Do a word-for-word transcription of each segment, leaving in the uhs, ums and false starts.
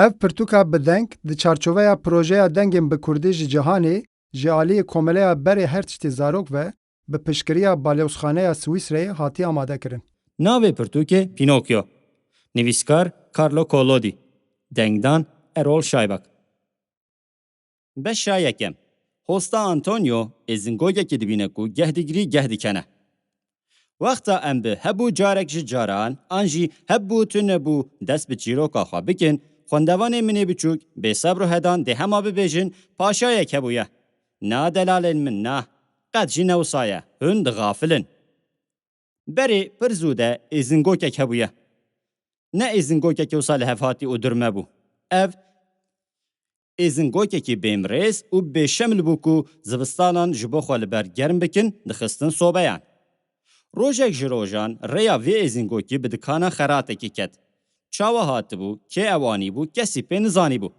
Ev pirtûka bi deng di çarçoveya projeya Dengên bi Kurdî ji Cîhanê ji aliyê Komeleya Berê Her Tiştê Zarok ve bi piştgiriya Balozxaneya Swîsreyê hatiye amadekirin. Navê pirtûkê Pinokyo. Nivîskar Carlo Collodi. Dengdan Erol Şaybak. Beşa yekem. Hosta Antonio êzingogekê dibîne ku geh digirî geh dikene. Wexta em bi hebû carek ji caran an jî hebû tu nebû dest bi çîroka xwe bikin, xwendevanê min ê biçûk bêsebr û hedan dê hema bibêjin, paşayek hebûye. Na delalên min, na. Qet jî ne wisa ye. Hûn dixafilin. Berê pir zû de êzingokek hebûye. Ne êzingokekî wisa lihevhatî û durme bû. Ev êzingokekî bêmirêz û bêşemil bû ku zivistanan ji bo xwe li ber germ bikin, dixistin sobeyan. Rojek ji rojan rêya vê êzingokî bi dikana xeratekî ket. Çawa hatibû, kê ew anîbû, kesî pê nizanîbû.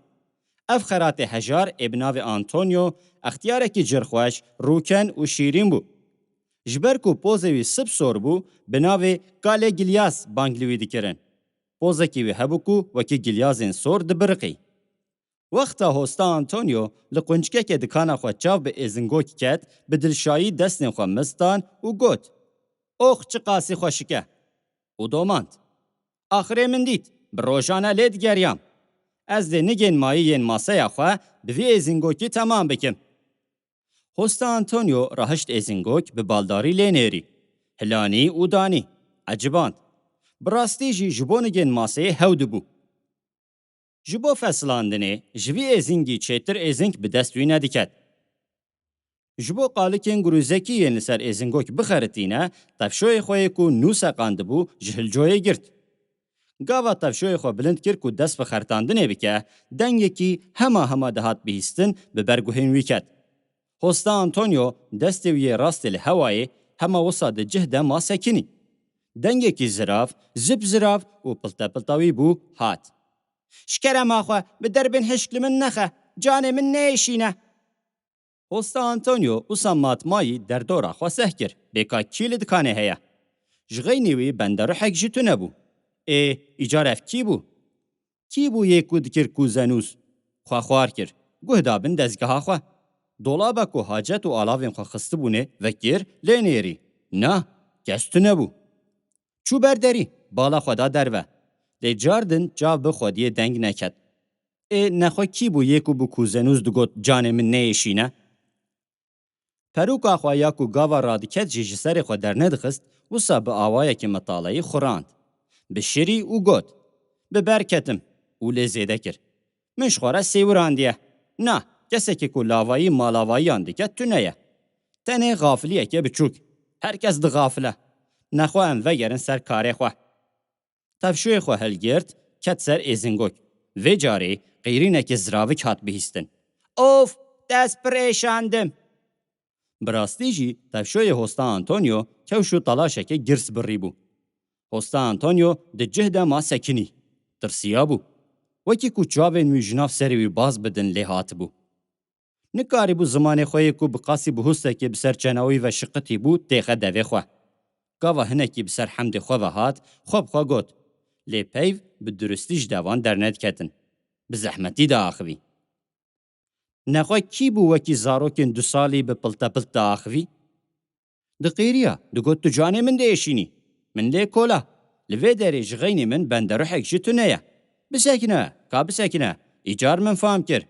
Ev xeratê hejar ê bi navê Antonio, extiyarekî cirxweş, rûken û şîrîn bû. Ji ber ku pozê wî sip sor bû, bi navê Kale Gilyas bang li wî dikirin. Pozekî wî hebû ku wekî gilyazên sor dibiriqî. Wexta Hosta Antonio li quncikeke dikana xwe çav bi êzingokî ket, bi dilşayî destên xwe mistan û got, "Ox, çiqasî xweşik e!" Û domand, "Axirê min dît, bi rojane lê digeriyam. Ez dê nigên mayî yên maseya xwe bi vî êzingokî temam bikim." Hosta Antonio rahişt êzingok bi baldarî lê nêrî. Hilanî û danî. Eciband. Bi rastî jî ji bo nigên maseyê hew dibû. Ji bo fesilandinê ji vî êzingî çêtir êzing bi dest wî nediket. Ji bo qalikên gurûzekî yên li ser êzingok bixeritîne, tevşoyê xwe yê ku nû seqandibû ji hilcoyê girt. Gava tevşoyê xwe bilind kir ku dest bi xertandinê bike, dengekî hema hema dihat bihîstin bi ber guhên wî ket. Hosta Antonio destê wî yê rastê li hewayê hema wisa di cih de ma sekinî. Dengekî zirav, zip zirav û piltepilta wî bû, hat. "Ji kerema xwe bi derbên hişk li min nexe, canê min neyêşîne." Hosta Antonio wisa matmayî derdora xwe seh kir, bêka kî li dikanê heye. Ji xeynî wî benderuhek jî tune bû. Ê, îcar ev kî bû? Kî bû yê ku dikir kûzenûz? Xwe xwar kir, guh da bin dezgeha xwe. Dolaba ku hacet û alavên xwe xistibûnê vekir, lê nêrî. Na, kes tune bû. Çû ber derî, bala xwe da derve. Lê cardin çav bi xwediyê deng neket. Ê nexwe kî bû yê ku bi kûzenûz digot, "Canê min neyêşîne"? Perûka xwe ya ku gava radiket jî ji serê xwe dernedixist, wisa bi awayekî metalayî xurand. Bi şirî û got, "Bi ber ketim." Û lê zêde kir, "Min ji xwe re sêwirandiye. Na, kesekî ku lavayî malavayiyan dike tune ye. Tenê xafiliyeke biçûk. Her kes dixafile. Nexwe em vegerin ser karê xwe." Tevşoyê xwe hilgirt, ket ser êzingok. Vê carê qîrînekî ziravik hat bihîstin. "Of, dest pir êşandim." Bi rastî jî tevşoyê Hosta Antonio kewş û talaşeke girs birî bû. Hosta Antonio di cih de ma sekinî. Tirsiyabû. Wekî ku çavên wî ji nav serê wî baz bidin lê hatibû. Nikarîbû zimanê xwe yê ku bi qasî bihustekê bi ser çena wî ve şiqitî bû têxe devê xwe. Gava hinekî bi ser hemdê xwe ve hat, xwe bi xwe got, lê peyv bi durustî ji devan dernediketin. Bi zehmetî diaxivî. Nexwe kî bû wekî zarokên du salî bi piltepilt diaxivî? Diqêriya, digot, "Tu canê min diêşînî. Min lê kola. Li vê derê ji xeynî min benderuhek jî tune ye. Bisekine, ka bisekine. Îcar min fam kir."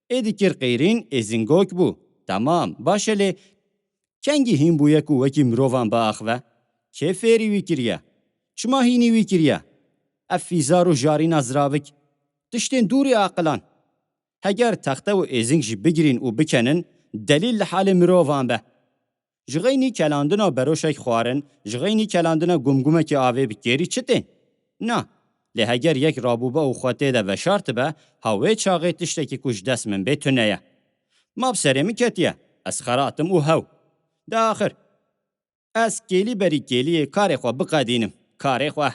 Ê dikir qîrîn êzingok bû. Temam, baş e lê kengî hîn bûye ku wekî mirovan biaxive? Kê fêrî wî kiriye? Çima hînî wî kiriye? Ev fîzar û jarîna ziravik. Tiştên dûrî aqilan. Heger texte û êzing jî bigirîn û bikenin, delîl li halê mirovan be. Ji xeynî kelandina beroşek xwarin, ji xeynî kelandina gumgumekî avê bi kêrî çi tên? Na. Lê heger yek rabûbe û xwe tê de veşartibe, ha wê çaxê tiştekî ku ji dest min bê tune ye. Ma bi serê min ketiye, ez xerat im û hew. De axir, ez kêlî berî kêliyê karê xwe biqedînim. Karê xwe.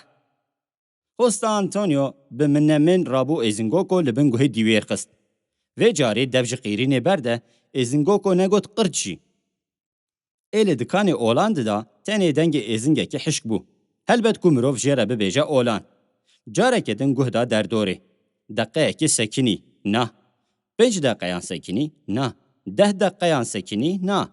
Hosta Antonio bi min ne min rabû êzingoko li bin guhê dîwêr xist. Vê carê dev ji qîrînê berde, êzingoko negot qirt jî. Ê li dikanê olan dida, tenê dengê êzingekî hişk bû. Helbet ku mirov jê re bibêje olan. Careke din guh da derdorê. Deqeyekê sekinî, na. Pênc deqeyan sekinî, na. Deh deqeyan sekinî, na.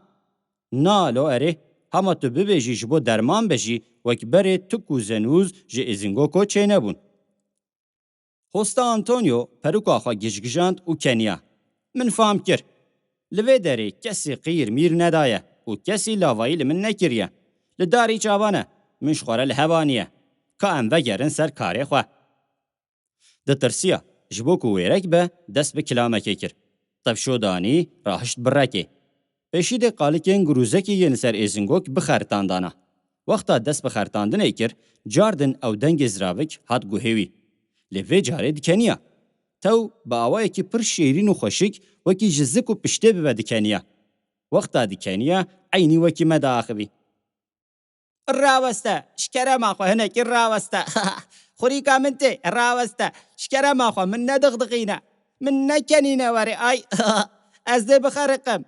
Na lo erê, hema tu bibêjî ji bo derman be jî wek berê tik û zenûz ji Êzingoko çênebûn. Hosta Antonio peruka xwe gijgijand û keniya. Min fam kir. Li vê derê kesî qîr mîr nedaye û kesî lavayî li min nekiriye. Li darî çavan e, min ji xwe re li hev aniye. Ka em vegerin ser karê xwe. Ditirsiya, ji bo ku wêrek be, dest bi kilamekê kir. Tevşo danî, rahişt bi rekê. Pêşî dê qalikên gurûzekî yên li ser Êzingok bixertandana. Wexta dest bi xertandinê kir, cardin ew dengê ziravik hat guhê wî. Lê vê carê dikeniya. Tew bi awayekî pir şêrîn û xweşik, wekî ji zik û piştê bibe dikeniya. Wexta dikeniya, eynî wekî me diaxivî. Raweste, ji kerema xwe hinekî raweste. Xurîka min tê, raweste. Ji kerema xwe min nedixdixîne. Min nekenîne werê, ay. Ez dê bixeriqim.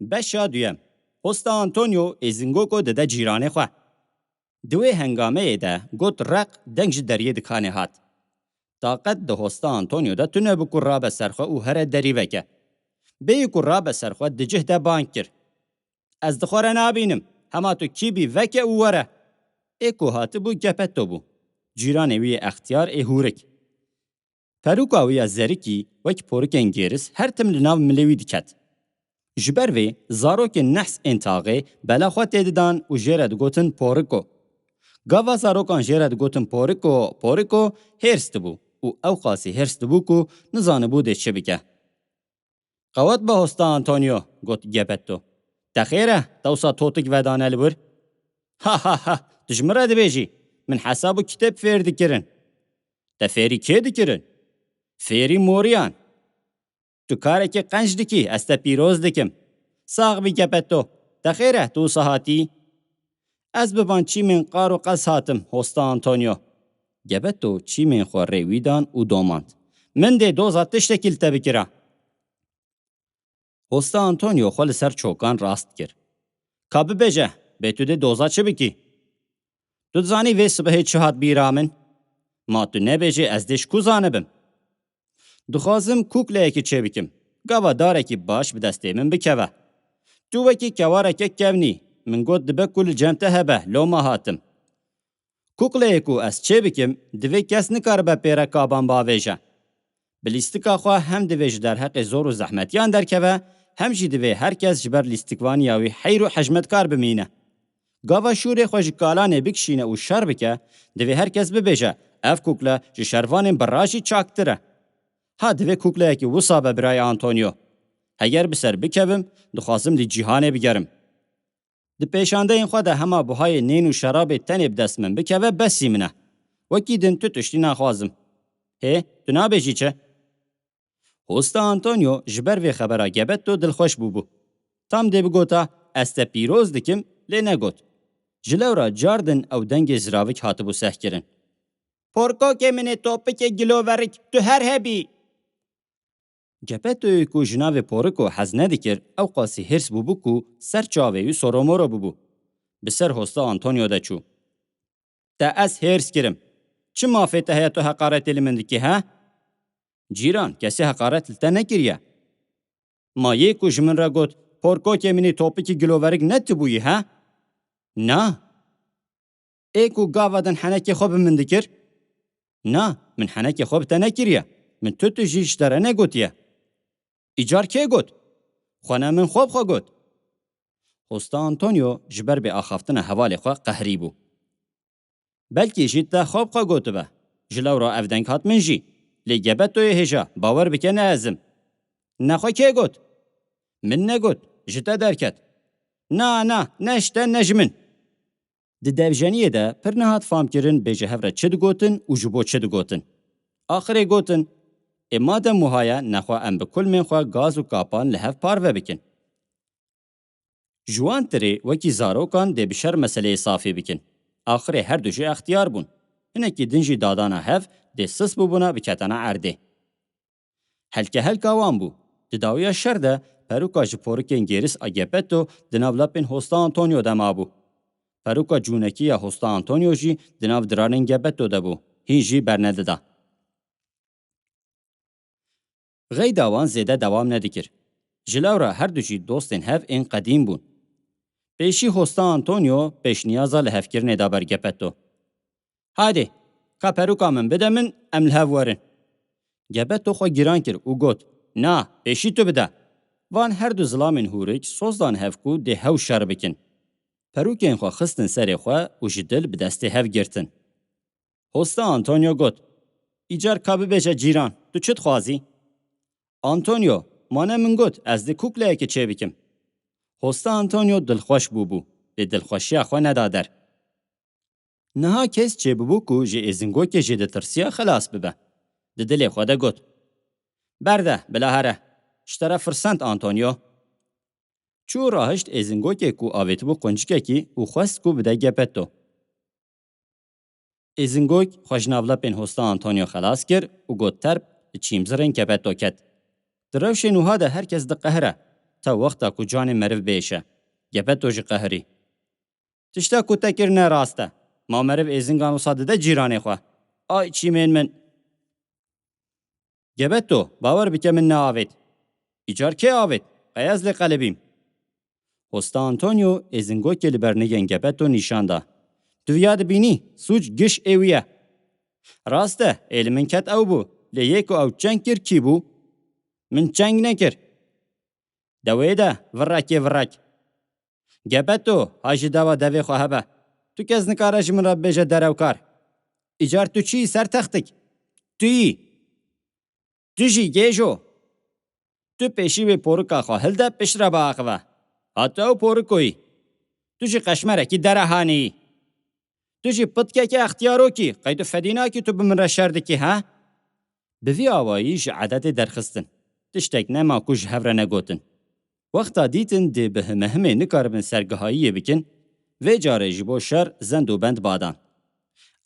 Beşa duyem. Hosta Antonio Êzingoko dide cîranê xwe. Di wê hengameyê de got req deng ji deriyê dikanê hat. Taqet di hosta Antonio de tune bû ku rabe ser xwe û here derî veke. Bêyî ku rabe ser xwe di cih de bang kir. Ez di xwe re nabînim. Hema tu kî bî veke û were. Ê ku hatibû Geppetto bû. Cîranê wî yê extiyar ê hûrik. Peruka wî ya zerikî wek porikên gêris her tim li nav milê wî diket. Ji ber vê zarokên nehs ên taxê bela xwe tê didan û jê re digotin poriko. Gava zarokan jê re digotin poriko, poriko hêrs dibû û ew qasî hêrs dibû ku nizanibû dê çi bike. Qewet be hosta Antonio, got Geppetto. Te xêr e, te wisa totik vedane li wir? Ha ha ha, tu ji min re dibêjî? Min hesab û kitêb fêr dikirin. Te fêrî kê dikirin? Fêrî moriyan. Tu karekê qenc dikî, ez te pîroz dikim. Sax bî Geppetto. Te xêr e, tu wisa hatî? Ez bi van çîmên qar û qez hatim, hosta Antonio. Geppetto çîmên xwe rê wî dan û domand. Min dê doza tiştekî li te bikira. Hosta Antonio xwe li ser çokan rast kir. Ka bibêje, bê tu dê doza çi bikî? Tu dizanî vê sibehê çi hat bîra min? Ma tu nebêjê ez dê ji ku zanibim? Dixwazim kûkleyekî çêbikim. Gava darekî baş bi destê min bikeve. Tu wekî kewareke kevnî. Min got dibe ku li cem te hebe, loma hatim. Kukleyê ku ez çêbikim, divê kes nikaribe pê re kaban bavêje. Bi lîstika xwe hem divê ji derheqê zor û zehmetiyan derkeve, hem jî divê her kes ji ber lîstikvaniya wî heyr û hejmetkar bimîne. Gava şûrê xwe ji kalanê bikişîne û şer bike, divê her kes bibêje, ev kukle ji şervanên bi rajî çaktir e. Ha divê kukleyekî wisa be birayê Antonio. Heger bi ser bikevim, dixwazim li cîhanê bigerim. Di pêşandeyên xwe de hema buhayê nên û şerabê tenê bi dest min bikeve, besî min e. Wekî din tu tiştî naxwazim. Hê, tu nabêjî çi? Hosta Antonio ji ber vê xebera Geppetto dilxweş bûbû. Tam dê bigota, ez te pîroz dikim, lê negot. Ji lewra cardin ew dengê ziravik hatibû sehkirin. Porkokê min ê topikê giloverik, tu her hebî! Geppettoyê ku ji navê Poriko hez nedikir, ew qasî hêrs bûbû ku ser çavê wî soromoro bûbû. Bi ser hosta Antonio de çû. Te ez hêrs kirim. Çi mafê te heye tu heqaretê li min dikî, he? Cîran, kesê heqaret li te nekiriye. Ma yê ku ji min re got, porkokê min ê topikî giloverik ne tu bûyî, he? Na. Ê ku gava din henekê xwe bi min dikir? Na, min henekê xwe bi te nekiriye. Min tu tu jî ji te re negotiye. Îcar kê got? Xwe ne min xwe bi xwe got. Hosta Antonio ji ber bêaxaftina hevalê xwe qehrî bû. Belkî jî te xwe bi xwe gotibe. Ji lewra ev deng hat min jî. Lê Geppettoyê hêja, bawer bike ne ez im. Nexwe kê got? Min negot, ji te derket. Na, na, ne ji te ne ji min. Di devjeniyê de pir nehat famkirin bê ji hev re çi digotin û ji bo çi digotin. Axirê gotin, ê madem wiha ye, nexwe em bi kulmên xwe gaz û kapan li hev parve bikin. Ji wan tirê wekî zarokan dê bi şer meseleyê safî bikin. Axirê her du jî extiyar bûn. Hinekî din jî dadana hev dê sis bûbûna biketana erdê. Helkehelka wan bû. Di dawiya şer de peruka ji porikên gêris a Geppetto di nav lapên hosta Antonio de mabû. Peruka cûnekî ya hosta Antonio jî di nav diranên Geppetto de bû. Hîn jî bernedida. Xeyda wan zêde dewam nedikir. Ji lewra her du jî dostên hev ên qedîm bûn. Pêşî Hosta Antonio pêşniyaza lihevkirinê da ber Gepetto. Haydê, ka perûka min bide min, em li hev werin. Gepetto xwe giran kir û got, Na, pêşî tu bide. Van her du zilamên hûrik soz dan hev ku dê hew şer bikin. Perûkên xwe xistin serê xwe û ji dil bi destê hev girtin. Hosta Antonio got, Îcar ka bibêje cîran, tu çi dixwazî? Antonio, ma ne min got, ez dê kukleyekê çêbikim. Hosta Antonio dilxweş bûbû, lê dilxweşiya xwe neda der. Niha kes çêbûbû ku ji Êzingokê jê ditirsiya xilas bibe. Di dilê xwe de got, Berde, bila here. Ji te re firsend, Antonio. Çû rahişt Êzingokê ku avêtibû quncikekî û xwest ku bide Gepetto. Êzingok xwe ji nav lepên Hosta Antonio xelas kir û got, Terp, li çîmzirên Gepetto ket. Di rewşên wiha de her kes diqehire, ta wexta ku canê meriv bêşe. Gepetto jî qehirî. Tişta ku te kir ne rast e. Ma meriv êzingan wisa dide cîranê xwe? Ay çîmên min! Gepetto, bawer bike min neavêt. Îcar kê avêt? Qey ez lê qelibîm? Hosta Antonio êzingokê li ber nigên Gepetto nîşan da. Tu viya dibînî, sûc giş ê wî ye. Rast e, ê li min ket ew bû, lê yê ku ew çeng kir kî bû? Min çeng nekir. Dewê de, virekê virek. Gepetto, ha ji deva devê xwe hebe. Tu kes nikare ji min re bibêje derewkar. Îcar tu çi yî ser textik? Tu yî. Tu jî gêj o. Tu pêşî wê porika xwe hilde pişt re biaxive. Ha tu ew poriko yî. Tu jî qeşmerekî derehanî yî. Tu jî pitkekî extiyarokî, qey tu fedî nakî tu bi min re şer dikî, ha? Bi vî awayî ji edetê derxistin. Tiştek nema ku ji hev re negotin. Wexta dîtin dê bi himehimê nikaribin sergihayiyê bikin, vê carê ji bo şer zend û bend badan.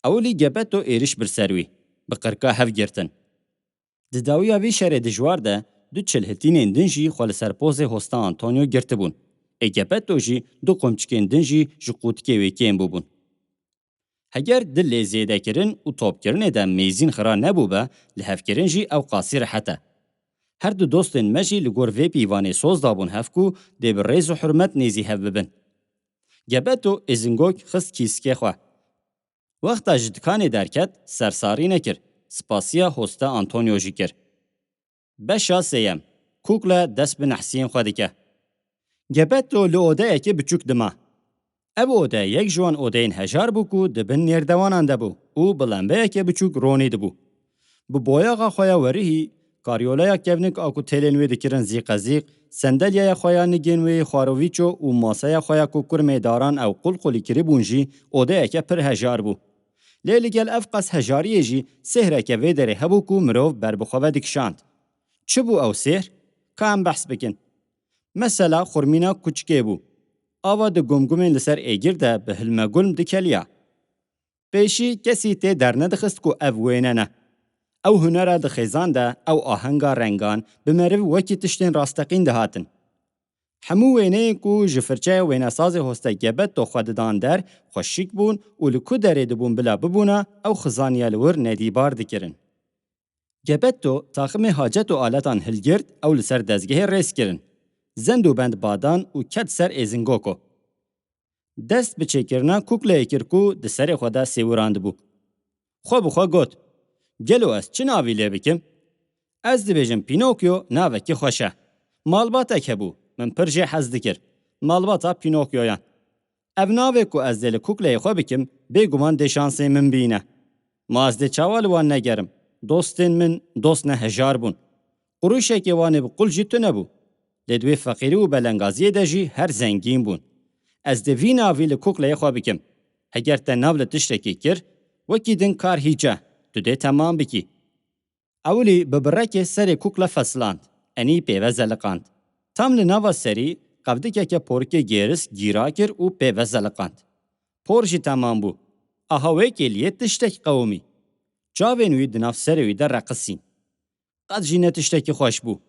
Ewilî Gepetto êriş bir ser wî, bi qirka hev girtin. Di dawiya vî şerê dijwar de du çilhitînên din jî xwe li ser pozê Hosta Antonio girtibûn. Ê Gepetto jî du qumçikên din jî ji qûtikê wê kêm bûbûn. Heger di lêzêdekirin û topkirinê de mêzîn xira nebûbe, lihevkirin jî ew qasî rehet e. Her du dostên me jî li gor vê pîvanê soz dabûn hev ku dê bi rêz û hurmet nêzî hev bibin. Gepetto Êzingok xist kîskê xwe. Wexta ji dikanê derket, sersarî nekir, spasiya Hosta Antonio jî kir. Beşa sêyem, Kukle dest bi nehsiyên xwe dike. Gepetto li odeyekê biçûk dima. Ev ode yek ji wan odeyên hejar bû ku di bin nêrdewanan de bû û bi lembeyeke biçûk ronî dibû. Bi boyaxa xwe ya werihî, karyoleya kevnik a ku têlên wê dikirin zîqezîq, sendelyaya xwe ya nigên wê yê xwarovîço û maseya xwe ya ku kurmê daran ew qulqulî kiribûn jî odeyeke pir hejar bû. Lê li gel ev qas hejariyê jî sêhreke vê derê hebû ku mirov ber bi xwe ve dikişand. Çi bû ew sêhr? Ka em behs bikin. Mesela xurmîna kuçikê bû. Ava di gumgumên li ser êgir de bi hilmegulm dikeliya. Pêşî kesî tê dernedixist ku ev wêne ne. Ew hunera di xêzan de ew ahenga rengan bi meriv wekî tiştên rasteqîn dihatin. Hemû wêneyên ku ji firçeya wênesazê Hoste Gebetto xwe didan der, xweşik bûn û li ku derê dibûn bila bibûna, ew xizaniya li wir nedîbar dikirin. Gebetto taximê hacet û aletan hilgirt, ew li ser dezgehê rêz kirin. Zend û bend badan û ket ser Êzingoko. Dest bi çêkirina kukleyê kir ku di serê xwe de sêwirandibû. Xwe bi xwe got, Gelo ez çi navî lê bikim? Ez dibêjim Pînokyo navekî xweş e. Malbatek hebû, min pir jê hez dikir. Malbata Pînokyoyan. Ev navê ku ez dê li kukleyê xwe bikim, bêguman dê şansê min bîne. Ma ez dê çawa li wan negerim? Dostên min dost ne hejar bûn. Qurûşekê wan ê bi qul jî tune bû. Lê di wê feqîrî û belengaziyê de jî her zengîn bûn. Ez dê vî navî li kukleyê xwe bikim. Heger te nav li tiştekî kir, wekî din kar hîç e, tu dê temam bikî. Ewilî bi birekê serê kukle fesland, enî pê ve zeliqand. Tam li nava serî qevdikeke porikê gêris gîra kir û pê ve zeliqand. Por jî temam bû. Aha wê kêliyê tiştek qewimî. Çavên wî di nav serê wî de reqisîn. Qet jî ne tiştekî xweş bû.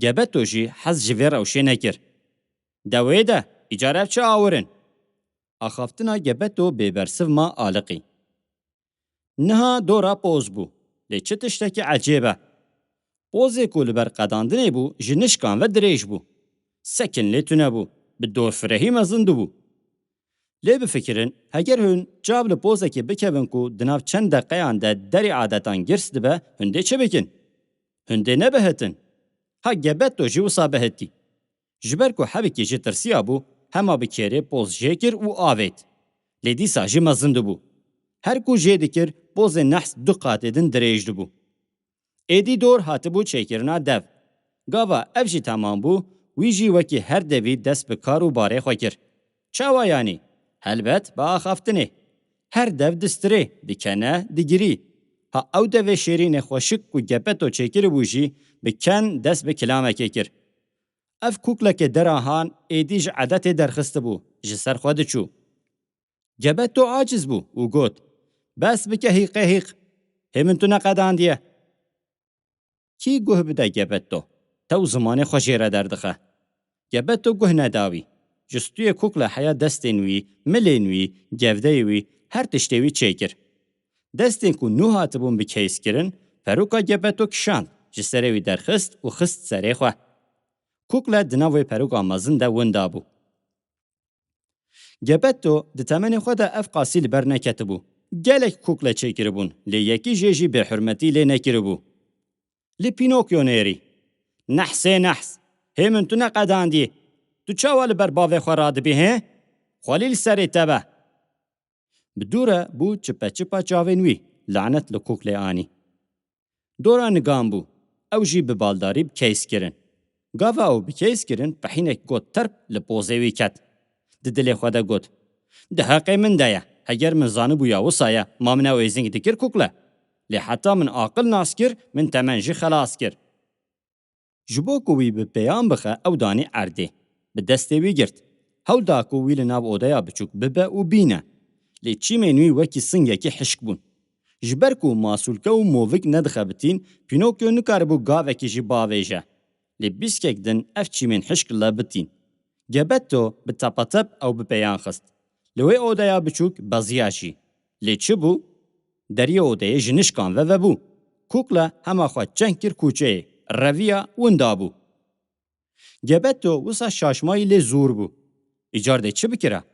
Gebeto jî hez ji vê rewşê nekir. De wê de, îcar ev çi awir in? Axaftina Gebeto bêbersiv ma aliqî. Niha dora poz bû. Lê çi tiştekî ecêb e. Pozê ku li ber qedandinê bû, ji nişkan ve dirêj bû. Sekin lê tune bû, bi dorfirehî mezin dibû. Lê bifikirin, heger hûn çav li pozekê bikevin ku di nav çend deqeyan de derê adetan girs dibe, hûn dê çi bikin? Hûn dê nebihitin. Ha Gebetto jî wisa bihitî. Ji ber ku hebikî jê tirsiya bû, hema bi kêrê poz jê kir û avêt. Lê dîsa jî mezin dibû. Her ku jê dikir, pozê nehs du qatê din dirêj dibû. Êdî dor hatibû çêkirina dev. Gava ev jî temam bû, wî jî wekî her devî dest bi kar û barê xwe kir. Çawa yanî? Helbet bi axaftinê. Her dev distirê, dikene, digirî. Ha ew devê şêrînê xweşik ku Gepeto çêkiribû jî bi ken dest bi kilamekê kir. Ev kukleke derahan êdî ji edetê derxistibû, ji ser xwe diçû. Gebeto aciz bû û got, "Bes bike hîqê hîq. Hê min tu neqedandiye." Kî guh bide Gebeto? Tew zimanê xwe jê re derdixe. Gebeto guh neda wî. Ji stûyê kukle heya destên wî, milên wî, gevdeyê wî, her tiştê wî çêkir. Destên ku nû hatibûn bi keyskirin, peroka Gebeto kişand, ji serê wî derxist û xist serê xwe. Kukle di nav wê peroka mezin de winda bû. Gepeto di temenê xwe de ev qasî li ber neketibû. Gelek kukle çêkiribûn, lê yekî jê jî bêhurmetî lê nekiribû. Lê Pînokyo nêrî. "Nehsê nehs! Hê min tu neqedandî? Tu çawa li ber bavê xwe radibî, hê? Xwelî li serê te be!" Bi dû re bû çipe çipa çavên wî, lanet li kuklê anî. Dora nigan bû. Ew jî bi baldarî bi keys kirin. Gava ew bi keys kirin, pehînek got terp li pozê wî ket. Di dilê xwe de got, "Di heqê min de ye. Heger min zanibûya wisa ye, ma min ew êzing dikir kukle. Lê heta min aqil nas kir, min temen jî xelas kir." Ji bo ku wî bi pêyan bixe, ew danî erdê. Bi destê wî girt. Hewl da ku wî li nav odeya biçûk bibe û bîne. Lê çîmên wî wekî singekî hişk bûn. Ji ber ku masûlke û movik nedixebitîn, Pînokyo nikaribû gavekî jî bavêje. Lê bîskek din ev çîmên hişk li bitîn. Gebeto bi tepatep ew bi pêyan xist. Li wê odeya biçûk beziya jî. Lê çi bû? Deriyê odeyê ji nişkan ve vebû. Kukle hema xwe çeng kir kûçeyê, reviya, winda bû. Gebeto wisa şaşmayî lê zûr bû. Îcar dê çi bikira?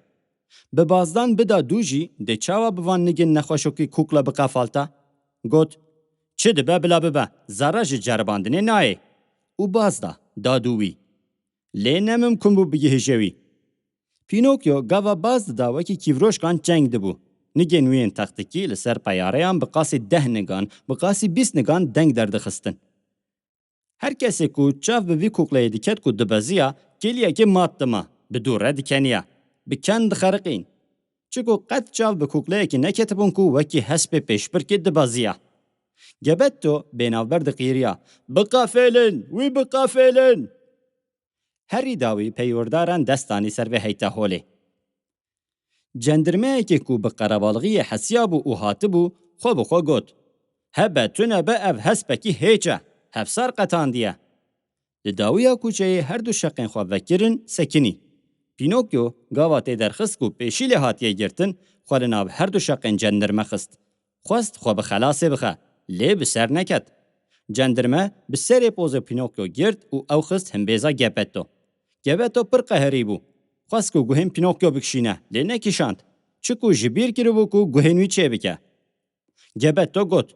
Bi bazdan bida dû jî dê çawa bi van nigên nexweşokî kukle biqefalta? Got, "Çi dibe bila bibe, zerre ji ceribandinê nayê." Û baz da, da dû wî. Lê ne mimkun bû bigihîje wî. Pînokyo gava baz dida wekî kîvroşkan çeng dibû. Nigên wî yên textikî li ser peyareyan bi qasî deh nigan, bi qasî bîst nigan deng derdixistin. Her kesê ku çav bi vî kukleyê diket ku dibeziya, kêliyekê mat dima, bi dû re dikeniya. Bi ken dixeriqîn. Çiku qet çav bi kukleyekî neketibûn ku wekî hespê pêşbirkê dibeziya. Gebeto bênavber diqîriya, "Biqefêlin! Wî biqefêlin!" Herî dawî peywerdaran destanî ser vê heyta holê. Cendirmeyekê ku bi qerebalixiyê hesiyabû û hatibû, xwe bi xwe got, "Hebe tune be ev hespekî hêç e, hevsar qetandiye." Li dawiya kuçeyê her du şeqên xwe vekirin, sekinî. Pînokyo gava tê derxist ku pêşî lê hatiye girtin, xwe li nav her du şeqên cendirme xist. Xwest xwe bi xelasê bixe, lê bi ser neket. Cendirme bi serê pozê Pînokyo girt û ew xist himbêza Gepeto. Gepeto pir qehirî bû. Xwest ku guhên Pînokyo bikişîne, lê nekişand. Çiku ji bîr kiribû ku guhên wî çêbike. Gepeto got,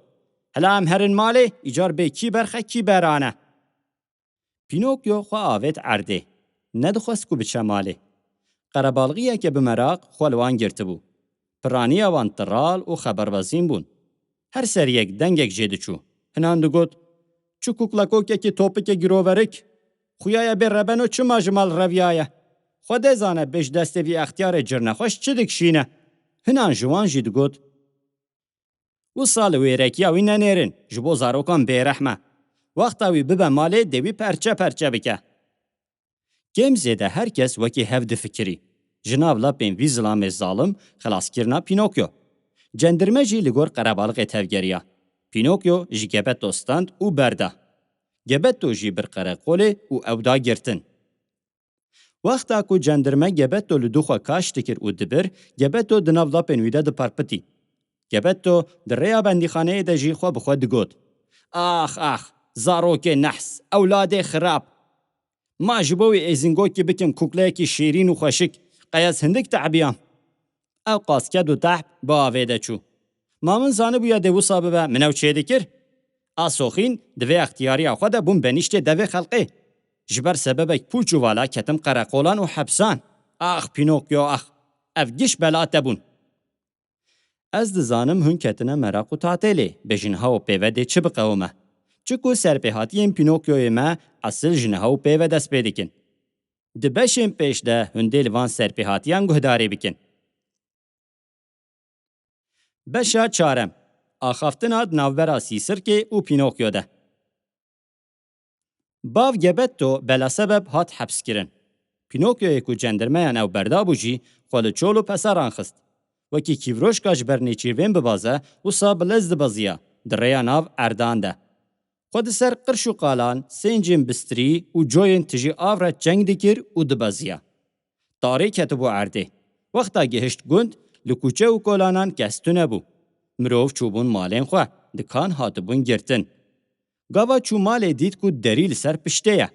"Hela em herin malê, îcar bê kî berxe kî berane." Pînokyo xwe avêt erdê. Nedixwest ku biçe malê. Qerebalixiyeke bi meraq xwe li wan girtibû. Piraniya wan tiral û xeberbezîn bûn. Her seriyek dengek jê diçû. Hinan digot, "Çi kuklekokekî topikê giroverik! Xuya ye bê rebeno çima ji mal reviyaye? Xwedê zane bê ji destê vî extiyarê cirnexweş çi dikişîne." Hinan ji wan jî digot, "Wisa li wêrekiya wî nenêrin, ji bo zarokan bêrehm e. Wexta wî bibe malê dê wî perçe perçe bike." Kêm zêde her kes wekî hev difikirî. Ji nav lapên vî zilamê zalim xelaskirina Pînokyo. Cendirme jî li gor qerebalixê tevgeriya. Pînokyo ji Gepeto stand û berda. Gepeto jî bir qereqolê û ew da girtin. Wexta ku cendirme Gepeto li dû xwe kaş dikir û dibir, Gepeto di nav lapên wî de diperpitî. Gepeto di rêya bendîxaneyê de jî xwe bi xwe digot, "Ax, ax, Zarokê nehs, ewladê xirab. Ma ji bo wî êzingokî bikim kukleyekî şîrîn û xweşik, qey ez hindik tehbiyam. Ew qas ked û tehb bi avê de çû. Ma min zanibûya dê wisa bibe, min ew çêdikir? A soxîn di vê extiyariya xwe de bûm benîştê devê xelqê. Ji ber sebebek pûç û vala ketim qereqolan û hepsan. Ax Pînokyo, ax! Ev giş bela te bûn. Ez dizanim hûn ketine meraq û tatêlê, bêjin ha û pêve dê çi biqewime. Çiku serpêhatiyên Pînokyoyê me esil ji niha û pêve dest pê dikin. Di beşên pêş de hûn dê li van serpêhatiyan guhdarî bikin. Beşa çarem. Axaftina di navbera Sîsirkê û Pînokyo de. Bav Gebetto belasebeb hat hepskirin. Pînokyoyê ku cendirmeyan ew berdabû jî xwe li çol û pesaran xist. Wekî kîvroşka ji ber nêçîrvên bibaze, wisa bi lez dibaziya, di rêya nav erdan de. Xwe di ser qirş û qalan, sêncên bistirî û coyên tijî av re çeng dikir û dibaziya. Tarî ketibû erdê. Wexta gihişt gund, li kûçe û kolanan kes tune bû. Mirov çûbûn malên xwe, dikan hatibûn girtin. Gava çû malê dît ku derî li ser piştê ye.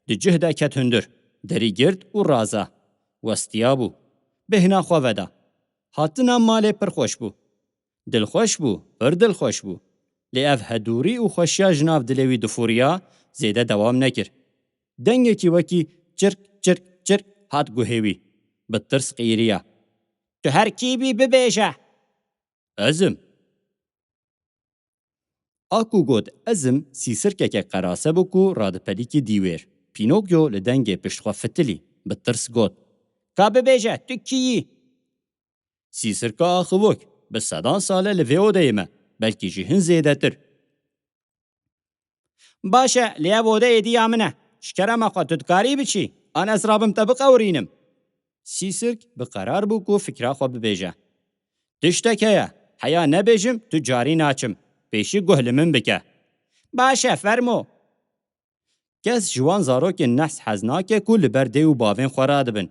Di cih de ket hundir, derî girt û raza. Westiya bû. Bêhna xwe veda. Hatina malê pir xweş bû. Dilxweş bû, pir dilxweş bû. Lê ev hedûrî û xweşiya ji nav dilê wî difûriya, zêde dewam nekir. Dengekî wekî çirk, çirk, çirk hat guhê wî. Bi tirs qîriya. Tu her kî bî bibêje. Ez im. A ku got ez im, sîsirkeke qerase bû ku radipelîkî dîwêr. Pînokyo li dengê pişt xwe fitilî, bi tirs got. Ka bibêje, tu kî yî? Sîsirka axivok, bi sedan sal e li vê odeyê me, belkî jî hin zêdetir. Baş e, lê ev ode êdî ya min e. Ji kerema xwe tu dikarî biçî, an ez rabim te biqewirînim? Sîsirk bi qerar bû ku fikra xwe bibêje. Tiştek heye, heya nebêjim, tu carî naçim. Pêşî guh li min bike. Baş e, fermo. Kes ji wan zarokên nehs hez nake ku li ber dê û bavên xwe radibin.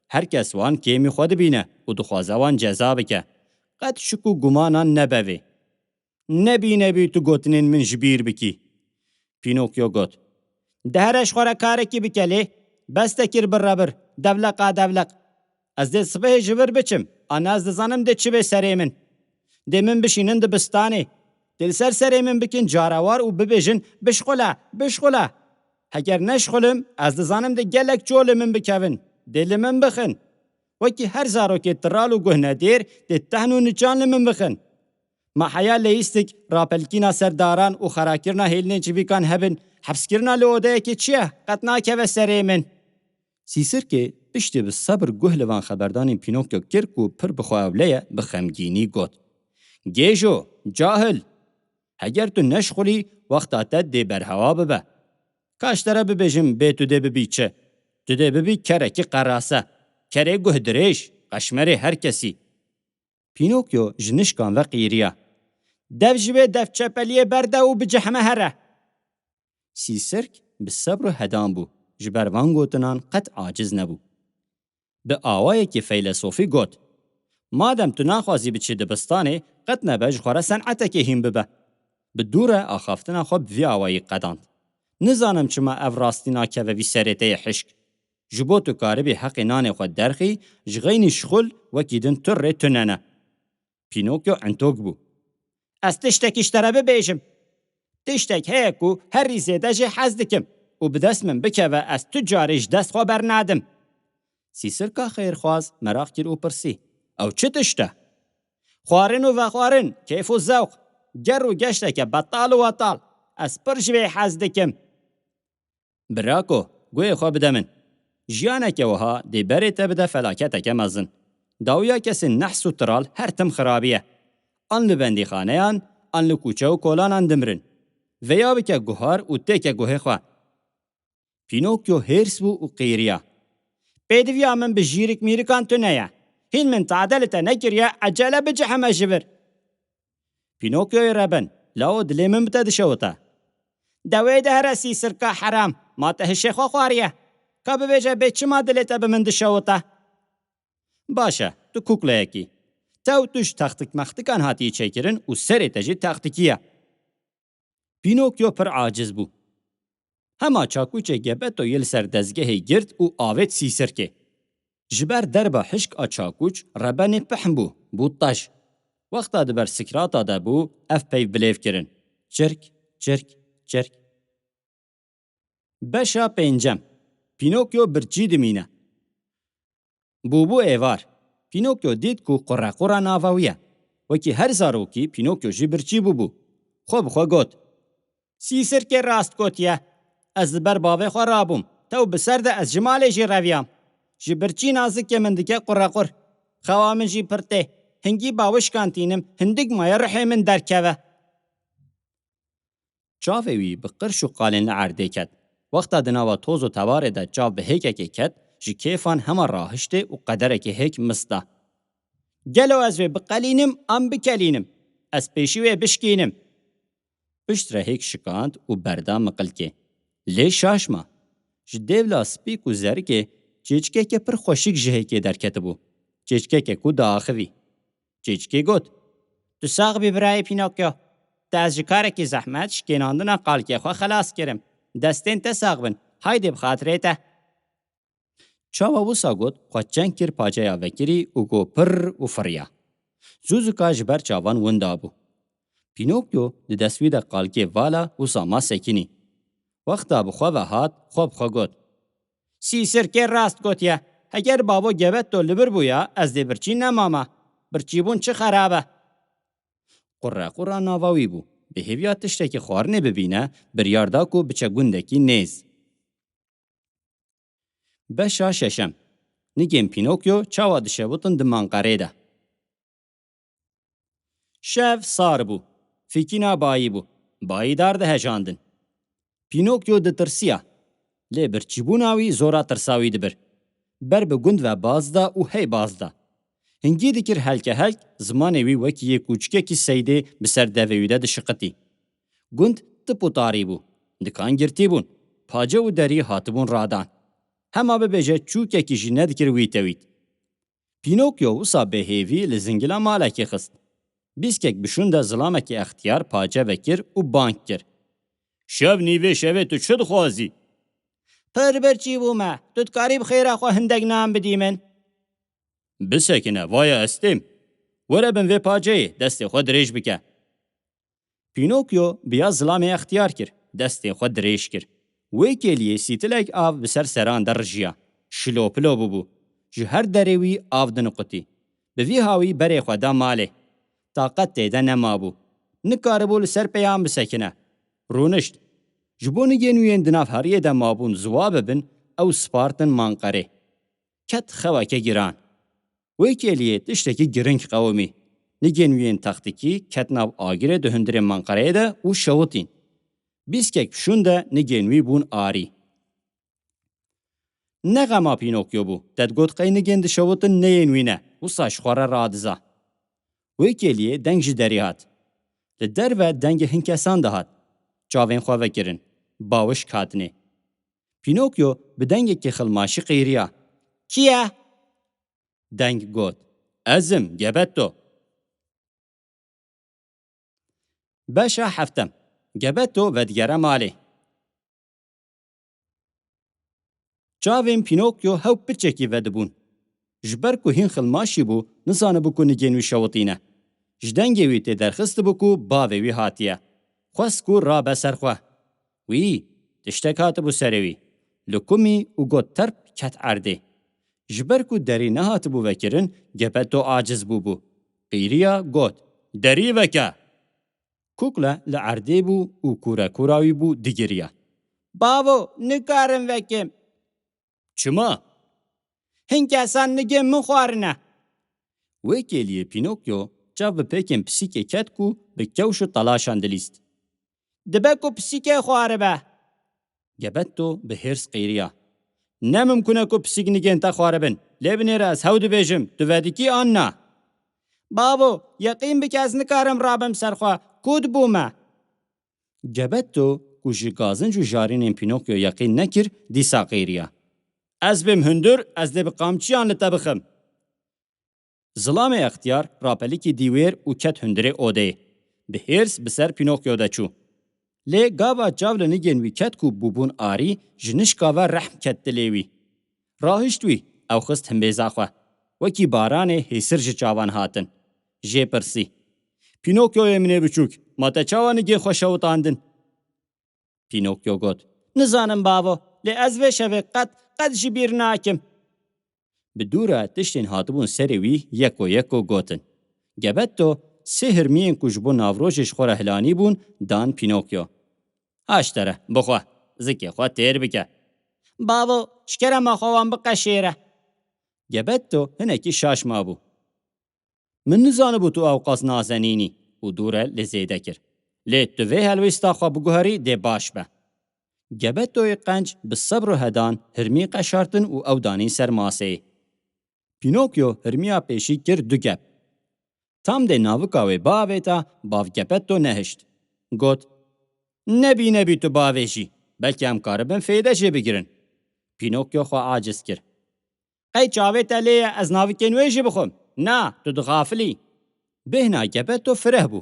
Her kes wan kêmî xwe dibîne û dixwaze wan ceza bike. Qet şik û gumanan nebe vê. Nebî nebî tu gotinên min ji bîr bikî. Pînokyo got. De here ji xwe re karekî bike lê. Bes te kir birrebir, devleqa devleq. Ez dê sibehê ji vir biçim, ana ez dizanim dê çi bê serê min. Dê min bişînin dibistanê. Dê li ser serê min bikin carawar û bibêjin, bişxula, bişxula. Heger neşxulim, ez dizanim dê gelek çol li min bikevin. Dê li min bixin. Wekî her zarokê tiral û guhnedêr dê tehn û niçan li min bixin. Ma heya leyîstik, rapelkîna ser daran û xerakirina hêlinên çivîkan hebin, hepskirina li odeyekê çi ye? Qet nakeve serê min. Sîsirkê piştî bi sebir guh li van xeberdanên Pînokyo kir ku pir bi xwe ewle ye, bi xemgînî got. Gêjo, cahil! Heger tu neşxulî, wexta te dê berhewa bibe. Ka ji te re bibêjim bê tu dê bibî çi? Tu dê bibî kerekî qerase, kerê guhdirêj, qeşmerê her kesî. Pînokyo ji nişkan ve qîriya. Dev ji vê devçepeliyê berde û bicihme here. Sîsirk bi sebr û hedan bû, ji ber van gotinan qet aciz nebû. Bi awayekî feylesofî got, madem tu naxwazî biçî dibistanê, qet nebe ji xwe re sen'etekê hîn bibe. Bi dû re axaftina xwe bi vî awayî qedand. Nizanim çima ev rastî nakeve vî serê te yê hişk. Ji bo tu karibî heqê nanê xwe derxî, ji xeynî şixul wekî din tu rê tune ne. Pînokyo entok bû. Ez tiştekî ji te re bibêjim. Tiştek heye ku herî zêde jê hez dikim û bi dest min bikeve ez tu carî ji dest xwe bernadim. Sîsirka xêrxwaz meraq kir û pirsî. Ew çi tişt e? Xwarin û vexwarin, keyf û zewq, ger û geşteke betal û wetal. Ez pir ji vê hez dikim. Birako, guhê xwe bide min. Jiyaneke wiha dê berê te bide felaketeke mezin. Dawiya kesên nehs û tiral her tim xirabî ye. An li bendîxaneyan, an li kûçe û kolanan dimirin. Vêya bike guhar û têke guhê xwe. Pînokyo hêrs bû û qîriya. Pêdiviya min bi jîrik mîrikan tune ye. Hîn min tade li te nekiriye, ecele bicihime ji vir. Pînokyoyê reben, lawo dilê min bi te dişewite. De wê de here sîsirka heram, ma te hişê xwe xwariye. Ka bibêje bê çima dilê te bi min dişewite? Baş e, tu kukleyekî. Tew tu ji textik mextikan hatiyî çêkirin û serê te jî textikî ye. Pînokyo pir aciz bû. Hema çakûçê Gebeto yê li ser dezgehê girt û avêt sîsirkê. Ji ber derba hişk a çakûç rebenê pihm bû, bû tej. Wexta di ber sikrata de bû, ev peyv bilêv kirin. Çirk, çirk, çirk. Beşa pêncem. Pînokyo birçî dimîne. Bûbû êvar. Pînokyo dît ku qurequra nava wî ye. Wekî her zarokî Pînokyo jî birçî bûbû. Xwe bi xwe got, "Sîsirkê rast gotiye. Ez li ber bavê xwe rabûm. Tew bi ser de ez ji malê jî reviyam. Ji birçî nazikê min dike qurequr. Xewa min jî pir tê. Hingî bawişkan tînim, hindik maye rihê min derkeve." Çavê wî bi qirş û qalên li erdê ket. Wexta di nava toz û tewarê de çav bi hêkekê ket, ji kêfan hema rahiştê û qederekê hêk mist da. "Gelo ez wê biqelînim an bikelînim? Ez pêşî wê bişkînim." Piştre hêk şikand û berda miqilkê. Lê şaş ma. Ji dêvla spîk û zerikê çêçikeke pir xweşik ji hêkê derketibû. Çêçikeke ku diaxivî. Çêçikê got, "Tu sax bî birayê Pînokyo. Te ez ji karekî zehmet, şikênandina qalkê xwe xelas kirim. Destên te sax bin. Haydê bi xatirê te." Çawa wisa got, xwe çeng kir paceya vekirî û got, "Pirr" û firiya. Zûzika ji ber çavan winda bû. Pînokyo di dest wî de qalkê vala wisa ma sekinî. Wexta bi xwe ve hat, xwe bi xwe got, "Sîsirkê rast gotiye. Heger bavo Gebeto li vir bûya, ez dê birçî nemama. Birçîbûn çi xerab e." Qurre qurra nava wî bû. Bi hêviya tiştekî xwarinê bibîne, biryar da ku biçe gundekî nêz. Beşa şeşem. Nigên Pînokyo çawa dişewitin di manqerê de. Şev sar bû. Fîkîna bayî bû. Bayî dar dihejandin. Pînokyo ditirsiya. Lê birçîbûna wî zora tirsa wî dibir. Ber bi gund ve baz da û hey baz da. Hingî dikir helke helk, zimanê wî wekî yê kûçikekî seydê bi ser devê wî de dişiqitî. Gund tip û tarî bû. Dikan girtî bûn. Pace û derî hatibûn radan. Hema bibêje çûkekî jî nedikir wî tewît. Pînokyo wisa bêhêvî li zingila malekê xist. Bîskek bi şûn de zilamekî extiyar pace vekir û bang kir. "Şev nîvê şevê tu çi dixwazî?" "Pir birçî bûme. Tu dikarî bi xêra xwe hindek nan bidî min?" "Bisekine, vaye ez têm. Were bin vê paceyê, destê xwe dirêj bike." Pînokyo bi ya zilamê extiyar kir, destê xwe dirêj kir. Wê kêliyê sîtilek av bi ser seran de rijiya. Şilo pilo bûbû. Ji her derê wî av diniqutî. Bi vî hawî berê xwe da malê. Taqet tê de nemabû. Nikaribû li ser peyan bisekine. Rûnişt. Ji bo nigên wî yên di nav heriyê de mabûn ziwa bibin, ew spartin manqerê. Ket xeweke giran. Wê kêliyê tiştekî giring qewimî. Nigên wî yên textikî ket nav agirê di hundirê manqereyê de û şewitîn. Bîskek şûn de nigên wî bûn arî. Ne xema Pînokyo bû, te digot qey nigên dişewitin neyên wî ne, wisa ji xwe re radiza. Wê kêliyê deng ji derî hat. Li derve dengê hin kesan dihat. Çavên xwe vekirin. Bawişk hatinê. Pînokyo bi dengekî xilmaşî qîriya. "Kî ye?" Deng got, "Ez im, Gebeto." Beşa heftem. Gebeto vedigere malê. Çavên Pînokyo hew piçekî vedibûn. Ji ber ku hîn xilmaşî bû, nizanibû ku nigên wî şewitîne. Ji dengê wî tê derxistibû ku bavê wî hatiye. Xwest ku rabe ser xwe. Wî, tiştek hatibû serê wî. Li kumî û got terp ket erdê. Ji ber ku derî nehatibû vekirin, Gepeto aciz bûbû. Qîriya got, "Derî veke!" Kukle li erdê bû û kûrekûra wî bû digiriya. "Bavo, nikarim vekim." "Çima?" "Hin kesan nigên min xwarine." Wê kêliyê Pînokyo çav bi pêkên pisîkê ket ku bi kewş û telaşan dilîst. "Dibe ku pisîkê xwaribe." Gepeto bi hêrs qîriya. "Ne mimkun e ku pisîk nigên te xwaribin. Lê binêre ez hew dibêjim, tu vedikî an na?" "Bavo, yeqîn bike ez nikarim rabim ser xwe. Kû dibûme." Gepeto ku ji gazinc û jarînên Pînokyo yeqîn nekir, dîsa qîriya. "Ez bêm hundir, ez dê bi qamçiyan li te bixim." Zilamê extiyar rapelikî dî wêr û ket hundirê odeyê. Bi hêrs bi ser Pînokyo de çû. Lê gava çav li nigên wî ket ku bûbûn arî, ji nişka ve rehm ket dilê wî. Rahişt wî, ew xist himbêza xwe. Wekî baranê hêsir ji çavan hatin. Jê pirsî. Pînokyoyê min ê biçûk, ma te çawa nigên xwe şewitandin? Pînokyo got, Nizanim bavo, lê ez vê şevê qet, qet ji bîr nakim. Bi dû re tiştên hatibûn serê wî yeko yeko gotin. Gebetto sê hirmiyên ku ji bo navrojê ji xwe re hilanî bûn, dan Pînokyo. Ha ji te re, bixwe, zikê xwe têr bike. Bavo, ji kerema xwe wan biqeşêre. Gebetto hinekî şaş mabû. Min nizanibû tu ewqas nazenîn î û dû re lê zêde kir. Lê tu vê helwêsta xwe biguherî dê baş be. Gebettoyê qenc bi sebr û hedan hirmî qeşartin û ew danîn ser maseyê. Pînokyo hirmiya pêşî kir du gep. Tam dê navika wê biavêta, bav Gebetto nehişt. Got, Nebî nebî tu bavêjî. Belkî em karibin fêde jê bigirin. Pînokyo xwe aciz kir. Qey çavê te lê ye ez navikên wê jî bixwim? Na, tu dixafilî. Bêhna Gebetto fireh bû.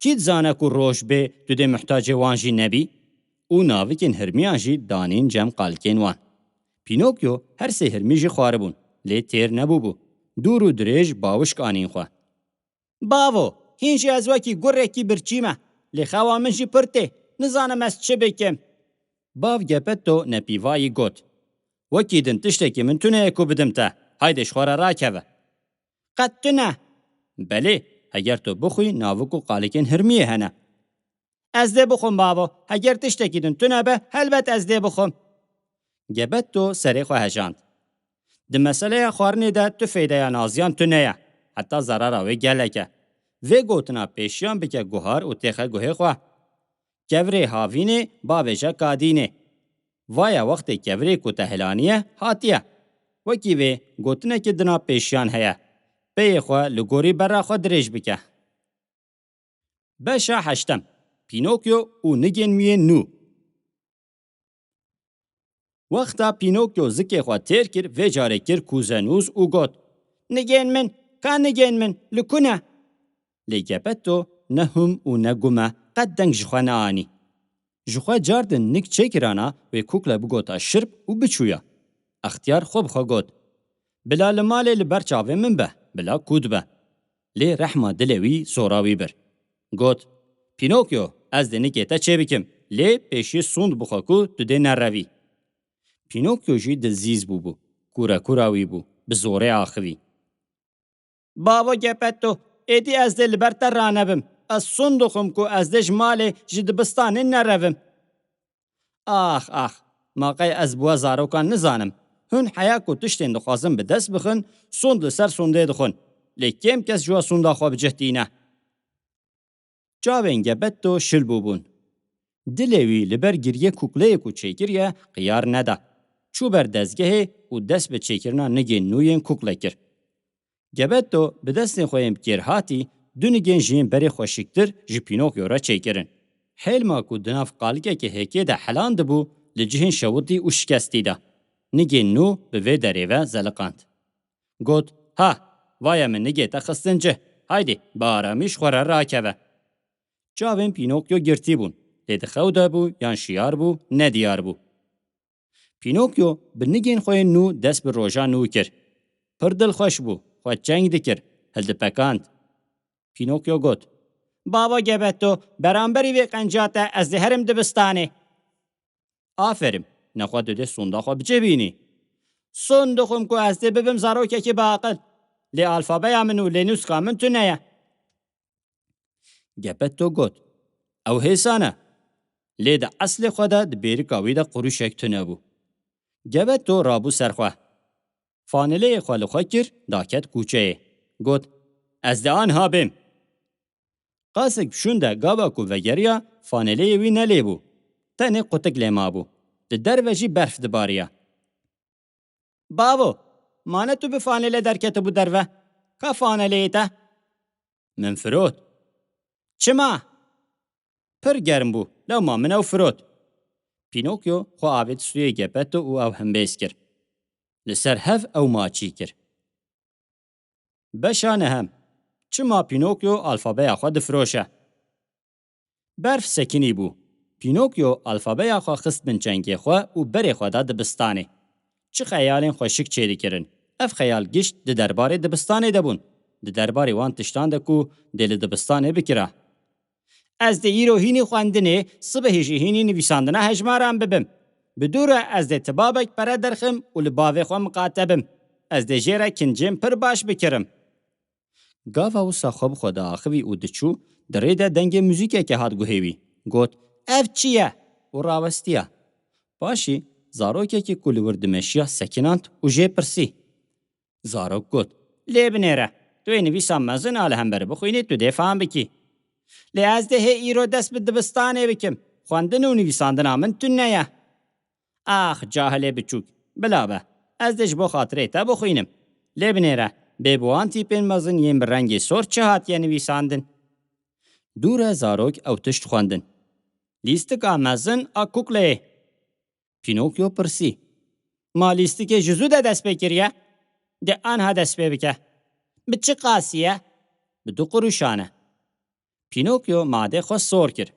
Kî dizane ku roj bê tu dê muhtacê wan jî nebî? Û navikên hirmiyan jî danîn cem qalikên wan. Pînokyo her sê hirmî jî xwaribûn, lê têr nebûbû. Dûr û dirêj bawişk anîn xwe. Bavo, hîn jî ez wekî gurekî birçî me. Lê xewa min jî pir tê. Nizanim ez çi bikim. Bav Gepetto nepîvayî got, Wekî din tiştekî min tune ye ku bidim te. Haydê ji xwe re rakeve. Qet tune. Belê, heger tu bixwî, navik û qalikên hirmiyê hene. Ez dê bixwim bavo. Heger tiştekî din tune be, helbet ez dê bixwim. Gebetto serê xwe hejand. Di meseleya xwarinê de tu feydeya naziyan tune ye. Heta zerara wê gelek e. Vê gotina pêşiyan bike guhar û têxe guhê xwe. Kevirê havînê bavêje kadînê. Vaya wextê kevirê ku te hilaniye, hatiye. Wekî vê gotinekî dina pêşiyan heye. Peyê xwe li gorî berra xwe dirêj bike. Beşa heştem. Pînokyo û nigên wî yên nû. Wexta Pînokyo zikê xwe têr kir, vê carê kir kûzenûz û got, Nigên min, ka nigên min, li ku ne? Lê Gepetto ne hum û ne gume qet deng ji xwe neanî. Ji xwe cardin nik çêkirana wê kukle bigota şirp û biçûya. Extiyar xwe bi xwe got, Bila li malê li ber çavê min be, bila kû dibe. Lê rehma dilê wî zora wî bir. Got, Pînokyo, ez dê nikê te çêbikim, lê pêşî sûnd bixwe ku tu dê nerevî. Pînokyo jî dilzîz bûbû. Kûrekûra wî bû, bi zorê axivî. Bavo Gepetto, êdî ez dê li ber te ranebim. Ez sûnd dixwim ku ez dê ji malê, ji dibistanê nerevim. Ax, ax, ma qey ez bi we zarokan nizanim. Hûn heya ku tiştên dixwazin bi dest bixin, sûnd li ser sûndê dixwin. Lê kêm kes ji we sûnda xwe bi cih tîne. Çavên Gebetto şil bûbûn. Dilê wî li ber giriyê kukleyê ku çêkiriye qiyar neda. Çû ber dezgehê û dest bi çêkirina nigên nû yên kukle kir. Gebetto bi destên xwe yên bi kêrhatî du nigên ji yên berê xweşiktir ji Pînokyo re çêkirin. Hêlma ku di nav qalikekê hêkê de helandibû, li cihên şewitî û şikestî de. Nigên nû bi vê derê ve zeliqand. Got, Ha, vaye min nigê te xistin cih. Haydê, bi aramî ji xwe re rakeve. Çavên Pînokyo girtî bûn. Lê di xew de bû yan şiyar bû, nediyar bû. Pînokyo bi nigên xwe yên nû dest bi roja nû kir. Pir dilxweş bû, xwe çeng dikir, hildipekand. Pînokyo got, Bavo Gebetto, beramberî vê qenca te ez dê herim dibistanê. Aferîm, nexwe tu dê sonda xwe bi cih bînî. Sond dixwim ku ez dê bibim zarokekî biaqil. Lê alfabeya min û lênûska min tune ye. Gepetto got, Ew hêsan e. Lê di eslê xwe de di bêrika wî de qurûşek tune bû. Gepetto rabû ser xwe. Faneleyê xwe li xwe kir, daket kûçeyê. Got, Ez dê anha bêm. Qasik bi şûn de gava ku vegeriya, faneleyê wî ne lê bû. Tenê qutik lê mabû. Di derve jî berf dibariya. Bavo, ma ne tu bi fanele derketibû derve? Ka faneleyê te? Min firot. Çima? Pir germ bû, lewma min ew firot. Pînokyo xwe avêt stûyê Gepetto û ew hembêz kir. Li ser hev ew maçî kir. Beşa nehem. Çima Pînokyo alfabeya xwe difiroşe? Berf sekinî bû. Pînokyo alfabeya xwe xist bin çengê xwe û berê xwe da dibistanê. Çi xeyalên xweşik çêdikirin. Ev xeyal gişt di derbarê dibistanê de bûn. Di derbarê wan tiştan de ku dê li dibistanê bikira. Ez dê îro hînî xwendinê, sibehî jî hînî nivîsandina hejmaran bibim. Bi dû re ez dê tibabek pere derxim û li bavê xwe miqate bim. Ez dê jê re kincên pir baş bikirim. Gava wisa xwe bi xwe diaxivî û diçû, di rê de dengê muzîkekê hat guhê wî. Got, "Ev çi ye?" û rawestiya. Paşî zarokekî ku li wir dimeşiya sekinand û jê pirsî. Zarok got, "Lê binêre, tu yê nivîsa mezin a li hember bixwînî, tu dê fam bikî. Lê ez dê hê îro dest bi dibistanê bikim. Xwendin û nivîsandina min tune ye." "Ax, cahilê biçûk, bila be, ez dê ji bo xatirê te bixwînim. Lê binêre, bê bi wan tîpên mezin yên bi rengê sor çi hatiye nivîsandin?" Dû re zarok ew tişt xwendin. "Lîstika mezin a kukleyê." Pînokyo pirsî, "Ma lîstikê ji zû de dest pê kiriye? De anha dest pê bike. Bi çi qasî ye?" "Bi du quruşan e." Pînokyo madê xwe sor kir.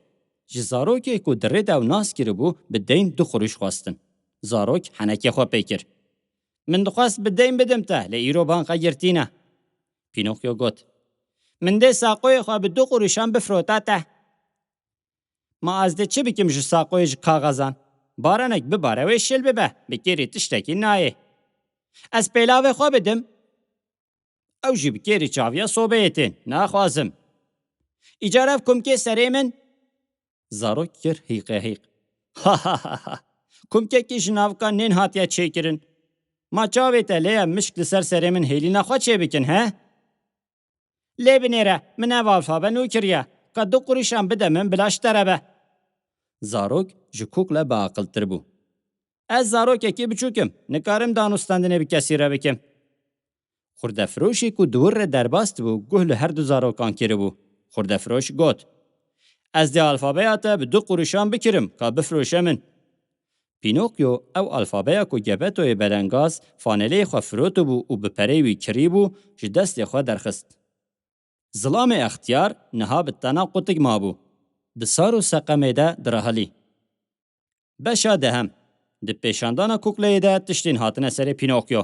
Ji zarokê ku di rê de ew nas kiribû, bi deyn du quruş xwestin. Zarok henekê xwe pê kir. "Min dixwest bi deyn bidim te, lê îro banka girtî ne." Pînokyo got, "Min dê saqoyê xwe bi du quruşan bifrota te." "Ma ez dê çi bikim ji saqoyê ji kaxezan? Barenek bibare wê şil bibe, bi kêrî tiştekî nayê. Ez pêlavê xwe bidim." "Ew jî bi kêrî çaviya sobeyê tên, naxwazim." "Îcar ev kumkê serê min?" Zarok kir hîqehîq. "Ha ha ha ha! Kumkekî ji navika nên hatiye çêkirin. Ma çavê te lê ye mişk li ser serê min hêlîna xwe çêbikin, he?" "Lê binêre, min ev alfabe nû kiriye. Ka du qurişan bide min, bila ji te re be." Zarok ji kukle biaqiltir bû. "Ez zarokekî biçûk im, nikarim dan û stendinê bi kesî re bikim." Xurdefiroşê ku di wir re derbas dibû, guh li her du zarokan kiribû. Xurdefiroş got, "Ez dê alfabeya te bi du qurişan bikirim, ka bifroşe min." Pînokyo ew alfabeya ku Gebetoyê belengaz faneleyê xwe firotibû û bi pereyê wî kirîbû, ji destê xwe derxist. Zilamê extiyar niha bi tena qutik mabû. Di sar û seqemê de dirahilî. Beşa dehem. Di pêşandana kukleyê de tiştên hatine serê Pînokyo.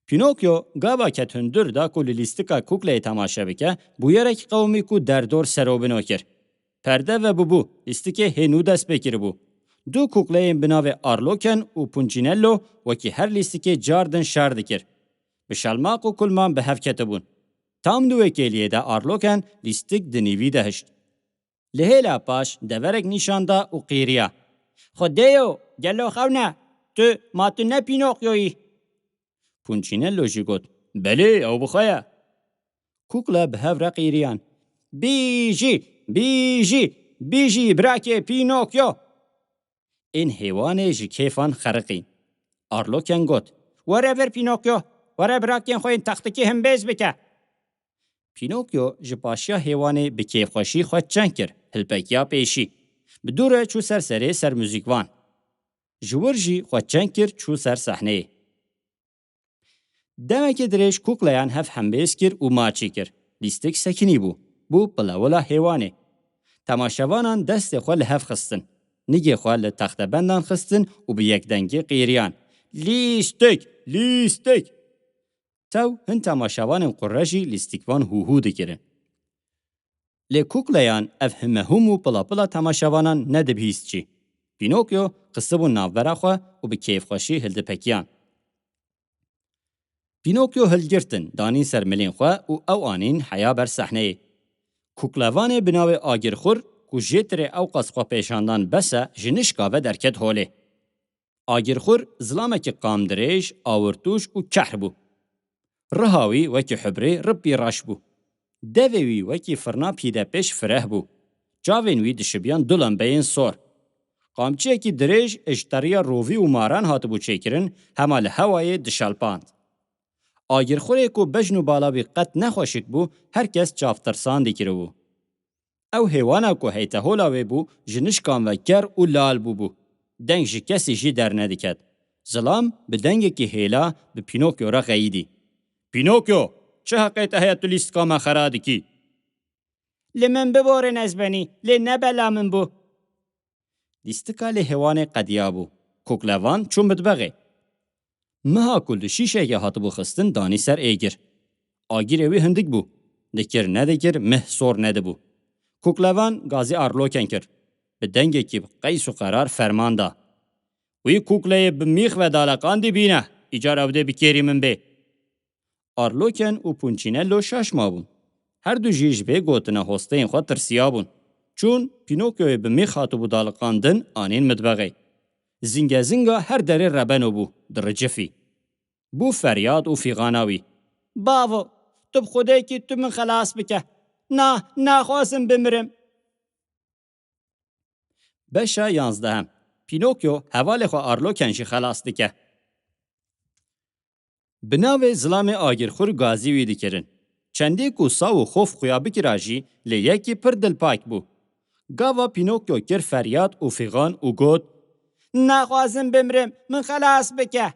Pînokyo gava ket hundir da ku li lîstika kukleyê temaşe bike, bûyerek qewimî ku derdor serobino kir. Perde vebûbû, lîstikê hê nû dest pê kiribû. Du kukleyên bi navê Arloken û Puncinello wekî her lîstikê cardin şer dikir. Bi şelmaq û kulman bi hev ketibûn. Tam di wê kêliyê de Arloken lîstik di nîvî de hişt. Li hêla paş deverek nîşan da û qîriya. "Xwedêyo, gelo xewn e? Tu, ma tu ne Pînokyo yî?" Puncinello jî got, "Belê, ew bi xwe ye." Kukle bi hev re qîriyan. "Bijî, bijî, bijî, birakê Pînokyo!" Ên hêwanê ji kêfan xeriqîn. Arloken got, "Were vir Pînokyo, were birakên xwe yên textikî himbêz bike." Pînokyo ji paşiya hêwanê bi kêfxweşî xwe çeng kir, hilpekiya pêşî. Bi dû re çû ser serê ser muzîkvan. Ji wir jî xwe çeng kir çû ser sehneyê. Demekê dirêj kukleyan hev hembêz kir û maçî kir. Lîstik sekinî bû. Bû pilewila hêwanê. Temaşevanan destê xwe li hev xistin. Nigê xwe li textebendan xistin û bi yekdengî qîriyan, "Lîstik! Lîstik!" Tew hin temaşevanên qurre jî lîstikvan hûhû dikirin. Lê kukleyan ev himehûm û pilapila temaşevanan nedibihîst jî. Pînokyo xistibûn navbera xwe û bi kêfxweşî hildipekiyan. Pînokyo hilgirtin, danîn ser milên xwe û ew anîn heya ber sehneyê. Kuklevanê bi navê Agirxur ku jêtirê ewqas xwe pêşandan bes e, ji nişka ve derket holê. Agirxur zilamekî qamdirêj, awirtûj û kehr bû. Riha wî wekî hubrê ripî reş bû. Devê wî wekî firna pîdepêş fireh bû. Çavên wî dişibiyan du lembeyên sor. Qamçiyekî dirêj ji teriya rovî û maran hatibû çêkirin, hema li hewayê dişelpand. Agirxurê ku bejn û bala wî qet nexweşik bû, her kes çavtirsan dikiribû. Ew hêwana ku heytehola wê bû, ji nişkan ve ker û lal bûbû. Deng ji kesî jî dernediket. Zilam bi dengekî hêla bi Pînokyo re xeyidî. "Pînokyo, çi heqê te heye tu lîstika me xera dikî?" "Li min biborin ez benî, lê ne bela min bû." Lîstika lêhewanê qediyabû. Kuklevan çû mitbexê. Miha ku li şîşekê hatibû xistin danî ser êgir. Agirê wî hindik bû. Dikir nedikir mih sor nedibû. Kuklevan gazî Arloken kir. Bi dengekî qeys û qerar ferman da. Wî kukleyê bi mîx ve daleqandî bîne, îcar ew dê bi kêrî min bê. Arloken û Punçinello şaş mabûn. Her du jî ji vê gotina hosteyên xwe tirsiyabûn. Çûn Pinokyoyê bi mîx hatibû daliqandin anîn mitbexê. Zingezinga her derê rebeno bû, diricifî. Bû feryad û fîxana wî. Bavo, tu bi xwedekî tu min xelas bike. Na, naxwazim bimirim. Beşa yanzdehim. Pinokyo hevalê xwe Arloken jî xelas dike. Bi navê zilamê agirxur gazî wî dikirin. Çendê ku saw û xof xuya bikira jî lê yekî pir dilpak bû. Gava Pinokyo kir feryad û fîxan û got, Naxwazim bimrim, min xelas bike.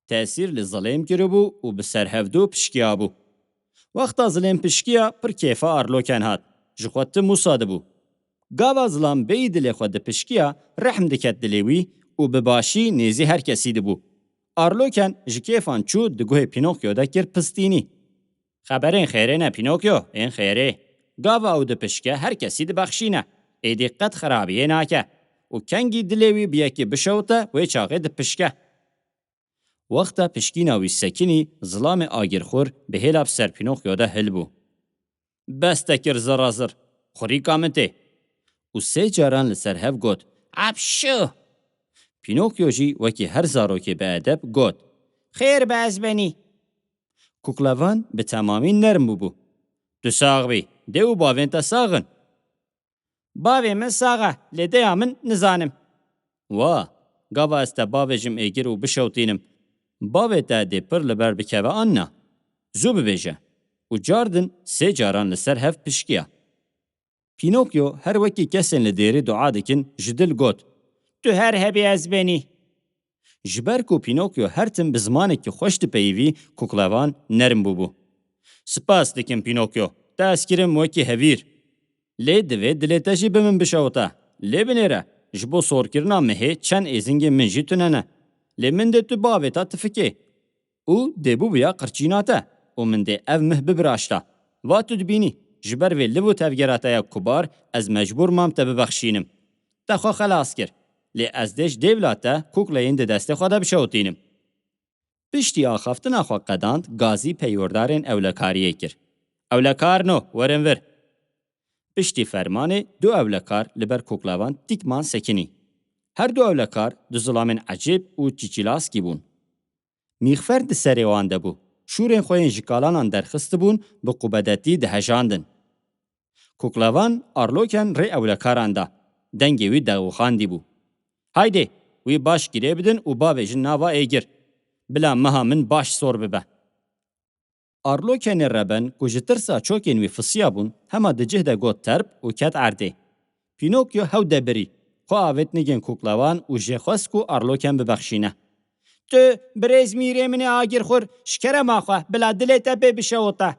Tesîr li zilêm kiribû û bi ser hevdû pişkiyabû. Wexta zilêm pişkiya pir kêfa Arloken hat. Ji xwe tim wisa dibû. Gava zilam bêyî dilê xwe dipişkiya, rehm diket dilê wî û bi başî nêzî her kesî dibû. Arloken ji kêfan çû di guhê Pinokyo de kir pistînî. Xeberên xêrê ne Pinokyo, ên xêrê. Gava ew dipişke her kesî dibexşîne. Êdî qet xerabiyê nake. Û kengî dilê wî bi yekî bişewite wê çaxê dipişke. Wexta pişkîna wî sekinî, zilamê agirxur bi hêla bi ser Pînokyo de hilbû. Bes te kir zirazir, xurîka min tê. Û sê caran li ser hev got, Epşû! Pînokyo jî wekî her zarokê bi edeb got, Xêr be ez benî. Kuklevan bi temamî nerm bûbû. Tu sax bî, dê û bavên te sax in. Bavê min sax e, lê dêya min nizanim. Wa, gava ez te bavêjim êgir û bişewtînim. Bavê te dê pir li ber bikeve an na? Zû bibêje. Û cardin sê caran li ser hev pişkiya. Pînokyo her wekî kesên li dêrî dua dikin, ji dil got, Tu her hebî ez benî. Ji ber ku Pînokyo her tim bi zimanekî xweş dipeyivî, kuklevan nerm bûbû. Spas dikim Pînokyo, te ez kirim wekî hevîr. Lê divê dilê te jî bi min bişewite. Lê binêre, ji bo sorkirina mihê çend êzingên min jî tune ne. Lê min dê tu bavê te tifikê. Û dê bûbûya qirçîna te û min dê ev mih bibiraşta. Va tu dibînî, ji ber vê liv û tevgera te ya kubar ez mecbûr mam te bibexşînim. Te xwe xelas kir. Lê ez dê ji dêvla te kukleyên di destê xwe de bişewitînim. Piştî axaftina xwe qedand, gazî peywerdarên ewlekariyê kir. Ewlekarin o, werin vir. Piştî fermanê du ewlekar li ber kuklevan tîkman sekinî. Her du ewlekar du zilamên ecêb û çîçîlaskî bûn. Mîxfer di serê wan de bû. Şûrên xwe yên ji kalanan derxistibûn, bi qubedetî dihejandin. Kuklevan Arloken rê ewlekaran da. Dengê wî dewixandî bû. Haydê, wî baş girê bidin û bavêjin nava êgir. Bila meha min baş sor bibe. Arlokenê reben ku ji tirsa çokên wî fisiyabûn, hema di cih de got terp û ket erdê. Pînokyo hew de birî, xwe avêt nigên kuklevan û jê xwest ku Arloken bibexşîne. Tu, birêz mîrê min ê agirxur, ji kerema xwe, bila dilê te pê bişewite.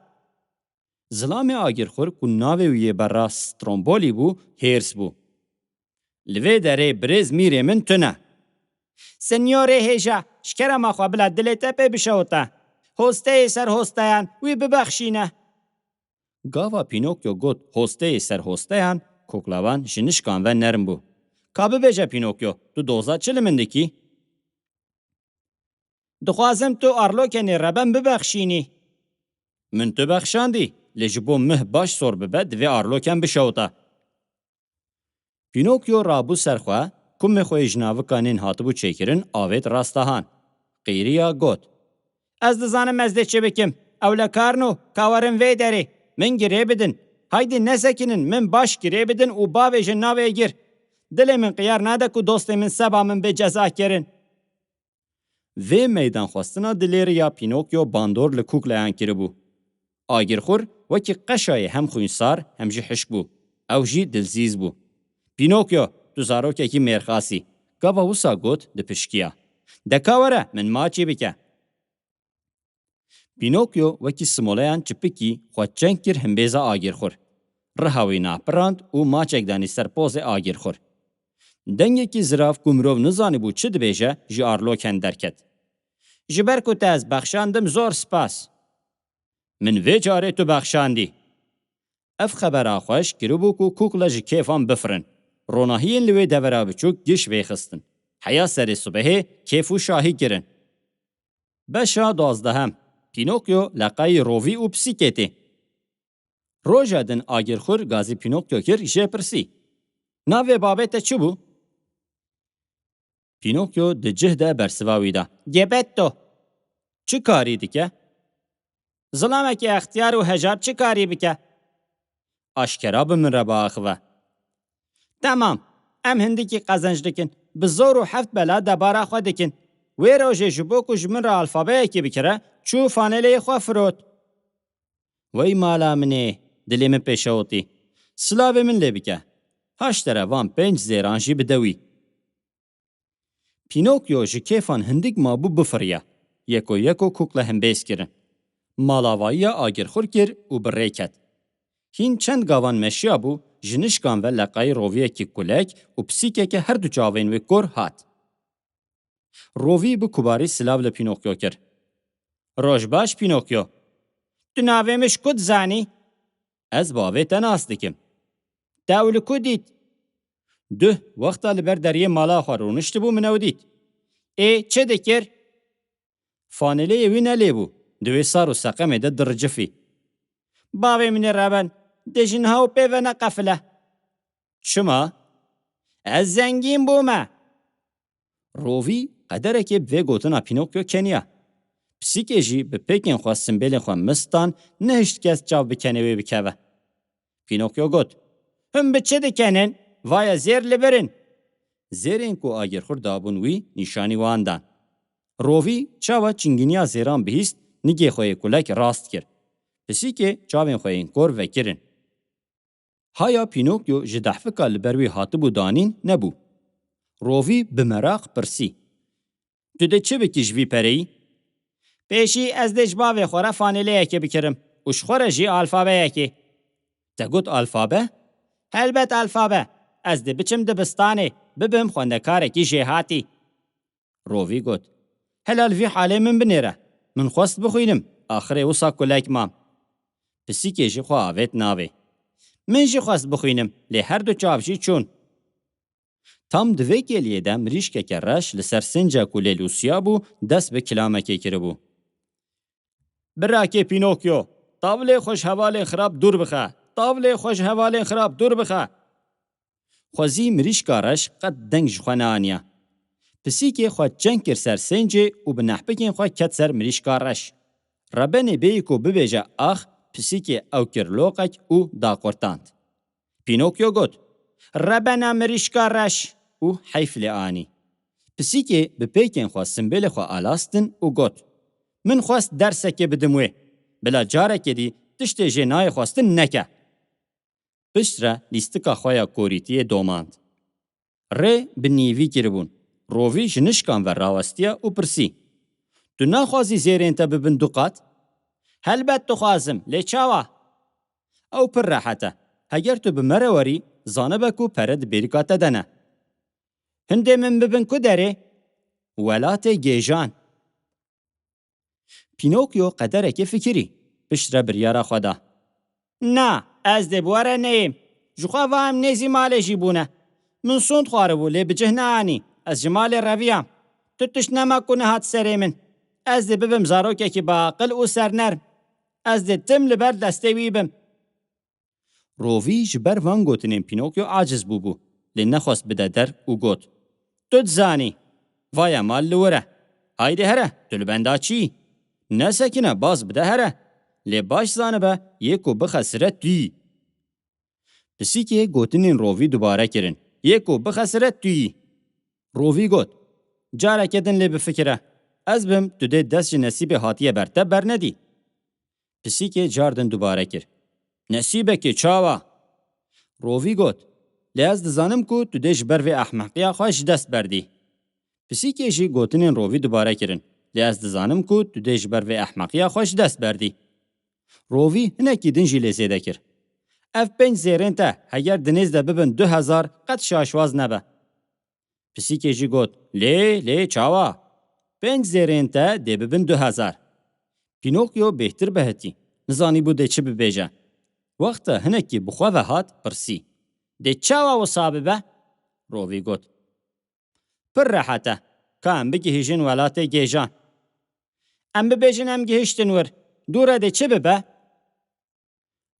Zilamê agirxur ku navê wî yê berra Strombolî bû, hêrs bû. Li vê derê birêz mîrê min tune. Senyorê hêja, ji kerema xwe bila dilê te pê bişewite. Hosteyê ser hosteyan wî bibexşîne. Gava Pînokyo got hosteyê ser hosteyan, koklavan ji nişkan ve nerm bû. Ka bibêje Pînokyo, tu doza çi li min dikî? Dixwazim tu Arlokenê reben bibexşînî. Min tu bexşandî, lê ji bo mih baş sor bibe, divê Arloken bişewita. Pînokyo rabû ser xwe, kumê xwe yê ji navikanên hatibû çêkirin avêt rasta han. Qîriya got, Ez dizanim ez dê çi bikim. Ewlekarno, ka werin vê derê. Min girê bidin. Haydî nesekinin, min baş girê bidin û bavêjin navê gir. Dilê min qiyar nade ku dostê min seba min bê cezakirin. Vê meydanxwestina dilêrî ya Pînokyo bandor li kukleyan kiribû. Agirxur wekî qeşayê hem xwînsar hem jî hişk bû. Ew jî dilzîz bû. Pînokyo, tu zarokekî mêrxas î. Gava wisa got, dipişkiya. De ka were, min maçî bike. Pînokyo wekî simoleyan çipikî xwe çeng kir himbêza agirxur. Riha wî napirand û maçek danî ser pozê agirxur. Dengekî zirav ku mirov nizanîbû çi dibêje, ji arloken derket. Ji ber ku te ez bexşandim, zor spas. Min vê carê tu bexşandî. Ev xebera xweş kiribû ku kukle ji kêfan bifirin. Ronahiyên li wê devera biçûk giş vêxistin. Heya serê sibehê kêf û şahî kirin. Beşa duwazdeham. Pînokyo leqayî Rovî û pisîkê tê. Roja din agirxwir gazî Pînokyo kir, jê pirsî: "Navê babê te çi bû?" Pînokyo di cih de bersiva wî da: "Geppetto." "Çi karî dike?" "Zilamekî extiyar û hejar çi karî bike?" "Aşkera bi min re biaxive." "Temam, em hindikî qezenc dikin. Bi zor û heft bela debara xwe dikin. Wê rojê ji bo ku ji min re alfabeyekê bikire, çû faneleyê xwe firot." "Wey mala min ê, dilê min pêşewitî. Silavê min lê bike. Haştere van pênc zêran jî bide wî." Pînokyo ji kêfan hindik mabû bifiriya. Yeko yeko kukle himbêz kirin. Malavayiya agirxwir kir û bi rê ket. Hîn çend gavan meşiya bû, ji nişkan ve leqayî Roviyekî kulek û pisîkeke her du çavên wê kor hat. Rovî bi kubarî silav li Pînokyo kir. "Roj baş, Pînokyo. Tu navê min ji ku dizanî?" "Ez bavê te nas dikim." "Te ew li ku dît?" "Duh, wexta li ber deriyê mala xwe rûniştibû, min ew dît." "Ê çi dikir?" "Faneleyê wî ne lê bû. Di wê sar û seqemê de diricifî." "Bavê min ê reben, dê ji niha û pê ve neqefile." "Çima?" "Ez zengîn bûme." Rovî qederekê bi vê gotina Pînokyo keniya. Pisîkê jî bi pêkên xwe simbêlên xwe mistan, nehişt kes çav bi kenê wê bikeve. Pînokyo got: "Hûn bi çi dikenin? Vaye zêr li vir in." Zêrên ku agirxwir dabûn wî, nîşanî wan dan. Rovî çawa çingîniya zêran bihîst, nigê xwe yê kulek rast kir. Pisîkê çavên xwe yên kor vekirin. Haya Pînokyo ji dehfika li ber wî hatibû danîn nebû. Rovî bi meraq pirsî: "Tu dê çi bikî ji vî pereyî?" "Pêşî ez dê ji bavê xwe re faneleyekê bikirim û ji xwe re jî alfabeyekê." "Te got alfabe?" "Helbet alfabe. Ez dê biçim dibistanê, bibim xwendekarekî jêhatî." Rovî got: "Hela li vî halê min binêre. Min xwest bixwînim, axirê wisa kulek mam." Pisîkê jî xwe avêt navê. "Min jî xwest bixwînim, lê her du çav jî çûn." Tam di vê kêliyê de mirîşkeke reş li ser sênca ku lê lûsiya bû, dest bi kilamekê kiribû. "Birakê Pînokyo, tavlê xwe ji hevalên xirab dûr bixe! Tavlê xwe ji hevalên xirab dûr bixe!" Xwezî mirîşka reş qet deng ji xwe neaniya. Pisîkê xwe çeng kir ser sêncê û bi nehpikên xwe ket ser mirîşka reş. Rebenê bêyî ku bibêje ax, pisîkê ew kir loqek û daqurtand. Pînokyo got: "Rebena mirîşka reş!" û heyf lê anî. Pisîkê bi pêkên xwe simbêlê xwe alastin û got: "Min xwest dersekê bidim wê. Bila careke dî tiştê jê nayê xwestin neke." Piştre lîstika xwe ya korîtiyê domand. Rê bi nîvî kiribûn. Rovî ji nişkan ve rawestiya û pirsî: "Tu naxwazî zêrên te bibin du qat?" "Helbet dixwazim, lê çawa?" "Ew pir rehet e. Heger tu bi me re werî, zanibe ku pere di bêrîka te de ne." "Hindê min bibin ku derê?" "Welatê gêjan." Pînokyo qederekê fikirî, piştre biryara xwe da. "Na, ez dê bi we re neyêm. Ji xwe va em nêzî malê jî bûne. Min sond xwaribû, lê bi cih neanî. Ez ji malê reviyam. Tu tişt nema ku nehat serê min. Ez dê bibim zarokekî biaqil û sernerm. Ez dê tim li ber destê wî bim." Rovî ji ber van gotinên Pînokyo aciz bûbû, lê nexwest bide der û got: "Tu dizanî, vaya mal li wir e. Haydê here, tu li benda çi yî? Nesekine, baz bide here. Lê baş zanibe, yê ku bixesire tu yî." Pisîkê gotinên Rovî dubare kirin: "Yê ku bixesire tu yî." Rovî got: "Careke din lê bifikire. Ez bim, tu dê dest ji nesîbê hatiye ber te bernedî." Pisîkê car din dubare kir: "Nesîbekê çawa?" Rovî got: "Lê ez dizanim ku tu dê ji ber vê ehmeqiya xwe ji dest berdî." Pisîkê jî gotinên Rovî dubare kirin: "Lê ez dizanim ku tu dê ji ber vê ehmeqiya xwe ji dest berdî." Rovî hinekî din jî lê zêde kir: "Ev pênc zêrên te, heger di nêz de bibin du hezar, qet şaşwaz nebe." Pisîkê jî got, lê, lê, çawa? Pênc zêrên te dê bibin du hezar. Pînokyo bêhtir bihitî. Nizanîbû dê çi bibêje. Wexta hinekî bi xwe ve hat, pirsî, dê çawa wisa bibe? Rovî got, pir rehet e. Ka em bigihîjin welatê gêjan. Em bibêjin em gihiştin wir. Dû re dê çi bibe?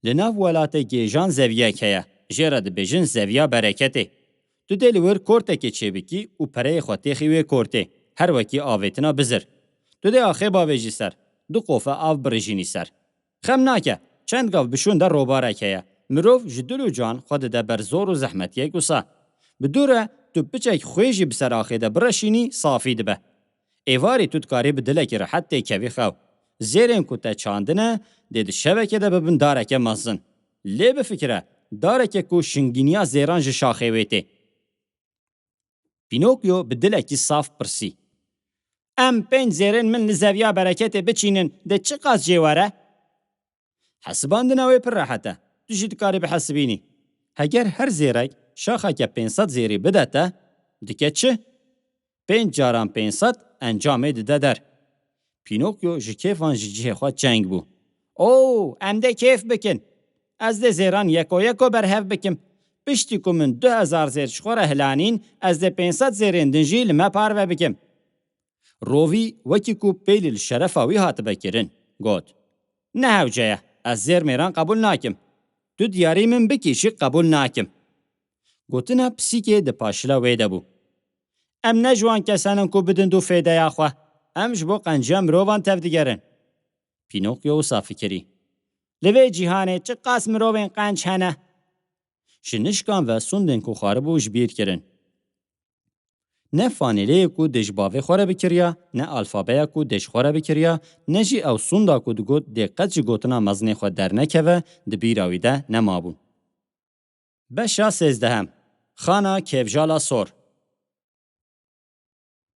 Li nav welatê gêjan zeviyek heye. Jê re dibêjin zeviya bereketê. Tu dê li wir kortekê çêbikî û pereyê xwe têxî wê kortê. Her wekî avêtina bizir. Tu dê axê bavêjî ser. Du qofe av birijînî ser. Xem nake. Çend gav bi şûn de robarek heye. Mirov ji dil û can xwe dide ber zor û zehmetiyek wisa. Bi dû re tu piçek xwê jî bi ser axê de bireşînî, safî dibe. Êvarî tu dikarî bi dilekî rehet têkevî xew. Zêrên ku te çandine, dê di şevekê de bibin dareke mezin. Lê bifikire, dareke ku şingîniya zêran ji şaxê wê tê. Pînokyo bi dilekî saf pirsî, em pênc zêrên min li zeviya bereketê biçînin, dê çiqas jê were? Hesibandina wê pir rehet e. Tu jî dikarî bihesibînî. Heger her zêrek şaxeke pênc sed zêrî bide te, dike çi? Pênc caran pênc sed encamê dide der. Pînokyo ji kêfan ji cihê xwe çeng bû. O, em dê kêf bikin. Ez dê zêran yeko yeko berhev bikim. Piştî ku min du hezar zêr ji xwe re hilanîn, ez dê pênc sed zêrên din jî li me parve bikim. Rovî wekî ku pêlî li şerefa wî hatibe kirin, got, ne hewce ye, ez zêr mêran qebûl nakim. Tu diyarî min bikî jî qebûl nakim. Gotina pisîkê di paşila wê de bû. Em ne ji wan kesan in ku bidin dû fêdeya xwe. Em ji bo qenciya mirovan tevdigerin. Pînokyo wisa fikirî. Li vê cîhanê çiqas mirovên qenc hene. Ji nişkan ve sûndên ku xwaribû ji bîr kirin. Ne fanêleyê ku dê ji bavê xwe re bikiriya, ne alfabeya ku dê ji xwe re bikiriya, ne jî ew sûnda ku digot dê qet ji gotina mezinê xwe dernekeve, di bîra wî de nemabûn. Beşa sêzdeham. Xana Kevjala Sor.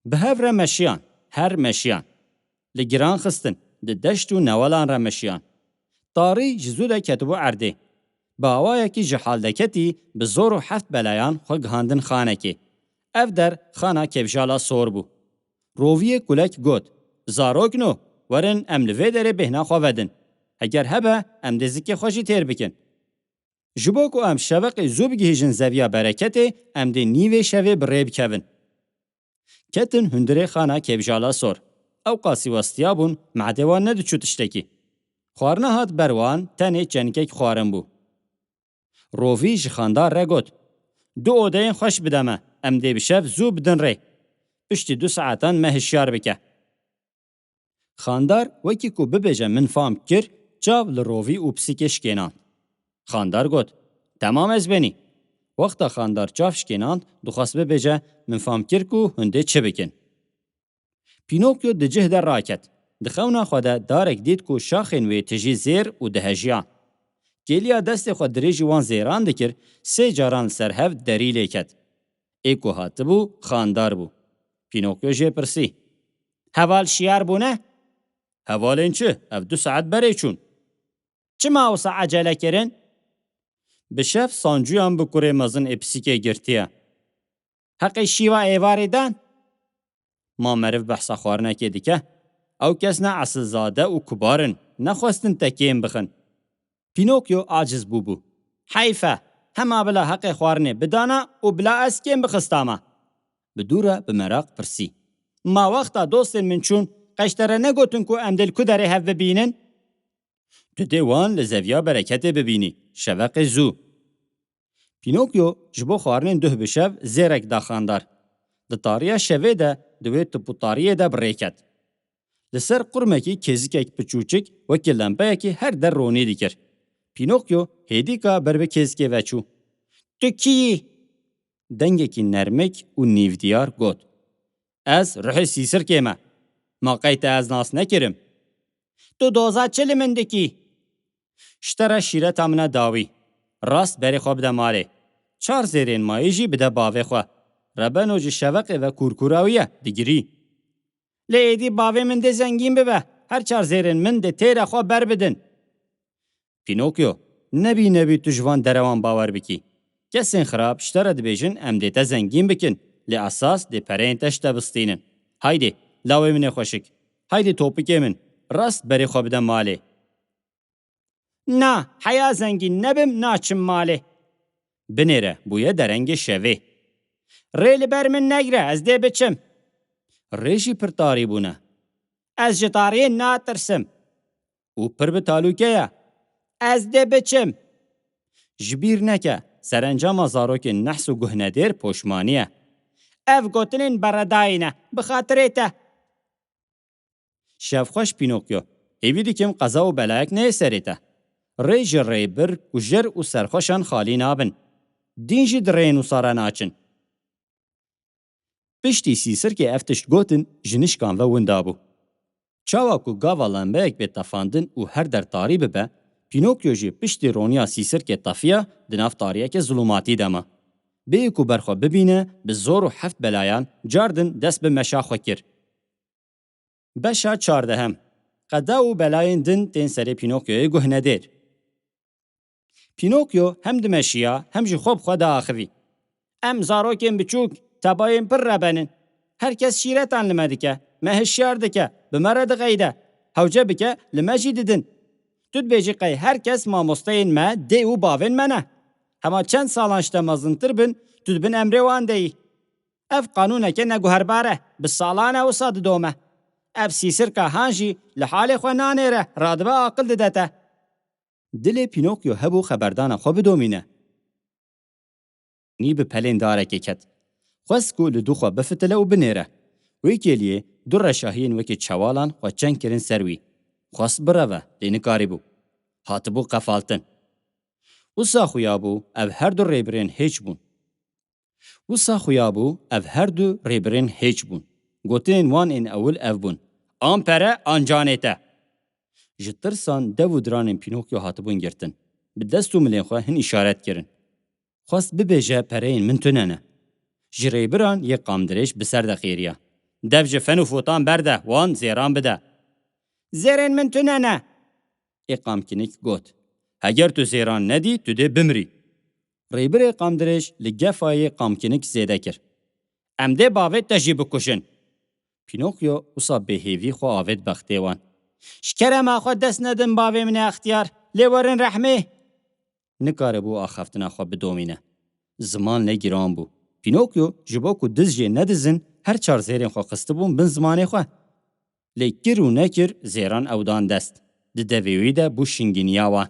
Bi hev re meşiyan, her meşiyan. Li giran xistin, di deşt û newelan re meşiyan. Tarî ji zû de ketibû erdê. Bi awayekî ji hal deketî, bi zor û heft belayan xwe gihandin xanekê. Ev der xana Kevjala Sor bû. Roviyê kulek got, zarokno, werin em li vê derê bêhna xwe vedin. Heger hebe, em dê zikê xwe jî têr bikin. Ji bo ku em şeveqê zû bigihîjin zeviya bereketê, em dê nîvê şevê bi rê bikevin. Ketin hundirê xana Kevjala Sor. Ew qasî westiyabûn, mehdê wan nediçû tiştekî. Xwarina hat ber wan, tenê çenikek xwarin bû. Rovî ji xandar re got, du odeyên xweş bide me, em dê bi şev zû bidin rê. Piştî du saetan me hişyar bike. Xandar wekî ku bibêje min fam kir, çav li rovî û pisîkê şikênand. Xandar got, temam ez benî. Wexta xandar çav şikênand, dixwest bibêje, min fam kir ku hûn dê çi bikin. Pînokyo di cih de raket. Di xewna xwe de darek dît ku şaxên wê tijî zêr û dihejiyan. Kêliya destê xwe dirêjî wan zêran dikir, sê caran li ser hev derî lê ket. Ê ku hatibû, xandar bû. Pînokyo jê pirsî, heval şiyar bûne? Hevalên çi? Ev du saet berê çûn. Çima wisa ecele kirin? Bi şev sancûyan bi kurê mezin ê pisîkê girtiye. Heqê şîva êvarê dan? Ma meriv behsa xwarinekê dike. Ew kes ne esilzade û kubar in, nexwestin te kêm bixin. Pînokyo aciz bûbû. Heyf e, hema bila heqê xwarinê bidana û bila ez kêm bixistama. Bi dû re bi meraq pirsî. Ma wexta dostên min çûn, qeş te re negotin ku em dê li ku derê hev bibînin? Tu dê wan li zeviya bereketê bibînî, şeveqê zû. Pînokyo ji bo xwarinên duh bi şev zêrek da xandar. Di tariya şevê de di wê tip û tariyê de bi rê ket. Li ser qurmekî kêzikek piçûçik wekî lempeyekî her der ronî dikir. Pînokyo hêdîka ber bi kêzikê ve çû. Tu kî yî? Dengekî nermik û nîvdiyar got. Ez ruhê Sîsirkê me. Ma qey te ez nas nekirim? Tu doza çi li min dikî? Ji te re şîreta min e dawî. Rast berê xwe bide malê. Çar zêrên mayî jî bide bavê xwe. Rebeno ji şeveqê ve kûrkûra wî ye, digirî. Lê êdî bavê min dê zengîn bibe. Her çar zêrên min dê têra xwe ber bidin. Pînokyo, nebî nebî tu ji van derewan bawer bikî. Kesên xirab ji te re dibêjin em dê te zengîn bikin. Lê esas dê pereyên te ji te bistînin. Haydê, lawê min ê xweşik. Haydê topikê min. Rast berê xwe bide malê. Na, heya zengîn nebim, naçim malê. Binêre, bûye derengê şevê. Rê li ber min negire, ez dê biçim. Rê jî pir tarî bûne. Ez ji tariyê natirsim. Û pir bi talûke ye. Ez dê biçim. Ji bîr neke, serencama zarokên nehs û guhnedêr poşmanî ye. Ev gotinên beredayî ne, bi xatirê te. Şevxweş Pînokyo, hêvî dikim qeza û belayek neyê serê te. Rê ji rêbir, kujer û serxweşan xalî nabin. Dîn jî di rê nûsa re naçin. Piştî Sîsirkê ev tişt gotin, ji nişkan ve winda bû. Çawa ku gava lembeyek bê tefandin û her der tarî bibe, Pînokyo jî piştî roniya Sîsirkê tefiya di nav tariyeke zulûmatî de ma. Bêyî ku ber xwe bibîne, bi zor û heft belayan cardin dest bi meşa xwe kir. Beşa çardehem. Qeda û belayên din tên serê Pînokyoyê guhnedêr. Pînokyo hem dimeşiya hem jî xwe bi xwe diaxivî. Em zarokên biçûk, tebayên pir rebenin. Her kes şîretan li me dike, me hişyar dike, bi me re dixeyde. Hewce bike, li me jî didin. Tu dibêjî qey her kes mamosteyên me, dê û bavên me ne. Hema çend salan ji te mezintir bin, tu di bin emrê wan de yî. Ev qanûneke neguherbar e, bi salan e wisa didome. Ev Sîsirka han jî li halê xwe nanêre, radibe aqil dide te. Dilê Pînokyo hebû xeberdana xwe bidomîne. Nî bi pelên darekê ket. Xwest ku li dû xwe bifitile û binêre. Wê kêliyê du reşahiyên wekî çewalan xwe çeng kirin ser wî. Xwest bireve, lê nikarîbû. Hatibû qefaltin. Wisa xuya bû, ev her du rêbirên hêç bûn. Wisa xuya bû, ev her du rêbirên hêç bûn. Gotinên wan ên ewil ev bûn: An pere, an canê te. Ji tirsan dev û diranên Pînokyo hatibûn girtin. Bi dest û milên xwe hin îşaret kirin. Xwest bibêje pereyên min tune ne. Ji rêbiran yê qamdirêj bi ser de qêriya. Dev ji fen û fotan berde, wan zêran bide. Zêrên min tune ne. Ê qamkinik got: Heger tu zêran nedî, tu dê bimrî. Rêbirê qamdirêj li gefa yê qamkinik zêde kir: Em dê bavê te jî bikujin. Pînokyo wisa bêhêvî xwe avêt bextê wan. Ji kerema xwe dest nedin bavê min ê extiyar, lê werin rehmê. Nikaribû axaftina xwe bidomîne. Ziman lê giran bû. Pînokyo ji bo ku diz jê nedizin, her çar zêrên xwe xistibûn bin zimanê xwe. Lê kir û nekir zêran ew dan dest. Di devê wî de bû şingîniya wan.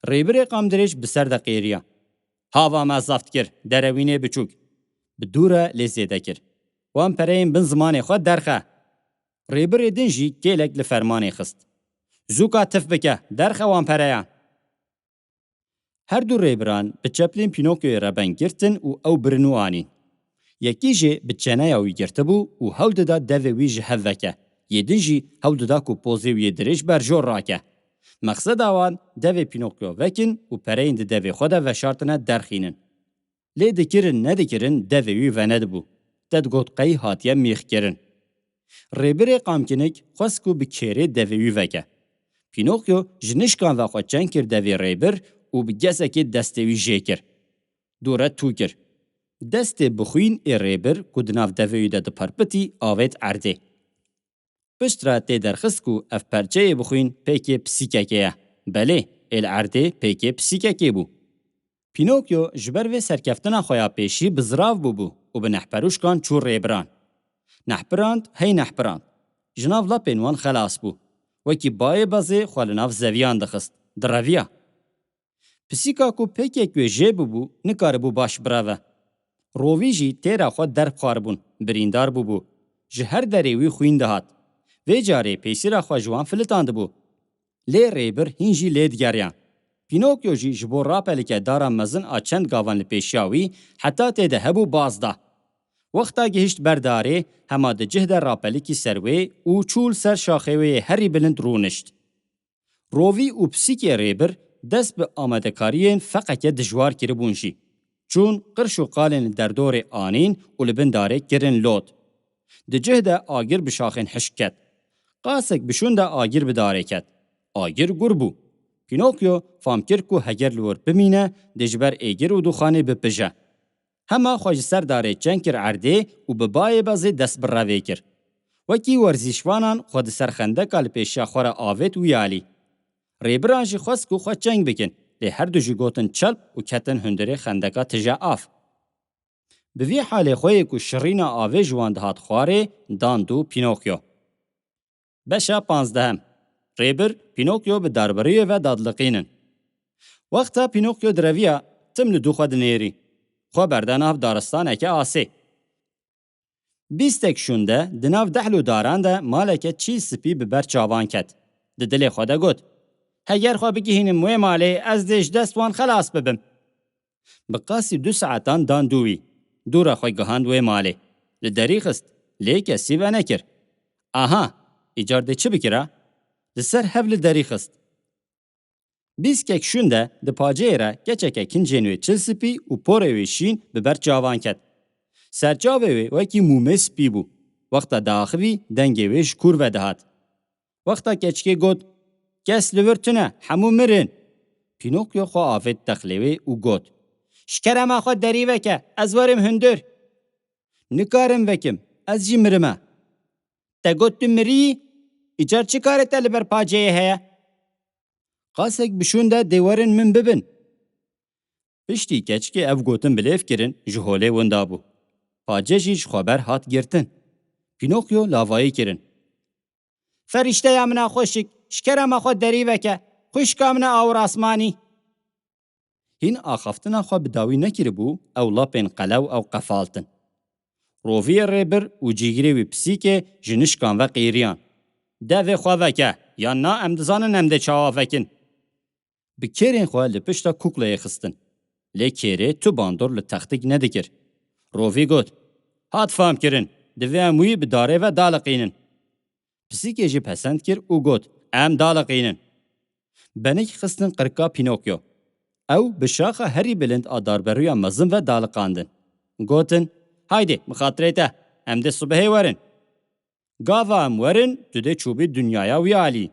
Rêbirê qamdirêj bi ser de qêriya. Hava me zeft kir, derewînê biçûk. Bi dû re lê zêde kir. Wan pereyên bin zimanê xwe derxe. Rêbirê din jî kêlek li fermanê xist. Zûka tif bike, derxe wan pereyan. Her du rêbiran bi çeplên Pînokyoyê re beng girtin û ew birin û anîn. Yekî jê bi çeneya wî girtibû û hewl dida devê wî ji hev veke, yê din jî hewl dida ku pozê wî yê dirêj berjor rake. Mexseda wan devê Pînokyo vekin û pereyên di devê xwe de veşartine derxînin. Lê dikirin nedikirin devê wî venedibû. Te digot qey hatiye mîxkirin. Rêbirê qamkinik xwest ku bi kêrê devê wî veke. Pînokyo ji nişkan ve xwe çeng kir devê rêbir û bi gezekê destê wî jê kir. Dû re tû kir. Destê bi xwîn ê rêbir ku di nav devê wî de diperpitî avêt erdê. Piştre tê derxist ku ev perçeyê bi xwîn pêkê pisîkekê ye. Belê, ê li erdê pêkê pisîkekê bû. Pînokyo ji ber vê serkeftina xwe ya pêşî bi zirav bûbû û bi nehperûşkan çû rêbiran. Nehpirand, hey nehpirand. Ji nav lapên wan xelas bû. Wekî bayê bezê xwe li nav zeviyan dixist. Direviya. Pisîka ku pêkek wê jê bûbû, nikaribû baş bireve. Rovî jî têra xwe derb xwaribûn, birîndar bûbû. Ji her derê wî xwîn dihat. Vê carê pêsîra xwe ji wan filitandibû. Lê rêbir hîn jî lê digeriyan. Pînokyo jî ji bo rapelike dara mezin a çend gavan li pêşiya wî heta tê de hebû baz da. Wexta gihişt ber darê, hema di cih de rapelikî ser wê û çû li ser şaxê wê yê herî bilind rûnişt. Rovî û pisîkê rêbir dest bi amadekariyên feqeke dijwar kiribûn jî. Çûn qirş û qalên li derdorê anîn û li bin darê kirin lot. Di cih de agir bi şaxên hişk ket. Qasek bi şûn de agir bi darê ket. Agir gur bû. Pînokyo fam kir ku heger li wir bimîne, dê ji ber êgir û dûxanê bipije. Hema xwe ji ser darê çeng kir erdê û bi bayê bezê dest bi revê kir. Wekî werzîşvanan xwe di ser xendeka li pêşiya xwe re avêt wî alî. Rêbiran jî xwest ku xwe çeng bikin, lê her du jî gotin çelp û ketin hundirê xendeka tije av. Bi vî halê xwe yê ku şirîna avê ji wan dihat xwarê, dan dû Pînokyo. Beşa panzdehim. Rêbir, Pînokyo bi darberiyê ve dadliqînin. Wexta Pînokyo direviya, tim li dû xwe dinêrî. Xwe berde nav daristaneke asê. Bîstek şûn de, di nav dehl û daran de maleke çîl spî bi ber çavan ket. Di dilê xwe de got, "Heger xwe bigihînim wê malê, ez dê ji dest wan xelas bibim." Bi qasî du saetan dan dû wî. Dû re xwe gihand wê malê. Li derî xist, lê kesî venekir. Aha, îcar dê çi bikira? Li ser hev li derî xist. Bîstkek şûn de di paceyê re keçeke kincên wê çil spî û porê wê şîn bi ber çavan ket. Serçavê wê wekî mûmê spî bû. Wexta diaxivî dengê wê ji kûr ve dihat. Wexta keçikê got, "Kes li vir tune, hemû mirin." Pînokyo xwe avêt texlê wê û got, "Ji kerema xwe derî veke, ez werim hundir." "Nikarim vekim, ez jî mirime." "Te got tu miriyî? Îcar çi karê te li ber paceyê heye?" "Qasek bi şûn de dê werin min bibin." Piştî keçikê ev gotin bi lêv kirin, ji holê winda bû. Pace jî ji xwe ber hat girtin. Pînokyo lavayî kirin. "Ferîşteya min a xweşik, ji kerema xwe derî veke, xwişka min a awir asmanî." Hîn axaftina xwe bi dawî nekiribû, ew lapên qelew ew qefaltin. Roviyê rêbir û cîgirê wî pisîkê ji nişkan ve qîriyan. "Devê xwe veke, yan na em dizanin em dê çawa vekin." Bi kêrên xwe li pişta kukleyê xistin. Lê kêrê tu bandor li textik nedikir. Rovî got, "Hat fam kirin, divê em wî bi darê ve daliqînin." Pisîkê jî pesend kir û got, "Em daliqînin." Benik xistin qirka Pînokyo. Ew bi şaxa herî bilind a darberûya mezin ve daliqandin. Gotin, "Haydê, bi xatirê te, em dê sibehê werin. Gava em werin, tu dê çûbî dinyaya wî alî."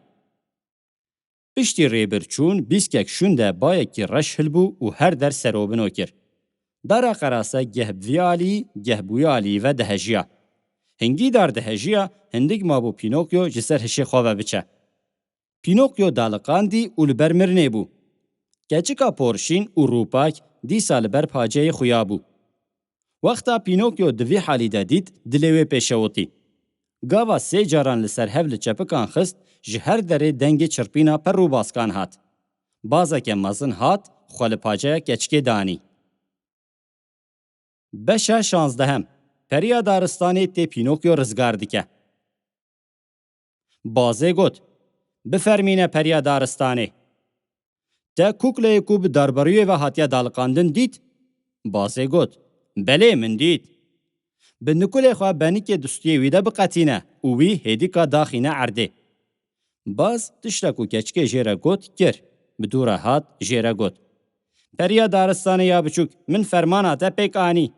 Piştî rêbir çûn, bîskek şûn de bayekî reş hilbû û her der serobino kir. Dara qerase geh bi vî alî, geh bi wî alî ve dihejiya. Hingî dar dihejiya, hindik mabû Pînokyo ji ser hişê xwe ve biçe. Pînokyo daliqandî û li ber mirinê bû. Keçika porşîn û rûpak dîsa li ber paceyê xuya bû. Wexta Pînokyo di vî halî de dît, dilê wê pêşewitî. Gava sê caran li ser hev li çepikan xist, ji her derê dengê çirpîna per û baskan hat. Bazeke mezin hat, xwe li paceya keçikê danî. Beşa şanzdehim. Periya daristanê tê Pînokyo rizgar dike. Bazê got, "Bifermîne periya daristanê. Te kukleyê ku bi darberûyê ve hatiye daliqandin dît?" Bazê got, "Belê, min dît." "Bi nikulê xwe benikê dustiyê wî de biqetîne û wî hêdîka daxîne erdê." Baz tişta ku keçikê jê re got, kir. Bi dû re hat, jê re got, "Periya daristanê ya biçûk, min fermana te pêk anî.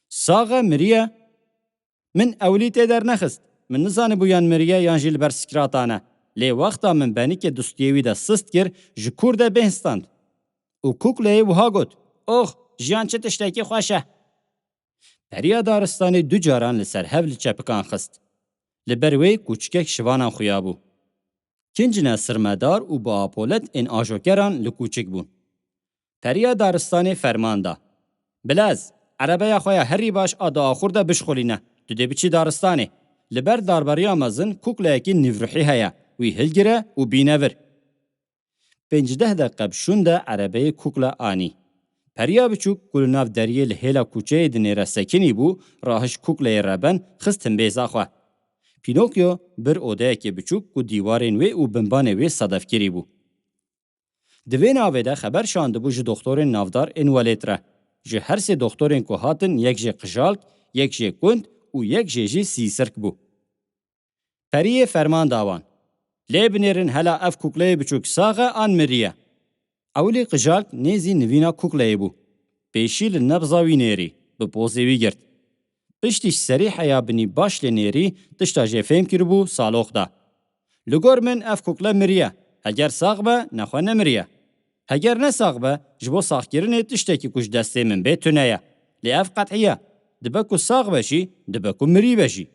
Sax e, miriye?" "Min ewilî tê dernexist. Min nizanibû yan miriye yan jî li ber sikratan e. Lê wexta min benikê dustiyê wî de sist kir, ji kûr de bêhn stand. Û kukleyê wiha got, 'Ox, jiyan çi tiştekî xweş e.'" Periya daristanê du caran li ser hev li çepikan xist. Li ber wê kûçikek şivanan xuya bû. Kincine sirmedar û bi apolet ên ajokeran li kûçik bûn. Periya daristanê ferman da, "Bilez, erebeya xwe ya herî baş a di axur de bişxulîne, tu dê biçî daristanê. Li ber darberiya mezin kukleyekî nîvruhî heye, wî hilgire û bîne vir." Pêncdeh deqe bi şûn de erebeyê kukle anî. Periya biçûk ku li nav deriyê li hêla kûçeyê dinêre sekinî bû, rahişt kukleyê reben, xist himbêza xwe. Pînokyo bir odeyekê biçûk ku dîwarên wê û binbanê wê sedefkirî bû. Di vê navê de xeber şandibû ji doxtorên navdar ên welêt re. Ji her sê doxtorên ku hatin, yek jê qijalk, yek jê kund û yek jê jî sîsirk bû. Periyê ferman da wan, "Lê binêrin hela ev kukleyê biçûk sax e an miriye." Ewilî qijalk nêzî nivîna kukleyê bû. Pêşî li nebza wî nêrî, bi pozê wî girt. Piştî ji serî heya binî baş lê nêrî, tişta jê fêm kiribû, salox da. "Li gor min ev kukle miriye. Heger sax be, nexwe nemiriye. Heger ne sax be, ji bo saxkirinê tiştekî ku ji destê min bê tune ye. Lê ev qet'î ye. Dibe ku sax be jî, dibe ku mirî be jî.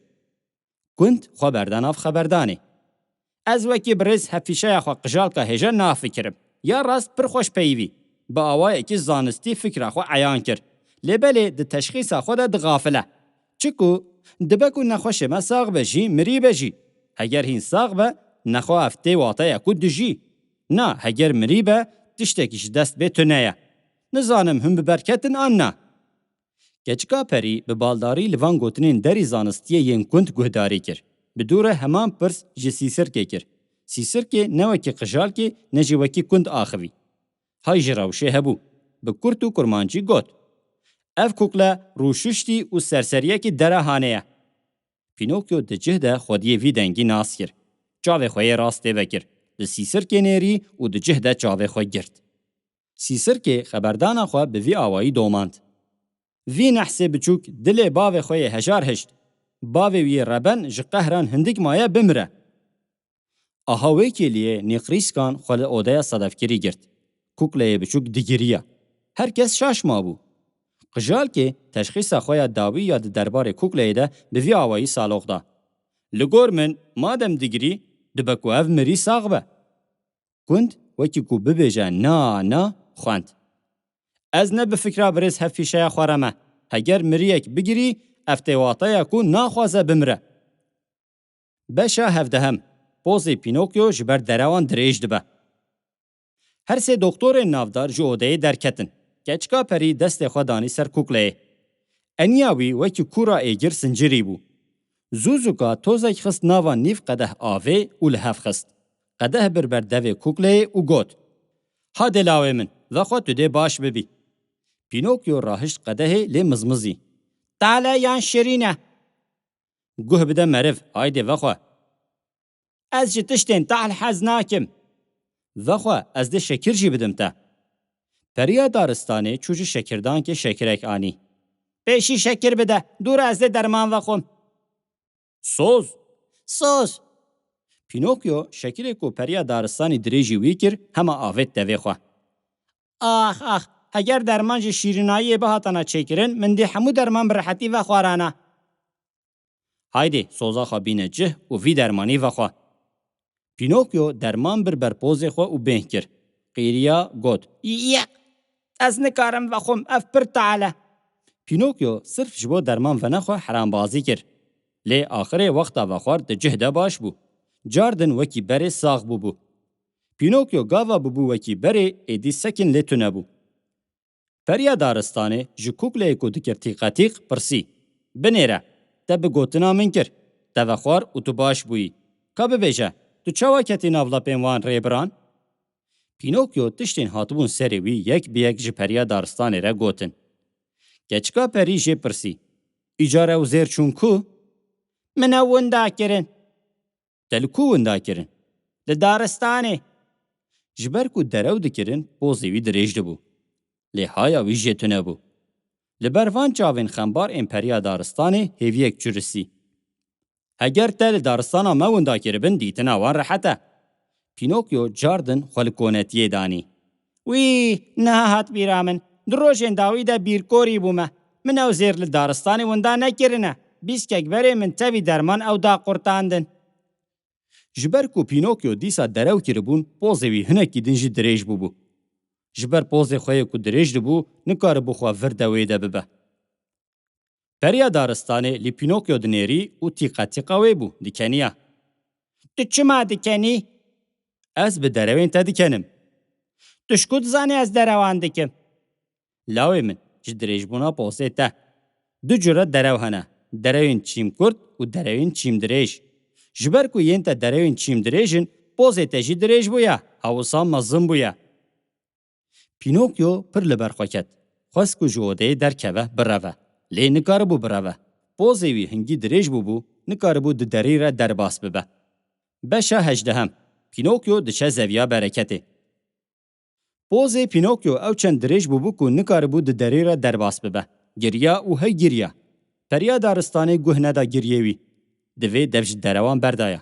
Gund xwe berde nav xeberdanê. Ez wekî birêz hevfîşeya xwe qijalka hêja nafikirim. Ya rast pir xweş peyivî. Bi awayekî zanistî fikra xwe eyan kir. Lê belê di teşxîsa xwe de dixafile. Çiku dibe ku nexweşê me sax be jî, mirî be jî. Heger hîn sax be, nexwe ev tê wateya ku dijî. Na, heger mirî be, tiştekî ji dest bê tune ye. Nizanim hûn bi ber ketin an na. Keçika Perî bi baldarî li van gotinên derî zanistiyê yên kund guhdarî kir. Bi dû re heman pirs ji Sîsirkê kir. Sîsirkê ne wekî qijalkê ne jî wekî kund axivî. Hay ji rewşê hebû. Bi kurt û kurmancî got, "Ev kukle rûşiştî û serseriyekî dera hanê ye." Pînokyo di cih de xwediyê vî dengî nas kir. Çavê xwe yê rast tê vekir. Li Sîsirkê nêrî û di cih de çavê xwe girt. Sîsirkê xeberdana xwe bi vî awayî domand. Vî nehsê biçûk dilê bavê xwe yê hejar hişt. Bavê wî yê reben ji qehran hindik maye bimire. Aha wê kêliyê nîqrîskan xwe li odeya sedefkirî girt. Kukleyê biçûk digiriya. Her kes şaş mabû. Qijalkê teşxîsa xwe ya dawî ya di derbarê kukleyê de bi vî awayî salox da. Li gor min, madem digirî, dibe ku ev mirî sax be. Gund wekî ku bibêje na, na, xwend. Ez ne bi fikra birêz hevfîşeya xwe re me. Heger miriyek bigirî, ev tê wateya ku naxwaze bimire. Beşa hevdehem. Pozê Pînokyo ji ber derewan dirêj dibe. Her sê doktorên navdar ji odeyê derketin. Keçika Perî destê xwe danî ser kukleyê. Eniya wî wekî kûra êgir sincirî bû. Zû zûka tozek xist nava nîv qedeh avê û li hev xist. Qedeh bir ber devê kukleyê û got, "Hadê lawê min, vexwe tu dê baş bibî." Pînokyo rahişt qedehê lê mizmizî. "Tale yan şirîn e?" "Guh bide meriv, haydê vexwe." "Ez ji tiştên tahl hez nakim." "Vexwe, ez dê şekir jî bidim te." Periya daristanê çû ji şekirdankê şekirek anî. "Pêşî şekir bide, dû re ez dê derman vexwim." "Soz." "Soz." Pînokyo şekirê ku periya daristanî dirêjî wî kir, hema avêt devê xwe. "Ax, ax, heger derman ji şîrinayiyê bihatana çêkirin, min dê hemû derman bi rehetî vexwarana." "Haydê, soza xwe bîne cih û vî dermanî vexwe." Pînokyo derman bir ber pozê xwe û bêhn kir. Qîriya got, "Yeq, ez nikarim vexwim, ev pir tal e." Pînokyo sirf ji bo derman venexwe herambazî kir. Lê axirê wexta vexwar di cih de baş bû. Cardin wekî berê sax bûbû. Pînokyo gava bûbû wekî berê, êdî sekin lê tune bû. Periya daristanê ji kukleyê ku dikir tîqetîq pirsî, "Binêre, te bi gotina min kir, te vexwar û tu baş bûyî. Ka bibêje, tu çawa ketî nav lepên wan rêbiran?" Pînokyo tiştên hatibûn serê wî yek bi yek ji periya daristanê re gotin. Keçika perî jê pirsî, "Îcar ew zêr çûn ku?" "Min ew winda kirin." "Te li ku winda kirin?" "Li daristanê." Ji ber ku derew dikirin, pozê wî dirêj dibû. Lê haya wî jê tune bû. Li ber van çavên xembar ên periya daristanê hêviyek çûrisî. "Heger te li daristana me winda kiribin, dîtina wan rehet e." Pînokyo cardin xwe li konetiyê danî. "Wî, niha hat bîra min. Di rojên dawî de bîrkorî bûme. Min ew zêr li daristanê winda nekirine. Bîstkek berê min tevî derman ew da qurtandin." Ji ber ku Pînokyo dîsa derew kiribûn, pozê wî hinekî din jî dirêj bûbû. Ji ber pozê xwe yê ku dirêj dibû, nikaribû xwe vir de wê de bibe. Periya daristanê li Pînokyo dinêrî û tîqetîqa wê bû, dikeniya. "Tu çima dikenî?" "Ez bi derewên te dikenim." "Tu ji ku dizanî ez derewan dikim?" "Lawê min, ji dirêjbûna pozê te. Du cure derew hene, derewên çîmkurt û derewên çîmdirêj. Ji ber ku yên te derewên çîmdirêj in, pozê te jî dirêj bûye, hewsa mezin bûye." Pînokyo pir li ber xwe ket. Xwest ku ji odeyê derkeve, bireve. Lê nikaribû bireve. Pozê wî hingî dirêj bûbû, nikaribû di derî re derbas bibe. Beşa hejdehem. Pînokyo diçe zeviya bereketê. Pozê Pînokyo ew çend dirêj bûbû ku nikaribû di derî re derbas bibe. Giriya û hey giriya. Periya daristanê guh neda giriyê wî. Divê dev ji derewan berdaya.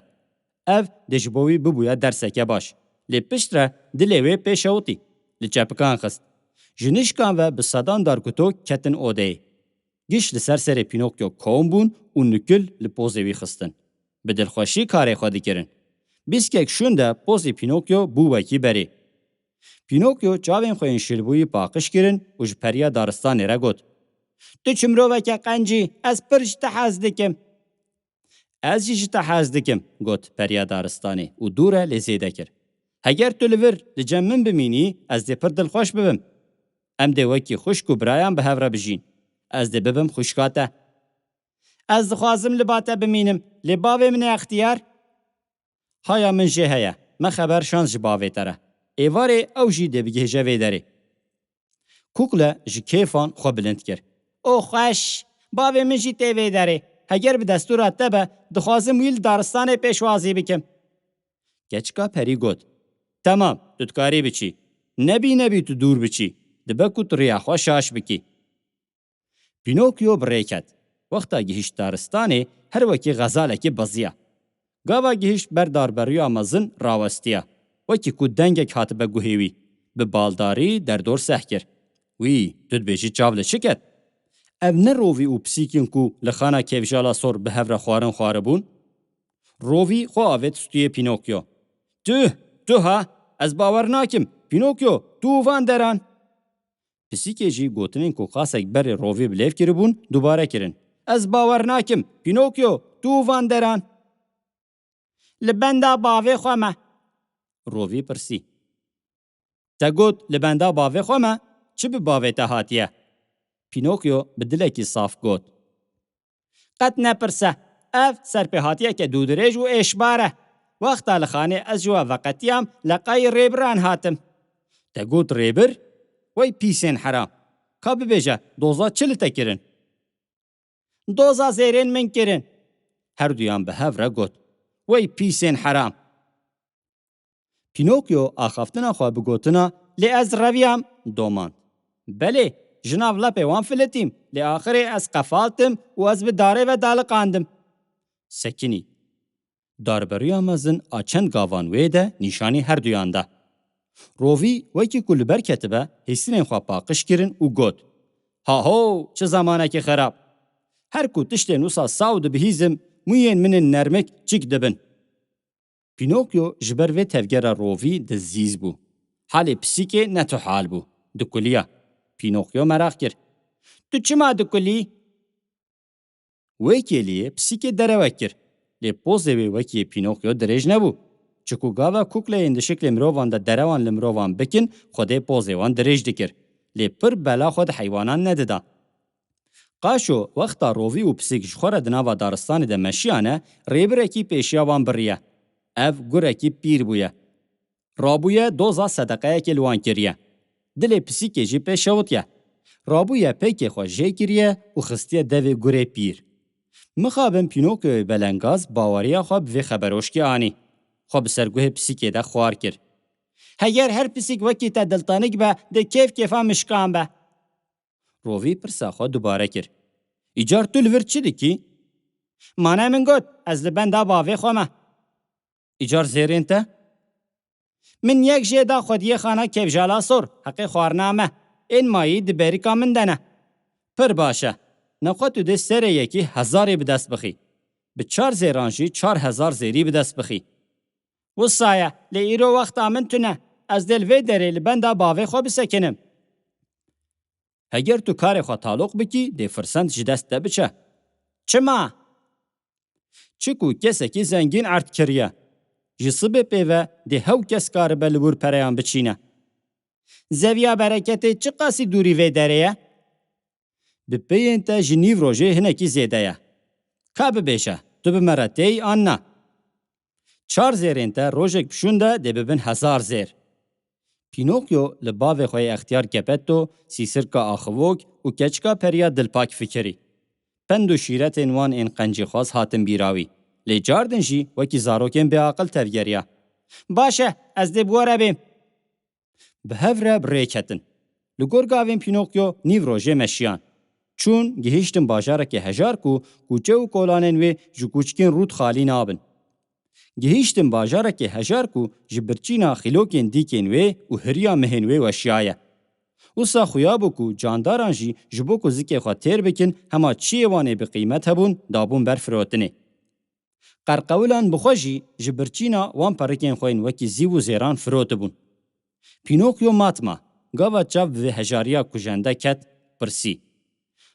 Ev dê ji bo wî bibûya derseke baş. Lê piştre dilê wê pê şewitî. Li çepikan xist. Ji nişkan ve bi sedan darkutok ketin odeyê. Giş li ser serê Pînokyo kom bûn û nikil li pozê wî xistin. Bi dilxweşî karê xwe dikirin. Bîskek şûn de pozê Pînokyo bû wekî berê. Pînokyo çavên xwe yên şilbûyî paqij kirin û ji periya daristanê re got, "Tu çi miroveke qencî, ez pir ji te hez dikim." "Ez jî ji te hez dikim," got periya daristanê û dû re lê zêde kir. "Heger tu li vir li cem min bimînî, ez dê pir dilxweş bibim. Em dê wekî xwişk û birayan bi hev re bijîn. Ez dê bibim xwişka te." "Ez dixwazim li ba te bimînim, lê bavê min ê extiyar?" "Haya min jê heye, me xeber şand ji bavê te re. Êvarê ew jî dê bigihêje vê derê." Kukle ji kêfan xwe bilind kir. "O xweş! Bavê min jî tê vê derê. Heger bi destûra te be, dixwazim wî li daristanê pêşwazî bikim." Keçika perî got, "Temam, tu dikarî biçî. Nebî nebî tu dûr biçî. Dibe ku tu riya xwe şaş bikî." Pînokyo bi rê ket. Wexta gihişt daristanê, her wekî xezalekî beziya. Gava gihişt ber darberiya mezin rawestiya. Wekî ku dengek hatibe guhê wî. Bi baldarî derdor seh kir. "Wî, tu dibêjî çav li çi ket? Ev ne rovî û pisîk in ku li xana kevjala sor bi hev re xwarin xwaribûn?" Rovî xwe avêt stûyê Pînokyo. "Tuh, tu ha? Ez bawer nakim. Pînokyo, tu û van deran." Pisîkê jî gotinên ku qasek berê rovî bi lêv kiribûn, dubare kirin. "Ez bawer nakim. Pînokyo, tu û van deran." "Li benda bavê xwe me?" rovî pirsî. "Te got, li benda bavê xwe me? Çi bi bavê te hatiye?" Pînokyo bi dilekî saf got. "Qet nepirse. Ev serpêhatiyeke dûdirêj û êşbar e. Wexta li xanê ez ji we veqetiyam, leqayî rêbiran hatim." "Te got rêbir? Wey pîsên heram. Ka bibêje, doza çi li te kirin?" "Doza zêrên min kirin." Herduyan bi hev re got, "Wey pîsên heram." Pînokyo axaftina xwe bi gotina, "Lê ez reviyam," domand. "Belê, ji nav lepê wan filitîm, lê axirê ez qefaltim û ez bi darê ve daliqandim." Sekinî. Darberiya mezin a çend gavan wê de nîşanî herduyan da. Rovî wekî ku li ber ketibe, hêsirên xwe paqij kirin û got, "Haho, çi zemanekî xerab! Her ku tiştên wisa saw dibihîzim, mûyên min ên nermik çik dibin." Pînokyo ji ber vê tevgera rovî dizîz bû. Halê pisîkê ne tu hal bû. Dikuliya. Pînokyo meraq kir. "Tu çima dikulî?" Wê kêliyê pisîkê derewe kir. Lê pozê wê wekî yê Pînokyo dirêj nebû. Çiku gava kukleyên di şiklê mirovan de derewan li mirovan bikin, Xwedê pozê wan dirêj dikir. Lê pir bela xwe di heywanan nedida. Qaşo, wexta rovî û pisîk ji xwe re di nava daristanê de meşiyane, rêbirekî pêşiya wan biriye. Ev gurekî pîr bûye. Rabûye doza sedeqeyekê li wan kiriye. Dilê pisîkê jî pê şewitiye. Rabûye peykê xwe jê kiriye û xistiye devê gurê pîr. Mixabin Pînokyoyê belengaz baweriya xwe bi vê xeberoşkê anî. Xwe bi ser guhê pisîkê de xwar kir. Heger her pisîk wekî te diltenik be, dê kêf kêfa mişkan be. Rovî pirsa xwe dubare kir. Îcar tu li vir çi dikî? Mane min got, ez li benda bavê xwe me. Îcar zêrên te? Min yek jê da xwediyê xana kevjala sor, heqê xwarina me. Ên mayî di berîka min de ne. Pir baş e. Nexwe tu dê serê yekî hezarê bi dest bixî. Bi çar zêran jî çar hezar zêrî bi dest bixî. Wisa ye, lê îro wexta min tune. Ez dê li vê derê li benda bavê xwe bisekinim. Heger tu karê xwe taloq bikî, dê firsend ji dest te biçe. Çima? Çiku kesekî zengîn erd kiriye. Ji sibê pê ve dê hew kes karibe li wir pereyan biçîne. Zeviya bereketê çiqasî dûrî vê derê ye? Bi peyên te ji nîv rojê hinekî zêde ye. Ka bibêje, tu bi me re têyî an na? Çar zêrên te rojek bi şûn de dê bibin hezar zêr. Pînokyo li bavê xwe yê extiyar Gepetto, sîsirka axivok û keçika periya dilpak fikirî. Pend û şîretên wan ên qencîxwaz hatin bîra wî. Lê cardin jî wekî zarokên bêaqil tevgeriya. Baş e, ez dê bi we re bêm. Bi hev re bi rê ketin. Li gor gavên Pînokyo nîv rojê meşiyan. Çûn, gihîştin bajarekê hejar ku kûçe û kolanên wê ji kûçikên rût xalî nabin. Gihîştin bajarekê hejar ku ji birçîna xîlokên dîkên wê û hiriya mihên wê weşiyaye. Wisa xuya bû ku candaran jî ji bo ku zikê xwe têr bikin, hema çiyê wan ê bi qîmet hebûn, dabûn ber firotinê. Qerqewilan bi xwe jî ji birçîna wan perikên xwe yên wekî zîv û zêran firotibûn. Pînokyo mat ma, gava çav bi vê hejariya kujende ket, pirsî: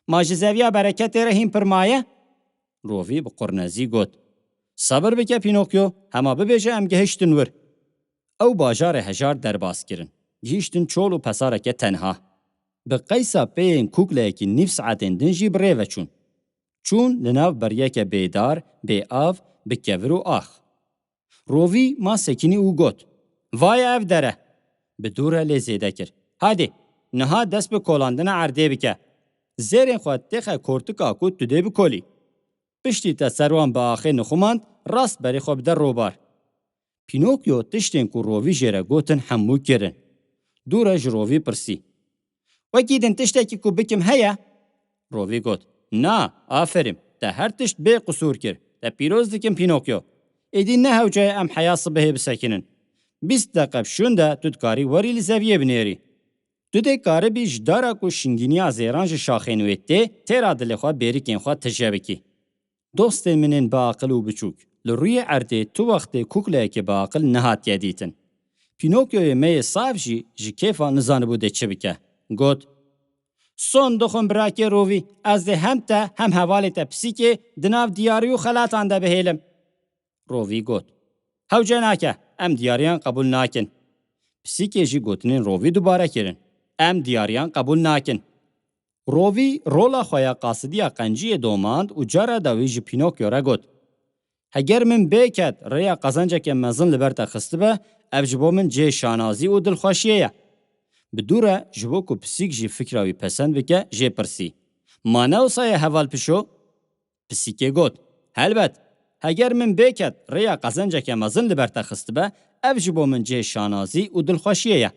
"Ma ji zeviya bereketê re hîn pir maye?" Rovî bi qurnezî got: "Sebir bike Pînokyo, hema bibêje em gihiştin wir." Ew bajarê hejar derbas kirin. Gihiştin çol û pesareke tenha. Bi qeysa pêyên kukleyekî nîv saetên din jî bi rê ve çûn. Çûn li nav beriyeke bêdar, bêav, bi kevir û ax. Rovî ma sekinî û got: "Vaye ev dere!" Bi dû re lê zêde kir: "Hadê, niha dest bi kolandina erdê bike. Zêrên xwe têxe kortika ku tu dê bikolî. Piştî te ser wan bi axê nixumand, rast berê xwe bide robar." Pînokyo tiştên ku Rovî jê re gotin hemû kirin. Dû re ji Rovî pirsî: "Wekî din tiştekî ku bikim heye?" Rovî got: "Na, aferîm, te her tişt bê qisûr kir. Te pîroz dikim Pînokyo. Êdî ne hewce ye em heya sibihê bisekinin. Bîst deqe bi şûn de tu dikarî werî li zeviyê binêrî. Tu dê karibî ji dara ku şingîniya zêran ji şaxên wê tê, têra dilê xwe bêrikên xwe tije bikî." Dostên min ên biaqil û biçûk, li rûyê erdê tu wextê kukleyekê biaqil nehatiye dîtin. Pînokyoyê me yê saf jî ji kêfa nizanibû dê çi bike. Got: "Son dixwim birakê Rovî, ez dê hem te hem hevalê te pisîkê di nav diyarî û xelatan de bihêlim." Rovî got: "Hewce nake, em diyariyan qebûl nakin." Pisîkê jî gotinên Rovî dubare kirin: "Em diyariyan qebûl nakin." Rovî rola xwe ya qasidiya qenciyê domand û cara dawî ji Pînokyo re got: "Heger min bê ket rêya qezenceke mezin li ber te xistibe, ev ji bo min cihê şanazî û dilxweşiyê ye." Bi dû re ji bo ku pisîk jî fikra wî pesend bike, jê pirsî: "Ma ne wisa ye heval Pişo?" Pisîkê got: "Helbet, heger min bê ket rêya qezenceke mezin li ber te xistibe, ev ji bo min cihê şanazî û dilxweşiyê ye."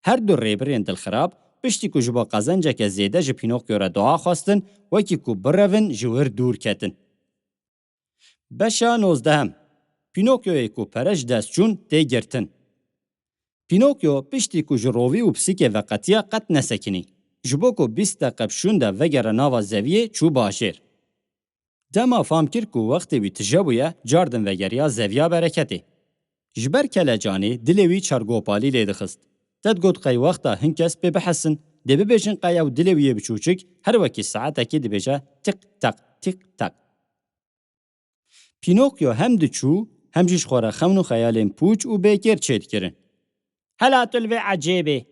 Her du rêbirên dilxirab, piştî ku ji bo qezenceke zêde ji Pînokyo re dua xwestin, wekî ku birevin ji wir dûr ketin. Beşa nozdehim. Pînokyoyê ku pere ji dest çûn tê girtin. Pînokyo piştî ku ji Rovî û pisîkê veqetiya qet nesekinî. Ji bo ku bîst deqe bi şûn de vegere nava zeviyê çû bajêr. Dema fam kir ku wextê wî tije bûye, cardin vegeriya zeviya bereketê. Ji ber kelecanê dilê wî çargopalî lê dixist. Te digot qey wexta hin kes pê bihesin, dê bibêjin qey ew dilê wî yê biçûçik her wekî saetekê dibêje tik tak, tik tak. Pînokyo hem diçû, hem jî ji xwe re xewn û xeyalên pûç û bêkêr çêdikirin. Hela tu li vê ecêbê.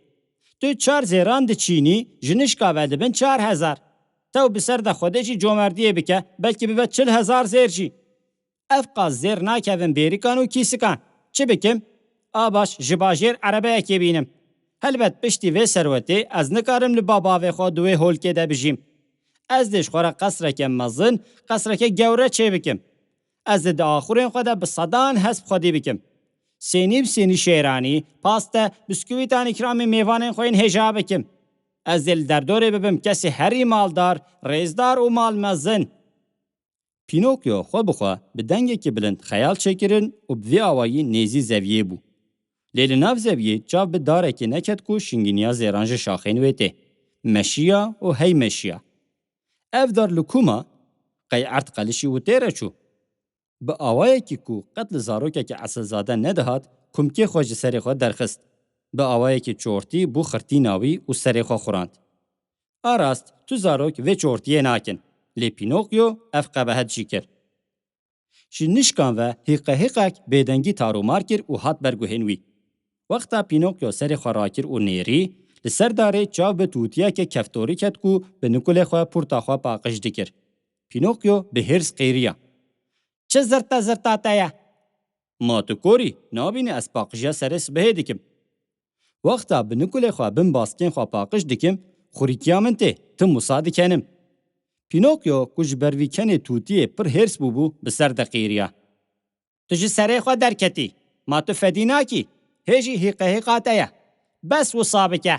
Tu çar zêran diçînî, ji nişka ve dibin çar hezar. Tew bi ser de Xwedê jî comerdiyê bike, belkî bibe çil hezar zêr jî. Ev qas zêr nakevin bêrikan û kîsikan. Çi bikim? A baş, ji bajêr erebeyekê bînim. Helbet piştî vê serwetê ez nikarim li ba bavê xwe di wê holkê de bijîm. Ez dê ji xwe re qesreke mezin, qesreke gewre çêbikim. Ez dê di axurên xwe de bi sedan hesp xwedî bikim. Sênî bi sênî şêranî, paste, biskûvîtan îkramî mêvanên xwe yên hêja bikim. Ez dê li derdorê bibim kesê herî maldar, rêzdar û malmezin. Pînokyo xwe bi xwe bi dengekî bilind xeyal çêkirin û bi vî awayî nêzî zeviyê bû. Lê li nav zeviyê çav bi darekê neket ku şingîniya zêran ji şaxên wê tê. Meşiya û hey meşiya. Ev dar li ku ma? Qey erd qelişî û tê re çû? Bi awayekî ku qet li zarokekî esilzade nedihat, kumkê xwe ji serê xwe derxist. Bi awayekî çortî bû xirtîna wî û serê xwe xurand. A rast, tu zarok vê çortiyê nakin, lê Pînokyo ev qebehet jî kir. Ji nişkan ve hîqehîqek bêdengî tarûmar kir û hat ber guhên wî. Wexta Pînokyo serê xwe rakir û nêrî, li ser darê çav bi tûtiyeke keftorî ket ku bi nikulê xwe pûrta xwe paqij dikir. Pînokyo bi hêrs qêriya: "Çi zirta zirta te ye? Ma tu kor î, nabînî ez paqijiya serê sibehê dikim. Wexta bi nikulê xwe bin baskên xwe paqij dikim, xurîkiya min tê, tim wisa dikenim." Pînokyo ku ji ber vî kenê tûtiyê pir hêrs bûbû, bi ser de qêriya: "Tu ji serê xwe derketî. Ma tu fedî nakî? Hê jî hîqehîqa te ye. Bes wisa bike."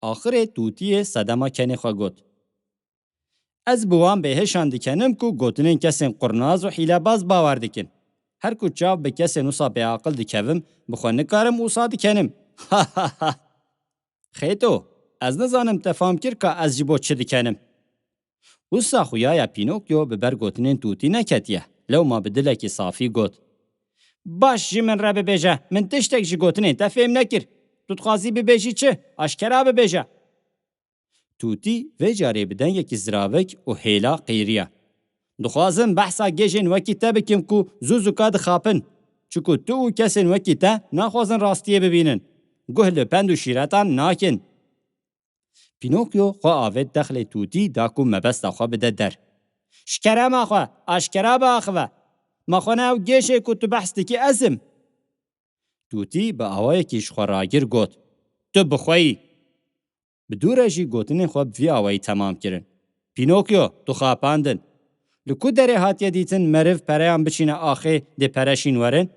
Axirê tûtiyê sedema kenê xwe got: "Ez bi wan bêhişan dikenim ku gotinên kesên qurnaz û hîlebaz bawer dikin. Her ku çav bi kesên wisa bêaqil dikevim, bi xwe nikarim wisa dikenim." Xêto, ez nizanim te fam kir ka ez ji bo çi dikenim. Wisa xuyaya Pînokyo bi ber gotinên Tûtî neketiye. Lewma bi dilekî safî got, "Baş ji min re bibêje, min tiştek ji gotinên te fêm nekir. Tu dixwazî bibêjî çi? Aşkera bibêje." Tûtî vê carê bi dengekî ziravik û hêla qîriya, "Dixwazim behsa gêjên wekî te bikim ku zû zûka dixapin. Çiku tu û kesên wekî te naxwazin rastiyê bibînin. Guh li pend û şîretan nakin." Pînokyo xwe avêt dexlê Tûtî da ku mebesta xwe bide der. "Ji kerema xwe, aşkera biaxive. Ma xwe ne ew gêj e ku tu behs dikî ez im?" Tûtî bi awayekî ji xwe ragir got, "Tu bi xwe yî." Bi dû re jî gotinên xwe bi vî awayî temam kirin. "Pînokyo, tu xapandin. Li ku derê hatiye dîtin meriv pereyan biçîne axê dê pere şîn werin?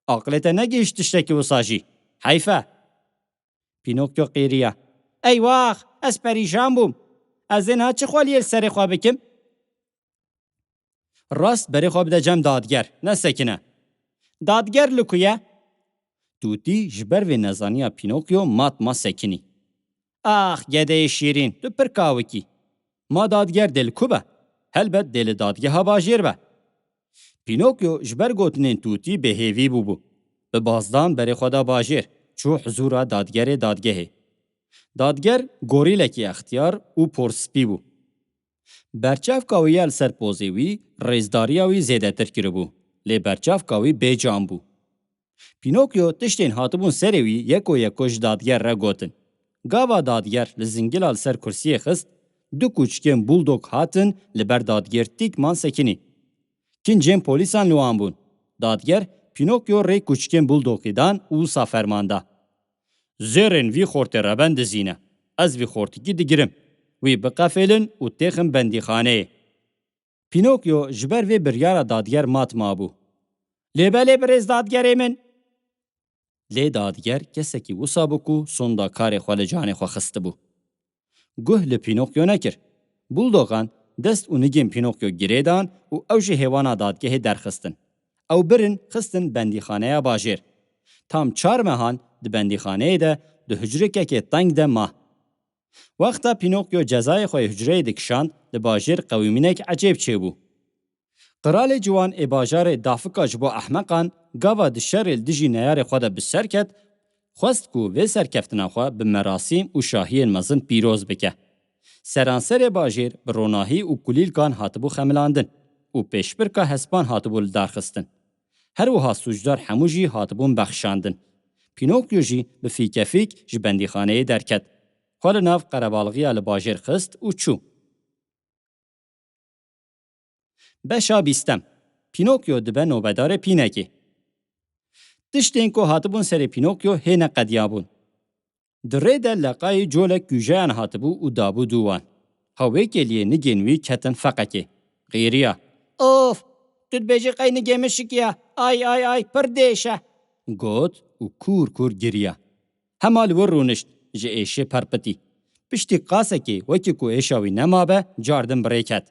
Aqilê te negihîşt tiştekî wisa jî. Heyf e." Pînokyo qîriya. "Eywax, ez perîşan bûm. Ez ê niha çi xweliyê li serê xwe bikim?" "Rast berê xwe bide cem dadger, nesekine." "Dadger li ku ye?" Tûtî ji ber vê nezaniya Pînokyo mat ma sekinî. "Ax, gedeyê şîrîn, tu pir kawikî. Ma dadger dê li ku be? Helbet dê li dadgeha bajêr be." Pînokyo ji ber gotinên Tûtî bêhêvî bûbû. Bi bazdan berê xwe da bajêr, çû hizûra dadgerê dadgehê. Dadger gorîlekî extiyar û porspî bû. Berçavka wî ya li ser pozê wî rêzdariya wî zêdetir kiribû, lê berçavka wî bêcan bû. Pînokyo tiştên hatibûn serê wî yeko yeko ji dadger re gotin. Gava dadger li zingila li ser kursiyê xist, du kûçikên buldog hatin li ber dadger tîk man sekinî. Kincên polîsan li wan bûn. Dadger Pînokyo rê kûçikên buldogî dan û wisa ferman da, "Zêrên vî xortê reben dizîne. Ez vî xortikî digirim. Wî biqefêlin û têxin bendîxaneyê." Pînokyo ji ber vê biryara dadger mat mabû. "Lê belê birêz dadgerê min." Lê dadger kesekî wisa bû ku sonda karê xwe li canê xwe xistibû. Guh li Pînokyo nekir. Buldogan dest û nigên Pînokyo girê dan û ew ji hêwana dadgehê derxistin. Ew birin xistin bendîxaneya bajêr. Tam çar mehan di bendîxaneyê de di hucrikekê teng de ma. Wexta Pînokyo cezayê xwe yê hucreyê dikişand, li bajêr qewimînek ecêb çêbû. Qiralê ciwan ê bajarê dafika ji bo ehmeqan gava di şerê li dijî neyarê xwe de bi ser ket, xwest ku vê serkeftina xwe bi merasîm û şahiyên mezin pîroz bike. Seranserê bajêr bi ronahî û kulîlkan hatibû xemilandin û pêşbirka hespan hatibû lidarxistin. Her wiha sûcdar hemû jî hatibûn bexşandin. Pînokyo jî bi fîkefîk ji bendîxaneyê derket. Xwe li nav qerebalxiya li bajêr xist û çû. Beşa bîstem. Pînokyo dibe nobedarê pînekê. Tiştên ku hatibûn serê Pînokyo hê neqediyabûn. Di rê de leqayî colek kûjeyan hatibû û dabû dû wan. Hewêkê liyê nigên wî ketin feqekê. Qîriya. "Of! Tu dibêjî qey nigê min şikiya. Ay, ay, ay, pir dêş e." Got û kûr kûr giriya. Hema li wir rûnişt, ji êşê perpitî. Piştî qasekê wekî ku êşa wî nemabe, cardin bi rê ket.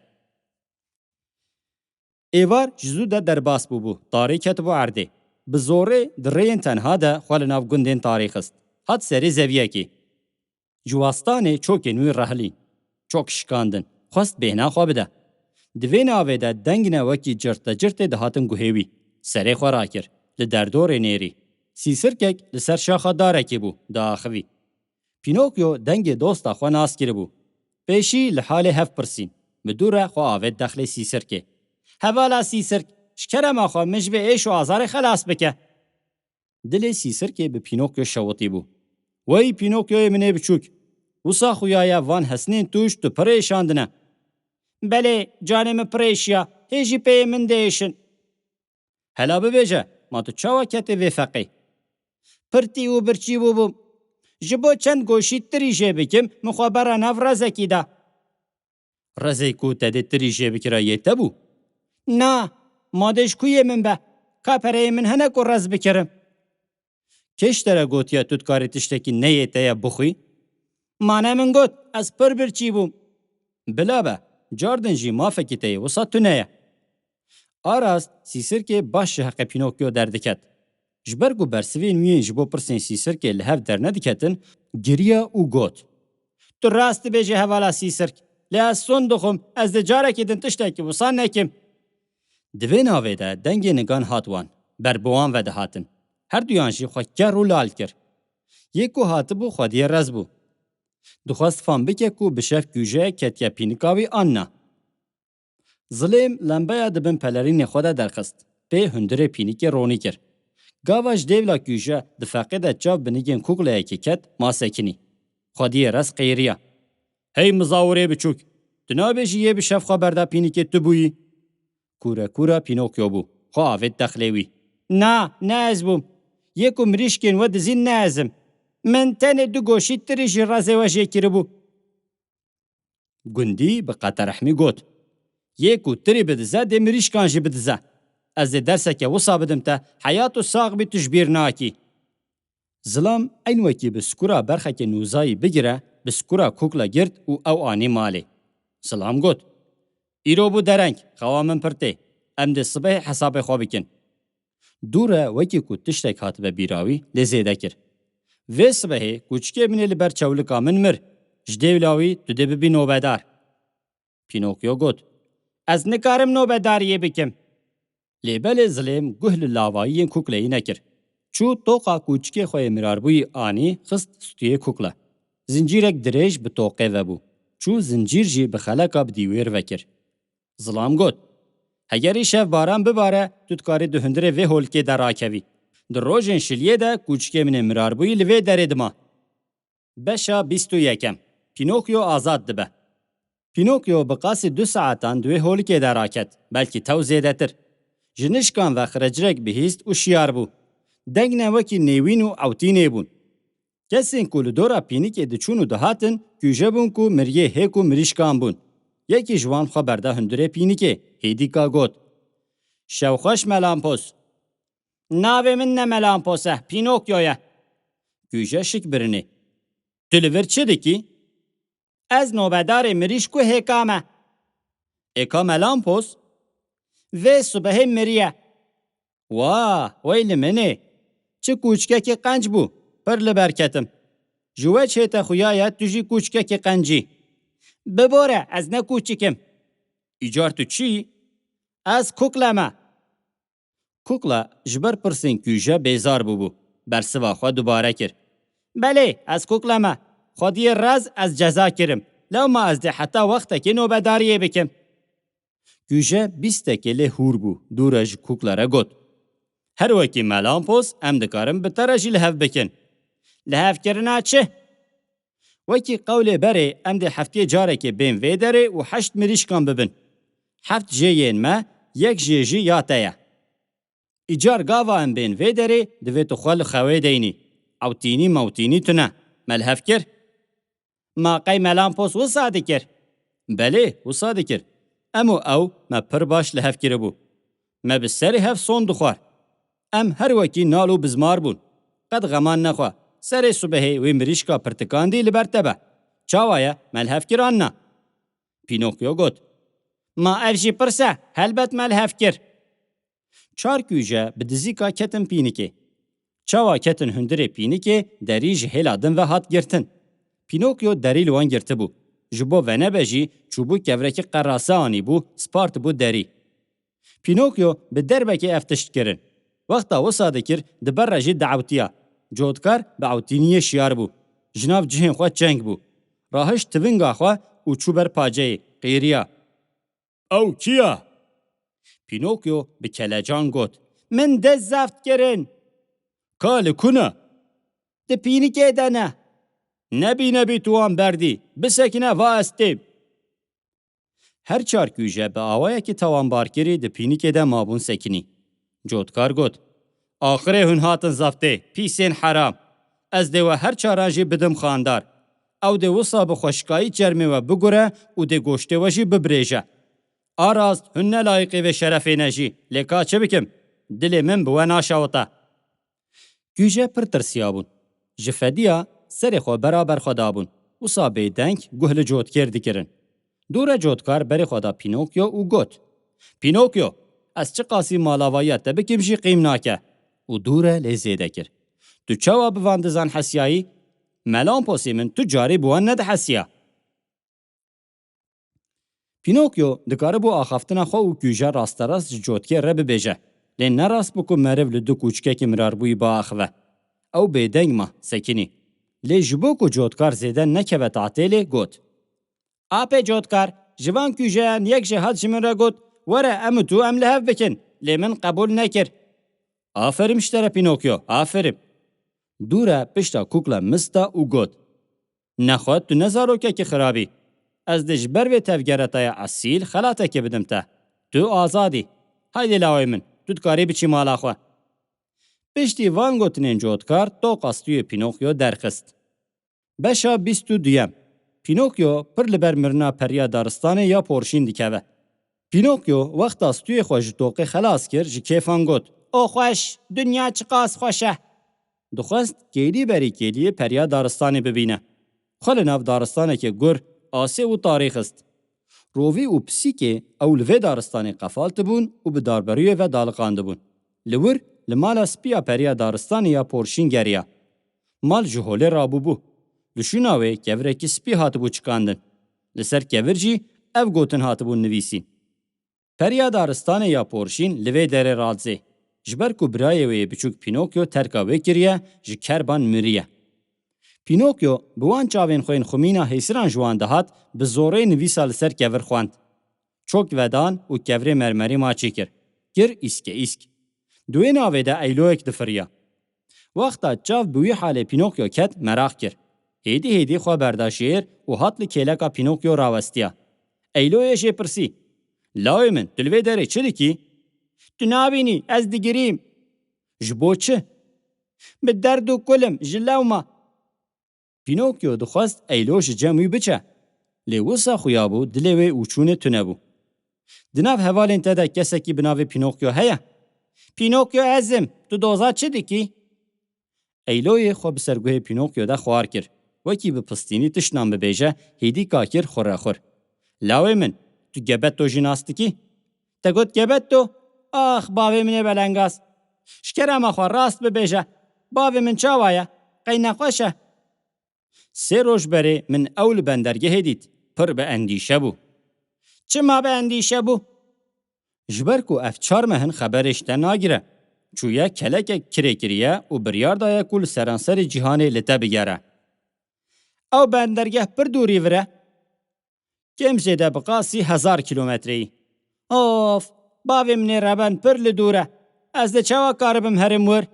Êvar ji zû de derbas bûbû, tarî ketibû erdê. Bi zorê di rêyên tenha de xwe li nav gundên tarî xist. Hat serê zeviyekê. Ji wastanê çokên wî rehilîn. Çok şikandin. Xwest bêhna xwe bide. Di vê navê de deng ne wekî cirtecirtê dihatin guhê wî. Serê xwe rakir. Li derdorê nêrî. Sîsirkek li ser şaxa darekê bû, diaxivî. Pînokyo dengê dosta xwe nas kiribû. Pêşî li halê hev pirsîn. Bi dû re xwe avêt dexlê Sîsirkê. "Hevala Sîsirk, ji kerema xwe min ji vê êş û azarê xelas bike." Dilê Sîsirkê bi Pînokyo şewitî bû. "Wey Pînokyoyê min ê biçûk! Wisa xuya ye van hesnên tûj tu pir êşandine." "Belê, canê min pir êşiya, hê jî peyê min diêşin." "Hela bibêje, ma tu çawa ketê vê feqê?" "Pirtî û birçî bûbûm. Ji bo çend goşî tirî jê bikim, min xwe bera nav rezekî da." "Rezê ku te dê tirî jê bikira yê te bû?" "Na, ma dê ji ku yê min be? Ka pereyê min hene ku rez bikirim." "Kê ji te re gotiye tu dikarî tiştekî ne yê te ye bixwî?" "Ma ne min got, ez pir birçî bûm." "Bila be, cardin jî mafekî te yê wisa tune ye." A rast, Sîsirkê baş ji heqê Pînokyo derdiket. Ji ber ku bersivên wî yên ji bo pirsên Sîsirkê li hev dernediketin, giriya û got, "Tu rast dibêjî hevala Sîsirk, lê ez son dixwim, ez dê carekê din tiştekî wisa nekim." Di vê navê de dengê nigan hat wan, ber bi wan ve dihatin. Herduyan jî xwe ker û lal kir. Yê ku hatibû xwediyê rez bû. Dixwest fam bike ku bi şev kûje ketiye pînika wî an na. Zilêm lembeya di bin pelerînê xwe de derxist, pê hundirê pînikê ronî kir. Gava ji dêvla kûje di feqê de çav bi nigên kukleyekê ket, ma sekinî. Xwediyê rez qêriya. "Hey mizawirê biçûk, tu nabêjî yê bi şev xwe berda pînikê tu bûyî?" Kûre kûra Pînokyo bû. Xwe avêt dexlê wî. "Na, ne ez bûm. Yê ku mirîşkên we dizîn ne ez im. Min tenê du goşî tirî jî rezê we jê kiribû." Gundî bi qeterehmî got, "Yê ku tirî bidize dê mirîşkan jî bidize. Ez dê derseke wisa bidim te, heyat û sax bî tu ji bîr nakî." Zilam eyn wekî bi skura berxekê nûzayî bigire, bi skura kukla girt û ew anî malê. Zilam got, "Îro bû dereng, xewa min pir tê. Em dê sibehê hesabê xwe bikin." Dû re wekî ku tiştek hatibe bîra wî, lê zêde kir. "Vê sibehê kûçikê min ê li ber çewlika min mir. Ji dêvla wî tu dê bibî nobedar." Pînokyo got, "Ez nikarim nobedariyê bikim." Lê belê zilêm guh li lavayiyên kukleyî nekir. Çû toqa kûçikê xwe yê mirarbûyî anî, xist stûyê kukle. Zincîrek dirêj bi toqê ve bû. Çû zincîr jî bi xeleka bi dîwêr ve kir. Zilam got, "Hegerî şev baran bibare, tu dikarî di hundirê vê holikê de rakevî. Di rojên şiliyê de kûçikê min ê mirarbûyî li vê derê dima." Beşa bîst û yekem. Pînokyo azad dibe. Pînokyo bi qasî du saetan di wê holikê de raket, belkî tew zêdetir. Ji nişkan ve xirecirek bihîst û şiyar bû. Deng ne wekî nêwîn û ewtînê bûn. Kesên ku li dora pînikê diçûn û dihatin, kûje bûn ku miriyê hêk û mirîşkan bûn. Yekî ji wan xwe berda hundirê pînikê, hêdîka got, "Şev xweş Melampos." "Navê min ne Melampos e, Pînokyo ye." Kûje şik birinê. "Tu li vir çi dikî?" "Ez nobedarê mirîşk û hêka me." "Êka Melampos?" "Vê sibehê miriye." "Wa, wey li min ê. Çi kûçikekî qenc bû, pir li ber ketim. Ji we çê te xuya ye, tu jî kûçikekî qencî." "Bibore, ez ne kûçik im." "Îcar tu çi yî?" "Ez kukle me." Kukla ji ber pirsên kûje bêzar bûbû. Bersiva xwe dubare kir. "Belê, ez kukle me. Xwediyê rez ez ceza kirim. Lewma ez dê heta wextekê nobedariyê bikim." Kûje bîstekê lê hûr bû. Dû re ji kukla re got, "Her wekî Melampos em dikarin bi te re jî li hev bikin." "Li hev kirina çi?" "Wekî qewlê berê em dê heftiyê carekê bên vê derê û heşt mirîşkan bibin. Heft jê yên me, yek jê jî ya te ye. Îcar gava em bên vê derê, divê tu xwe li xewê deynî. Ewtînî mewtînî tune. Me li hev kir?" "Ma qey Melampos wisa dikir?" "Belê, wisa dikir. Em û ew me pir baş li hev kiribû. Me bi serê hev son dixwar. Em her wekî nal û bizmar bûn. Qet xeman nexwe. Serê sibehê wê mirîşka pirtikandî li ber te be. Çawa ye, me li hev kir an na?" Pînokyo got, "Ma ev jî pirs e, helbet me li hev kir." Çar kûje bi dizîka ketin pînikê. Çawa ketin hundirê pînikê, derî ji hêla din ve hat girtin. Pînokyo derî li wan girtibû. Ji bo venebe jî çûbû kevrekî qerase anîbû, spartibû derî. Pînokyo bi derbekê ev tişt kirin. Wexta wisa dikir, di ber re jî diewtiya. Cotkar bi ewtîniyê şiyar bû. Ji nav cihên xwe çeng bû. Rahişt tivinga xwe û çû ber paceyê, qêriya. "Ew kî ye?" Pînokyo bi kelecan got, "Min dest zeft kirin." "Ka li ku ne?" "Di pînikê de ne." "Nebî nebî tu wan berdî. Bisekine va ez têm." Her çar kûje bi awayekî tawanbarkirî di pînikê de mabûn sekinî. Cotkar got, "Axirê hûn hatin zeftê, pîsên heram. Ez dê we her çaran jî bidim xandar. Ew dê wisa bi xweşikayî çermê we bigure û dê goştê we jî bibrêje. A rast hûn ne layiqê vê şerefê ne jî, lê ka çi bikim? Dilê min bi we naşewite." Kûje pir tirsiyabûn. Ji fediya serê xwe beraber xwe dabûn. Wisa bêdeng guh li cotkêr dikirin. Dû re cotkar berê xwe da Pînokyo û got, "Pînokyo, ez çiqasî malavayiya te bikim jî qîm nake. û dû re lê zêde kir. Tu çawa bi van dizan hesiyayî? Melamposê min tu carî bi wan nedihesiya. Pînokyo dikaribû axaftina xwe û kûje rasterast ji cotkê re bibêje, lê ne rast bû ku meriv li du kûçikekî mirarbûyî biaxive. Ew bêdeng ma, sekinî. Lê ji bo ku cotkar zêde nekeve tatêlê, got, Apê cotkar, ji van kûjeyan yek jê hat ji min re got, Were em û tu em li hev bikin, lê min qebûl nekir. Aferim ji te re Pînokyo, aferim. Dû re pişta kûkla mist da û got, Nexwe tu ne zarokekî xirab î. Ez dê ji ber vê tevgera te ya esîl xelatekê bidim te. Tu azad î. Haydê lawê min, tu dikarî biçî mala xwe. Piştî van gotinên cotkar toqa stûyê Pînokyo derxist. Beşa bîst û duyem. Pînokyo pir li ber mirina periya daristanê ya porşîn dikeve. Pînokyo wexta stûyê xwe ji toqê xelas kir, ji kêfan got, O xweş, dinya çiqas xweş e! Dixwest kêlî berî kêliyê periya daristanê bibîne. Xwe li nav daristaneke gur, asê û tarî xist. Rovî û pisîkê ew li vê daristanê qefaltibûn û bi darberûyê ve daliqandibûn. Li wir, li mala spiya periya daristanê ya porşîn geriya. Mal ji holê rabûbû. Li şûna wê kevirekî spî hatibû çikandin. Li ser kevir jî ev gotin hatibûn nivîsîn. Periya daristanê ya porşîn li vê derê radizê. Ji ber ku birayê wê yê biçûk Pînokyo terka wê kiriye, ji kerban miriye. Pînokyo bi wan çavên xwe yên xumîna hêsiran ji wan dihat, bi zorê nivîsa li ser kevir xwend. Çok vedan û kevirê mermerî maçî kir. Kir îske îsk. Di wê navê de eyloyek difiriya. Wexta çav bi wî halê Pînokyo ket, meraq kir. Hêdî hêdî xwe berda jêr û hat li kêleka Pînokyo rawestiya. Eyloyê jê pirsî, Lawê min, tu li vê derê çi dikî? Tu nabînî, ez digirîm. Ji bo çi? Bi derd û kul im, ji lewma. Pînokyo dixwest Eylo ji cem wî biçe. Lê wisa xuya bû, dilê wê û çûnê tune bû. Di nav hevalên te de kesekî bi navê Pînokyo heye? Pînokyo ez im, tu doza çi dikî? Eyloyê xwe bi ser guhê Pînokyo de xwar kir. Wekî bi pistînî tişt nan bibêje, hêdîka kir xurrexur. Lawê min, tu Gebetto jî nas dikî? Te got Gebetto? Ax, bavê min ê belengaz! Ji kerema xwe rast bibêje, bavê min çawa ye? Qey nexweş e? Sê roj berê min ew li bendergehê dît, pir bi endîşe bû. Çima bi endîşe bû? Ji ber ku ev çar meh in xeberê ji te nagire. Çûye kelekek kirê kiriye û biryar daye ku li seranserê cîhanê li te bigere. Ew bendergeh pir dûrî vir e. Kêm zêde bi qasî hezar kîlometreyî. Of, bavê min ê reben pir li dûr e. Ez dê çawa karibim herim wir?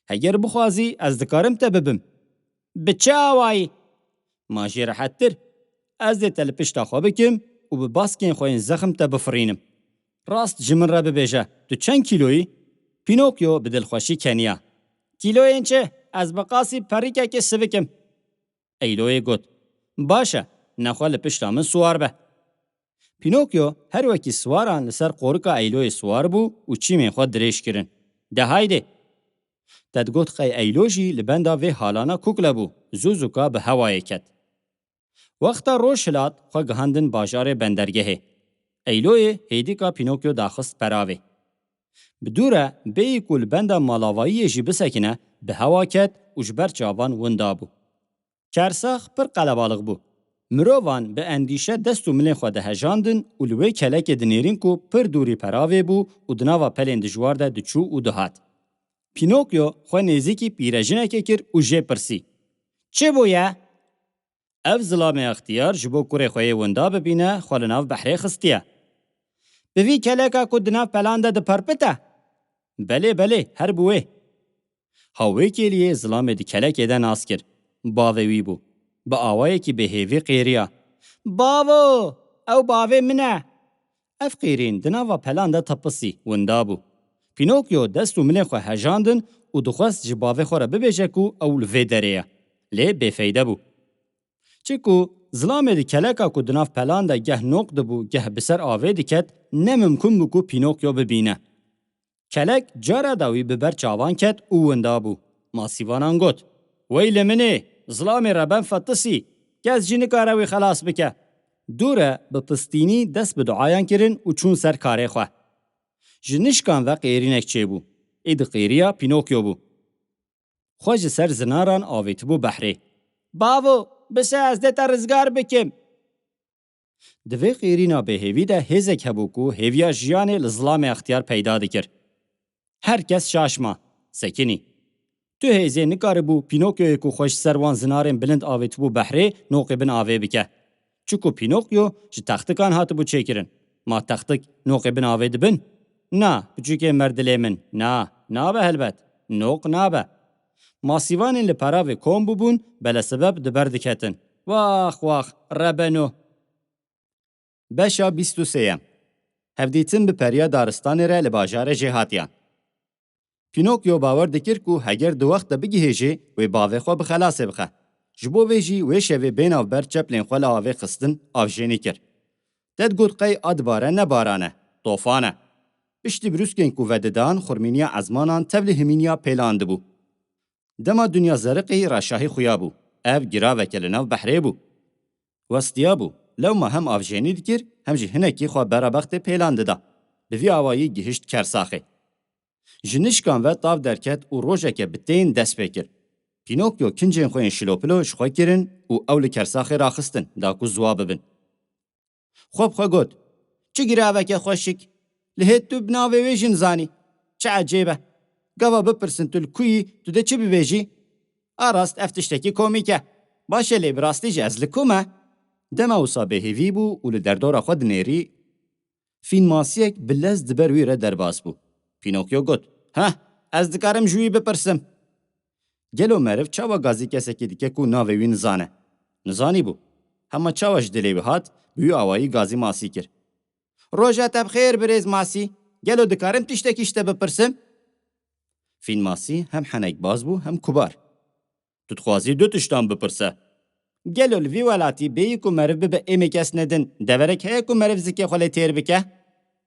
Heger bixwazî, ez dikarim te bibim. Bi çi awayî? Ma jê rehettir. Ez dê te li pişta xwe bikim û bi baskên xwe yên zexm te bifirînim. Rast ji min re bibêje, tu çend kîloyî? Pînokyo bi dilxweşî keniya. Kîloyên çi? Ez bi qasî perîkekê sivik im. Eyloyê got, Baş e, nexwe li pişta min siwar be. Pînokyo her wekî siwaran li ser qorika Eyloyê siwar bû û çîmên xwe dirêj kirin. De haydê! Te digot qey Eylo jî li benda vê halana kukle bû, zû zûka bi hewayê ket. Wexta roj hilat, xwe gihandin bajarê bendergehê. Eyloyê hêdîka Pînokyo daxist peravê. Bi dû re bêyî ku li benda malavayiyê jî bisekine, bi hewa ket û ji ber çavan winda bû. Kersax pir qelebalix bû. Mirovan bi endîşe dest û milên xwe dihejandin û li wê kelekê dinêrîn ku pir dûrî peravê bû û di nava pelên dijwar de diçû û dihat. Pînokyo xwe nêzîkî pîrejinekê kir û jê pirsî, Çi bûye? Ev zilamê extiyar ji bo kurê xwe yê winda bibîne, xwe li nav behrê xistiye. Bi vî keleka ku di nav pelan de diperpite? Belê, belê, her bi wê. Ha wê kêliyê zilamê di kelekê de nas kir. Bavê wî bû. Bi awayekî bêhêvî qêriya. Bavo! Ew bavê min e! Ev qêrîn di nava pelan de tepisî, winda bû. Pînokyo dest û milên xwe hejandin û dixwest ji bavê xwe re bibêje ku ew li vê derê ye. Lê bêfeyde bû. Çi ku zilamê di keleka ku di nav pelan de geh noq dibû, geh bi ser avê diket, ne mimkun bû ku Pînokyo bibîne. Kelek cara dawî bi ber çavan ket û winda bû. Masîvanan got, Wey li min ê, zilamê reben fetisî, kes jî nikare wî xelas bike. Dû re bi pistînî dest bi duayan kirin û çûn ser karê xwe. Ji nişkan ve qêrînek çêbû. Ê di qêriya Pînokyo bû. Xwe ji ser zinaran avêtibû behrê. Bavo, bise ez dê te rizgar bikim. Di vê qêrîna bêhêvî de hêzek hebû ku hêviya jiyanê li zilamê extiyar peyda dikir. Her kes şaş ma, sekinî. Tu hêzê nikaribû Pînokyoyê ku xwe ji ser wan zinarên bilind avêtibû behrê noqê bin avê bike. Çiku Pînokyo ji textikan hatibû çêkirin. Ma textik noqê bin avê dibin? Na, piçûkê merdilê min, na, nabe helbet. Noq nabe. Masîvanên li peravê kom bûbûn, belesebeb di ber diketin. Wax, wax, rebeno. Beşa bîst û sêyem. Hevdîtin bi periya daristanê re li bajarê jêhatiyan. Pînokyo bawer dikir ku heger di wext de bigihêjê, wê bavê xwe bi xelasê bixe. Ji bo vê jî wê şevê bê navber çeplên xwe li avê xistin, avjênî kir. Te digot qey a dibare ne baran e, tofan e. Piştî brûskên ku vedidan, xurmîniya ezmanan tevlî himîniya pêlan dibû. Dema dinya zeriqî reşahî xuya bû. Ev giraveke li nav behrê bû. Westiya bû. Lewma hem avjênî dikir, hem jî hinekî xwe bera bextê pêlan dida. Bi vî awayî gihişt kersaxê. Ji nişkan ve tav derket û rojeke bi tên dest pê kir. Pînokyo kincên xwe yên şilopilo ji xwe kirin û ew li kersaxê raxistin, da ku ziwa bibin. Xwe bi xwe got, "Çi giraveke xweşik! Li hêt tu bi navê wê jî nizanî. Çi ecêb e! Gava bipirsin tu li ku yî, tu dê çi bibêjî? A rast ev tiştekî komîk e. Baş e lê bi rastî jî ez li ku me?" Dema wisa bêhêvî bû û li derdora xwe dinêrî, fînmasiyek bi lez di ber wî re derbas bû. Pînokyo got, "Heh, ez dikarim ji wî bipirsim." Gelo meriv çawa gazî kesekî dike ku navê wî nizane? Nizanîbû. Hema çawa ji dilê wî hat, bi wî awayî gazî masî kir. "Roja te bi xêr, birêz Masî. Gelo dikarim tiştekî ji te bipirsim?" Fînmasî hem henekbaz bû, hem kubar. "Tu dixwazî du tiştan bipirse?" "Gelo li vî welatî bêyî ku meriv bibe êmê kes nedin, deverek heye ku meriv zikê xwe lê têr bike?"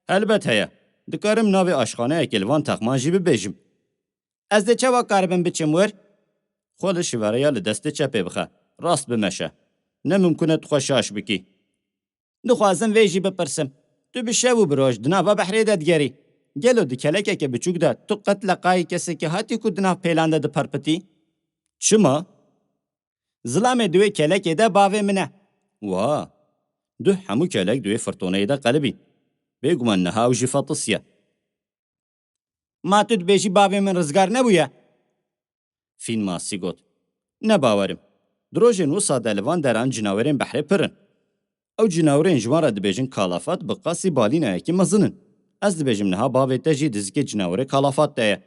"Helbet heye. Dikarim navê aşxaneyekê li van texman jî bibêjim." "Ez dê çawa karibim biçim wir?" "Xwe li şivereya li destê çepê bixe. Rast bimeşe. Ne mimkun e tu xwe şaş bikî." "Dixwazim vê jî bipirsim. Tu bi şev û bi roj di nava behrê de digerî. Gelo di kelekeke biçûk de tu qet leqayî kesekî hatî ku di nav pêlan de diperpitî?" "Çima?" "Zilamê di wê kelekê de bavê min e." "Wa! Duh hemû kelek di wê firtoneyê de qelibîn. Bêguman niha ew jî fetisiye." "Ma tu dibêjî bavê min rizgar nebûye?" Fînmasî got, "Ne bawerim. Di rojên wisa de li van deran cinawerên behrê pir in. Ew cinawerên ji wan re dibêjin kalafat bi qasî balînayekî mezin in. Ez dibêjim niha bavê te jî di zikê cinawerê kalafat de ye."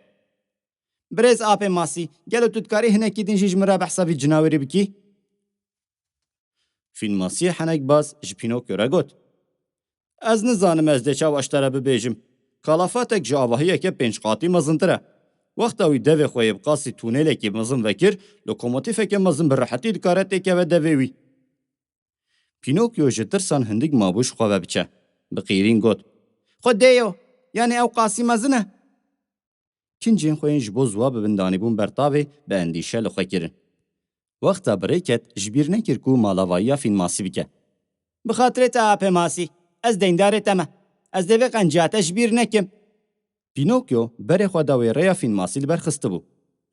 "Birêz apê Masî, gelo tu dikarî hinekî din jî ji min re behsa vî cinawerî bikî?" Fînmasiyê henekbaz ji Pînokyo re got, "Ez nizanim ez dê çawa ji te re bibêjim. Kalafatek ji avahiyeke pênc qatî mezintir e. Wexta wî devê xwe yê bi qasî tûnelekî mezin vekir, lokomotîfeke mezin bi rehetî dikare têkeve devê wî." Pînokyo ji tirsan hindik mabû ji xwe ve biçe. Bi qîrîn got, "Xwedêyo, yanî ew qasî mezin e?" Kincên xwe yên ji bo ziwa bibin danîbûn ber tavê bi endîşe li xwe kirin. Wexta bi rê ket, ji bîr nekir ku malavayiya Fînmasî bike. "Bi xatirê te apê Masî, ez deyndarê te me. Ez dê vê qenciya te ji bîr nekim." Pînokyo berê xwe da wê rêya Fînmasî li ber xistibû.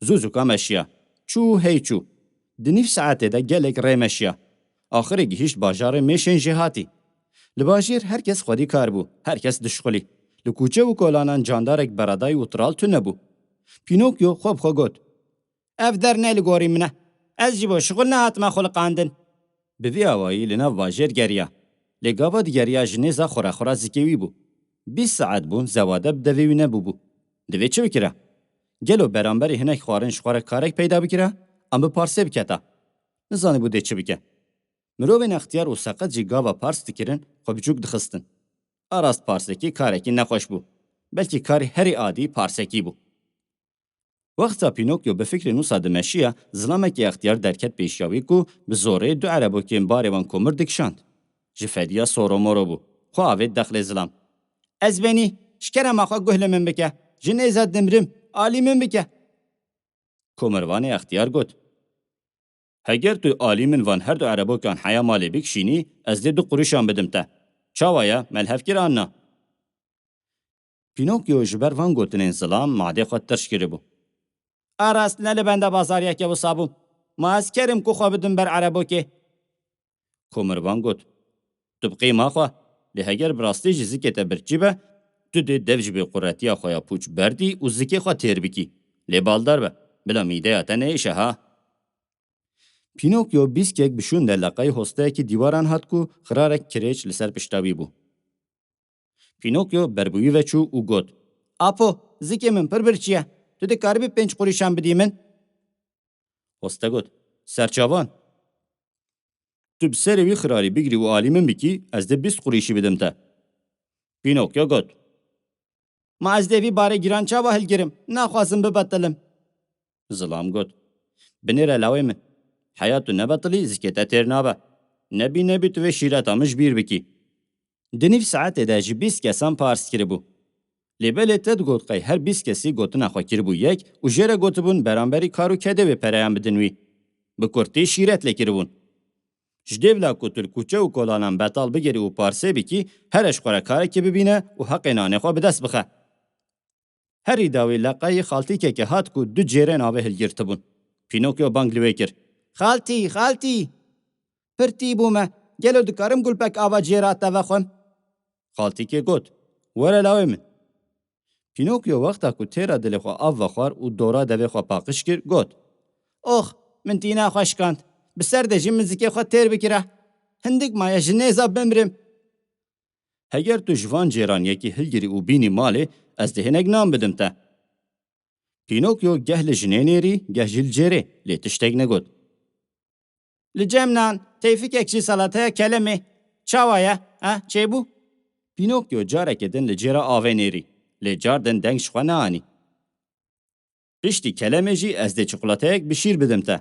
Zû zûka meşiya. Çû hey çû. Di nîv saetê de gelek rê meşiya. Axirê gihîşt bajarê mêşên jêhatî. Li bajêr her kes xwedî kar bû, her kes dişxulî. Li kûçe û kolanan candarek beradayî û tiral tune bû. Pînokyo xwe bi xwe got, "Ev der ne li gorî min e. Ez ji bo şixul nehatime xuliqandin." Bi vî awayî li nav bajêr geriya. Lê gava digeriya ji nêza xurexura zikê wî bû. Bîst saet bûn zewade bi devê wî nebûbû. Divê çi bikira? Gelo beramberî hinek xwarin ji xwe re karek peyda bikira, an bi parsê biketa? Nizanîbû dê çi bike. Mirovên extiyar û seqet jî gava pars dikirin, xwe biçûk dixistin. A rast parsekî karekî nexweş bû. Belkî karî herî adî parsekî bû. Wexta Pînokyo bi fikrên wisa dimeşiya, zilamekî extiyar derket pêşiya wî ku bi zorê du erebokên barê wan komir dikişand. Ji fediya soromoro bû. Xwe avêt dexlê zilam. "Ez benî, ji kerema xwe guh li min bike. Ji nêza dimrim, alî min bike." Komirvanê extiyar got, "Heger tu alî min van her du erebokan heya malê bikişînî, ez dê du quruşan bidim te. Çawa ye, me li hev kir an na?" Pînokyo ji ber van gotinên zilam madê xwe tirş kiribû. A rast ne li benda bazariyeke wisa bûm. Ma ez kerim ku xwe bidim ber erebokê. Komirvan got, tu bi qîma xwe, lê heger bi rastî jî zikê te birçî be, tu dê dev ji bêquretiya xwe ya pûç berdî û zikê xwe têr bikî. Lê baldar be, bila mîdeya te neyêşe ha. Pînokyo bîskek bi şûnde leqayî hosteyekî dîwaran hat ku xirarek kirêç li ser pişta wî bû. Pînokyo ber bi wî ve çû û got, Apo, zikê min pir birçî ye. Tu dikaribî pênc qurîşan bidî min? Hoste got, Serçavan, tu bi serê wî xirarî bigirî û alî min bikî, ez dê bîst qurîşî bidim te. Pînokyo got, Ma ez dê vî barê giran çawa hilgirim? Naxwazim bibetilim. Zilam got, Binêre lawê min. Heya tu nebetilî, zikê te têr nabe. Nebî nebî tu vê şîreta min ji bîr bikî. Di nîv saetê de ji bîst kesan pars kiribû. Lê belê te digot qey her bîst kesî gotina xwe kiribû yek û jê re gotibûn beramberî kar û kedê wê pereyan bidin wî. Bi kurtî şîret lê kiribûn. Ji dêvla ku tu li kuçe û kolanan betal bigerî û parsê bikî, here ji xwe re karekê bibîne û heqê nanê xwe bi dest bixe. Herî dawî leqayî xaltîkeke hat ku du cêrên avê hilgirtibûn. Pînokyo bang li wê kir. Xaltî, xaltî! Pirtî bûme. Gelo dikarim gulpek ava cêra te vexwim? Xaltîkê got, Were lawê min. Pînokyo wexta ku têra dilê xwe av vexwar û dora devê xwe paqij kir, got, Ox, min tîna xwe şikand. Bi ser de jî min zikê xwe têr bikira. Hindik maye ji nêza bimrim. Heger tu ji van cêran yekî hilgirî û bînî malê, ez dê hinek nan bidim te. Pînokyo geh li jinê nêrî, geh jî li cêrê, lê tiştek negot. Li cem nan, teyfikek jî salataya kelemê. Çawa ye? Ha, çêbû? Pînokyo careke din li cêra avê nêrî, lê car din deng ji xwe neanî. Piştî kelemê jî ez dê çikolateyek bi şîr bidim te.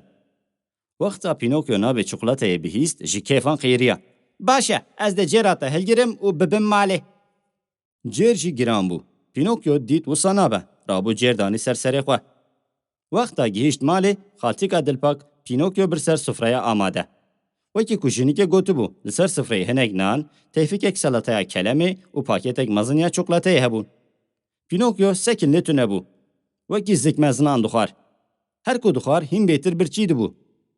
Wexta Pînokyo navê çikolateyê bihîst, ji kêfan qêriya. Baş e, ez dê cêra te hilgirim û bibim malê. Cêr jî giran bû. Pînokyo dît wisa nabe, rabû cêr danî ser serê xwe. Wexta gihîşt malê, xaltîka dilpak Pînokyo bir ser sufreya amade. Wekî ku jinikê gotibû, li ser sufreyê hinek nan, teyfikek salataya kelemê û paketek mezin ya çikolateyê hebûn. Pînokyo sekin lê tune bû. Wekî zik mezinan dixwar. Her ku dixwar hîn bêtir birçî dibû.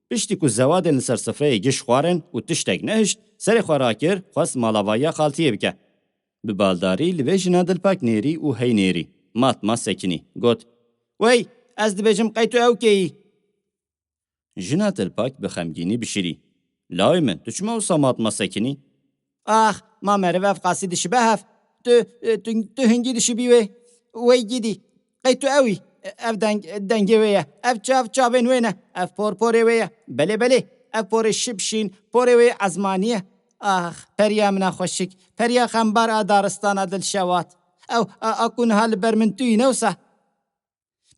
Piştî ku zewadên li ser sifreyê giş xwarin û tiştek nehişt, serê xwe rakir, xwest malavayiya xaltiyê bike. Bi baldarî li vê jina dilpak nêrî û hey nêrî, mat ma sekinî, got, Wey, ez dibêjim qey tu ew keyî? Jina dilpak bi xemgînî bişirî. Lawê min, tu çima wisa mat ma sekinî? Ax, ma meriv ev qasî dişibe hev. Tu, tu, tu hingî dişibî wê. Wey gidî. Qey tu ew î? Ev deng, dengê wê ye. Ev çav, çavên wê ne. Ev por, porê wê ye. Belê, belê. Ev porê şip şîn, porê wê ezmanî ye. Ax, periya min a xweşik. Periya xembar a daristana dilşewat. Ew, a, a ku niha li ber min tu yî ne wisa?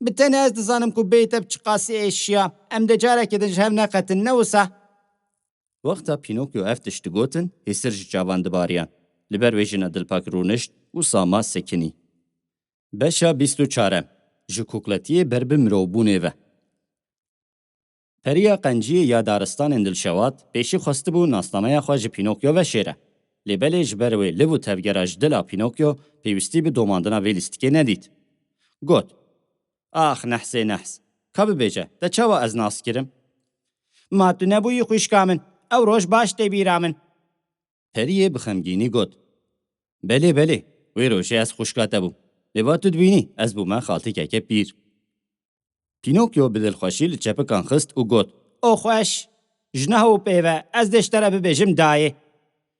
Bi tenê ez dizanim ku bêyî te bi çiqasî êşiya. Em dê carekê din ji hev neqetin, ne wisa? Wexta Pînokyo ev tişt digotin, hêsir ji çavan dibariyan. Li ber wê jina dilpak rûnişt û sama sekinî. Beşa bîst û çar. Ji kukletiyê ber bi mirovbûnê ve. Periya qenciyê ya daristanên dilşewat pêşî xwestibû nasnameya xwe ji Pînokyo veşêre. Lê belê ji ber wê liv û tevgera ji dila Pînokyo pêwîstî bi domandina vê lîstikê nedît. Got, Ax nehsê nehs, ka bibêje, te çawa ez nas kirim? Ma tu nebûyî xwişka min, ew roj baş tê bîra min. Periyê bi xemgînî got, Belê, belê, wê rojê ez xwişka te bûm. Lê va tu dibînî, ez bûme xaltîkeke pîr. Pînokyo bi dilxweşî li çepikan xist û got, O xweş! Ji niha û pê ve ez dê ji te re bibêjim dayê.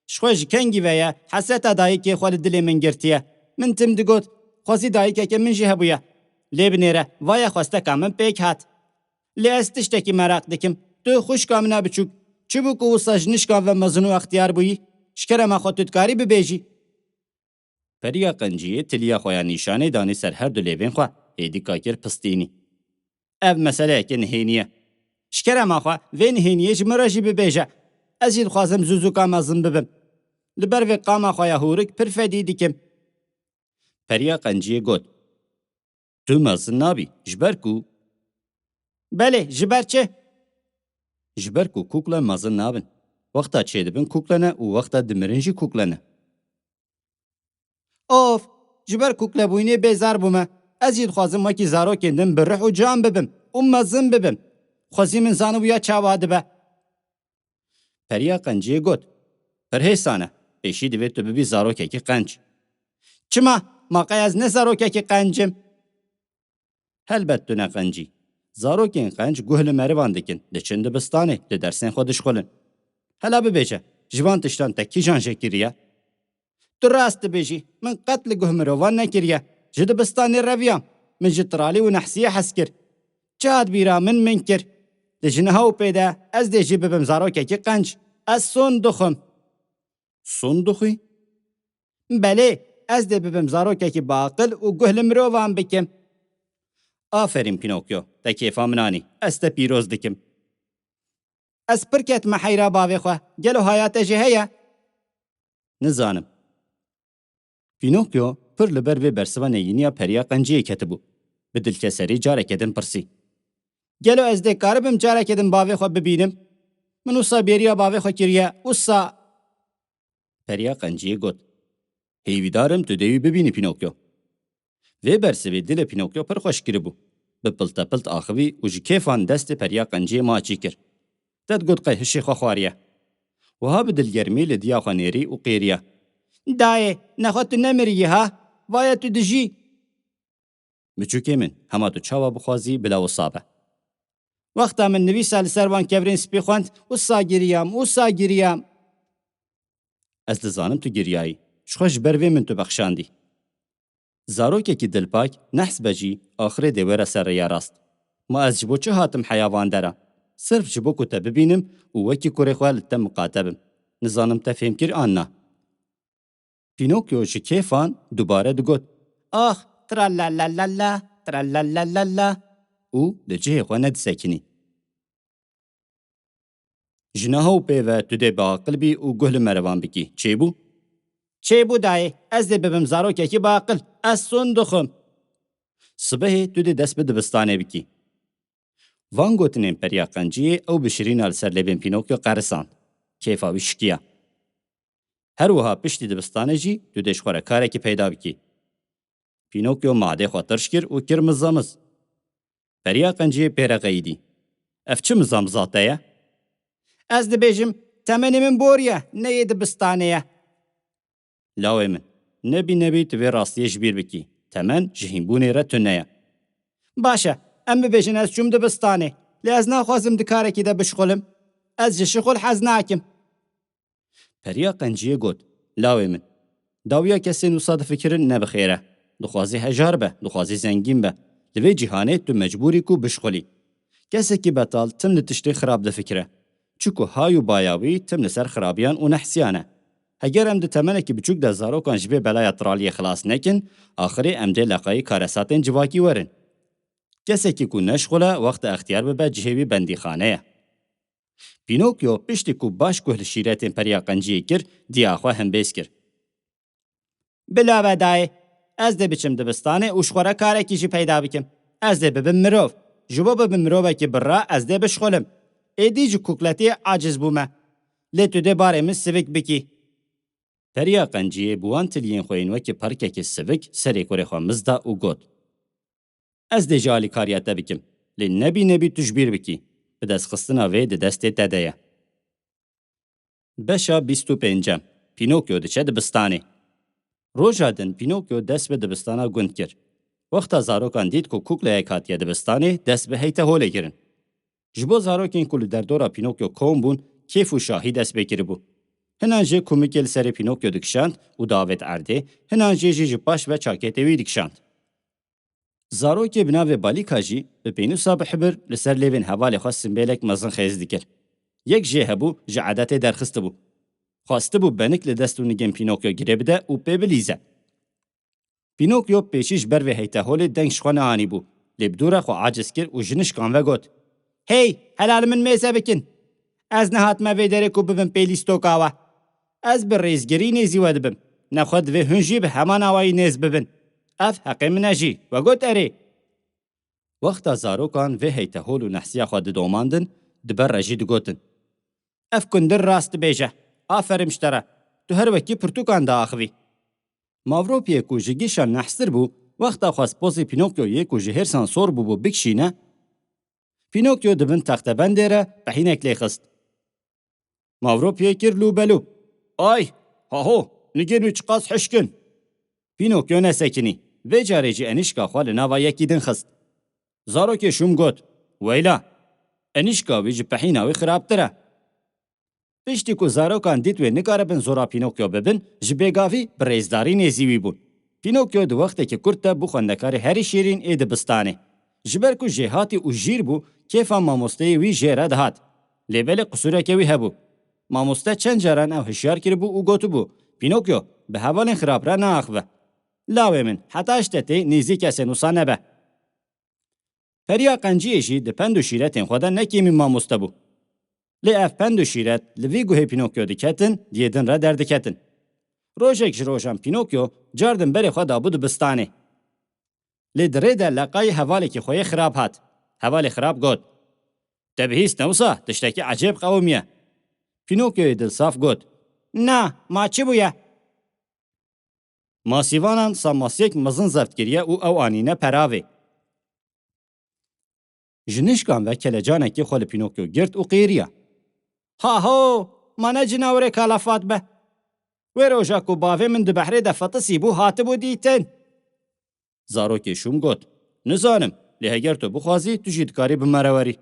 Ji xwe ji kengî ve ye, hesreta dayikê xwe li dilê min girtiye. Min tim digot, xwezî dayikeke min jî hebûye. Lê binêre, vaye xwesteka min pêk hat. Lê ez tiştekî meraq dikim. Tu xwişka min a biçûk, çi bû ku wisa ji nişkan ve mezin û extiyar bûyî? Ji kerema xwe tu dikarî bibêjî? Periya qenciyê tiliya xwe ya nîşanê danî ser her du lêvên xwe, hêdîka kir pistînî. Ev meseleyeke nihênî ye. Ji kerema xwe vê nihêniyê ji min re jî bibêje. Ez jî dixwazim zû zûka mezin bibim. Li ber vê qama xwe ya hûrik pir fedî dikim. Periya qenciyê got, Tu mezin nabî, ji ber ku? Belê, ji ber çi? Ji ber ku kukle mezin nabin. Wexta çêdibin kukle ne û wexta dimirin jî kukle ne. Of! Ji ber kuklebûyînê bêzar bûme. Ez jî dixwazim wekî zarokên din bi rih û can bibim û mezin bibim. Xwezî min zanibûya çawa dibe. Periya qenciyê got, "Pir hêsan e. Pêşî divê tu bibî zarokekî qenc." "Çima? Ma qey ez ne zarokekî qenc im?" "Helbet tu ne qenc î. Zarokên qenc guh li merivan dikin, diçin dibistanê, li dersên xwe dişxulin. Hela bibêje, ji van tiştan te kîjan jê kiriye?" "Tu rast dibêjî, min qet li guh mirovan nekiriye. Ji dibistanê reviyam, min ji tralî û nehsiyê hez kir. Çi hat bîra min, min kir. Di ji niha û pê de ez dê jî bibim zarokekî qenc. Ez son dixwim." "Son dixwî?" "Belê, ez dê bibim zarokekî biaqil û guh li mirovan bikim." "Aferîn Pînokyo, te kêfa min anî, ez te pîroz dikim." "Ez pir ketime heyra bavê xwe, gelo haya te jî heye?" "Nizanim." Pînokyo pir li ber vê bersiva neyîniya periya qenciyê ketibû. Bi dilkeserî careke din pirsî, "Gelo ez dê karibim careke din bavê xwe bibînim? Min wisa bêriya bavê xwe kiriye, wisa." Periya qenciyê got, "Hêvîdar im tu dê wî bibînî Pînokyo." Vê bersivê dilê Pînokyo pir xweş kiribû. Bi piltepilt axivî û ji kêfan destê periya qenciyê maçî kir. Te digot qey hişê xwe xwariye. Wiha bi dilgermî li diya xwe nêrî û qêriya, "Dayê, nexwe tu nemiriyî ha? Vaye tu dijî." "Biçûkê min, hema tu çawa bixwazî bila wisa be." "Wexta min nivîsa li ser van kevirên spî xwend, wisa giriyam, wisa giriyam." "Ez dizanim tu giriyayî. Ji xwe ji ber vê min tu bexşandî." Zarokekî dilpak, nehs be jî, axirê dê were ser rêya rast. "Ma ez ji bo çi hatim heya van deran? Sirf ji bo ku te bibînim û wekî kurê xwe li te miqate bim. Nizanim te fêm kir an na." Pînokyo ji kêfan dubare digot, "Ax, tralalalala, tralalalala," û li cihê xwe nedisekinî. "Ji niha û pê ve tu dê biaqil bî û guh li merevan bikî. Çêbû?" "Çêbû dayê, ez dê bibim zarokekî biaqil. Ez son dixwim." "Sibehê tu dê dest bi dibistanê bikî." Van gotinên periya qenciyê ew bi şirîna li ser lêvên Pînokyo qerisand. Kêfa wî şikiya. "Her wiha piştî dibistanê jî tu dê ji xwe re karekî peyda bikî." Pînokyo madê xwe tirş kir û kir mizamiz. Periya qenciyê pê re qeyîdî, "Ev çi mizamiza te ye?" "Ez dibêjim, temenê min boriya, ne yê dibistanê ye." "Lawê min, nebî nebî tu vê rastiyê ji bîr bikî. Temen ji hînbûnê re tune ye." "Baş e, em bibêjin ez çûm dibistanê, lê ez naxwazim di karekî de bişixulim. Ez ji şixul hez nakim." Periya qenciyê got, "Lawê min, dawiya kesên wisa difikirin ne bi xêr e. Dixwazî hejar be, dixwazî zengîn be. Li vê cîhanê tu mecbûr î ku bişixulî. Kesekî betal tim li tiştê xirab difikire. Çiku hay û baya wî tim li ser xirabiyan û nehsiyan e. Heger em di temenekî biçûk de zarokan ji vê belaya traliyê xilas nekin, axirê em dê leqayî karesatên civakî werin. Kesekî ku neşixule, wexta extiyar bibe, cihê wî bendîxane ye." Pînokyo piştî ku baş guh li şîretên periya qenciyê kir, diya xwe hembêz kir. "Bila ve dayê, ez dê biçim dibistanê û ji xwe re karekî jî peyda bikim. Ez dê bibim mirov. Ji bo bibim mirovekî birra ez dê bişixulim. Êdî ji kukletiyê aciz bûme. Lê tu dê barê min sivik bikî." Periya qenciyê bi wan tiliyên xwe yên wekî perkekî sivik serê kurê xwe mizda û got, "Ez dê ji alîkariya te bikim, lê nebî nebî tu ji bîr bikî, bidestxistina vê di destê te de ye." Beşa bîst û pêncem. Pînokyo diçe dibistanê. Roja din Pînokyo dest bi dibistana gund kir. Wexta zarokan dît ku kukleyek hatiye dibistanê, dest bi heyteholê kirin. Ji bo zarokên ku li derdora Pînokyo kom bûn, kêf û şahî dest pê kiribû. Hinan jê kumikê li serê Pînokyo dikişand û davêt erdê, hinan jê jî ji paş ve çakêtê wî dikişand. Zarokê bi navê Balîka jî bi pênûsa bihibir li ser lêvên hevalê xwe simbêlek mezin xêz dikir. Yek jê hebû, ji edetê derxistibû. Xwestibû benik li dest û nigên Pînokyo girê bide û pê bilîze. Pînokyo pêşî ji ber vê heyteholê deng ji xwe neanîbû, lê bi dû re xwe aciz kir û ji nişkan ve got, "Hey, hela li min mêze bikin! Ez nehatime vê derê ku bibim pê lîstoka we. Ez bi rêzgirî nêzî we dibim. Nexwe divê hûn jî bi heman awayî nêz bibin. Ev heqê min e jî, we got erê." Wexta zarokan vê heytehol û nehsiya xwe didomandin, di ber re jî digotin, "Ev kundir rast dibêje. Aferim ji te re. Tu her wekî pirtûkan diaxivî." Mavropiyê ku ji gişan nehstir bû, wexta xwest pozê Pînokyoyê ku ji hêrsan sor bûbû bikişîne, Pînokyo di bin textebendê re pehînek lê xist. Mavropiyê kir lûbelûb. Ay, haho, nigên wî çiqas hişk in! Pînokyo nesekinî. Vê carê jî enîşka xwe li nava yekî din xist. Zarokê şûm got, Weyla! Enîşka wî ji pehîna wî xirabtir e. Piştî ku zarokan dît wê nikaribin zora Pînokyo bibin, ji bêgavî bi rêzdarî nêzî wî bûn. Pînokyo di wextekî kurt de bû xwendekarê herî şîrîn ê dibistanê. Ji ber ku jêhatî û jîr bû, kêfa mamosteyê wî jê re dihat. Lê belê qisûreke wî hebû. Mamoste çend caran ew hişyar kiribû û gotibû, Pînokyo, bi hevalên xirab re neaxive. Lawê min, heta ji te tê nêzî kesên wisa nebe. Periya qenciyê jî di pend û şîretên xwe de ne kêmî mamoste bû. Lê ev pend û şîret li vî guhê Pînokyo diketin, di yê din re derdiketin. Rojek ji rojan Pînokyo cardin berê xwe dabû dibistanê. Lê di rê de leqayî hevalekî xwe yê xirab hat. Hevalê xirab got, Te bihîst ne wisa tiştekî ecêb qewimiye? Pînokyoyê dilsaf got, Na, ma çi bûye? Masîvanan samasiyek mezin zeft kiriye û ew anîne peravê. Ji nişkan ve kelecanekî xwe li Pînokyo girt û qêriya. Haho! Ma ne cinawirê kalafat be! Wê roja ku bavê min di behrê de fetisîbû, hatibû dîtin. Zarokê şûm got, Nizanim, lê heger tu bixwazî, tu jî dikarî bi me re werî.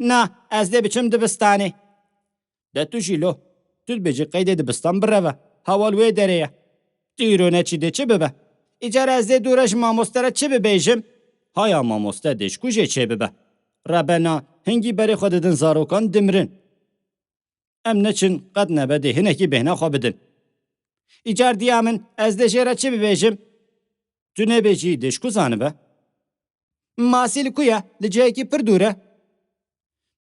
Na, ez dê biçim dibistanê. De tu jî lo, tu dibêjî qeydê dibistan bireve, hewa li wê derê ye. Tu îro neçî dê çi bibe? Îcar ez dê dû re ji mamoste re çi bibêjim? Haya mamoste dê ji ku jê çêbibe? Rebena, hingî berê xwe didin zarokan dimirin. Em neçin qet nebe dê hinekî bêhna xwe bidin. Îcar diya min, ez dê jê re çi bibêjim? Tu nebêjî dê ji ku zanibe? Masî li ku ye? Li cihekî pir dûr e.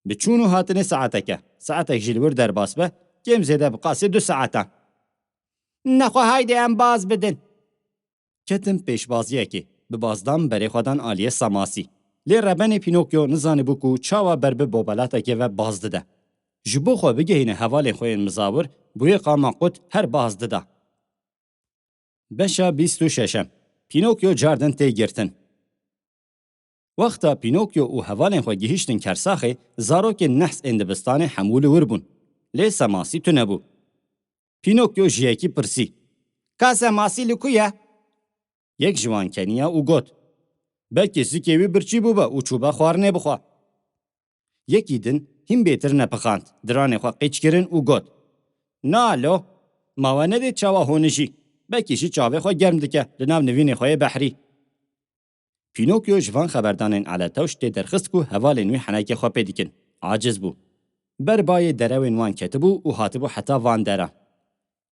Bi çûn û hatinê saetek e. Saetek jî li wir derbas be, kêm zêde bi qasê du saetan. Nexwe haydê em baz bidin. Ketin pêşbaziyekê, bi bazdan berê xwe dan aliyê Samasî. Lê rebenê Pînokyo nizanîbû ku çawa ber bi bobelatekê ve baz dide. Ji bo xwe bigihîne hevalên xwe yên mizawir, bûyê qama qut her baz dida. Beşa bîst û şeşem. Pînokyo cardin tê girtin. Wexta Pînokyo û hevalên xwe gihîştin kersaxê, zarokên nehs ên dibistanê hemû li wir bûn. Lê Semasî tune bû. Pînokyo ji yekî pirsî, Ka Semasî li ku ye? Yek ji wan keniya û got, Belkî zikê wî birçî bûbe û çûbe xwarinê bixwe. Yekî din hîn bêtir nepixand, diranê xwe qîç kirin û got, Na lo, ma we nedît çawa honijî? Belkî jî çavê xwe germ dike li nav nivînê xwe yê behrî. Pînokyo ji van xeberdanên eletewş tê derxist ku hevalên wî henekê xwe pê dikin. Aciz bû. Ber bayê derewên wan ketibû û hatibû heta van deran.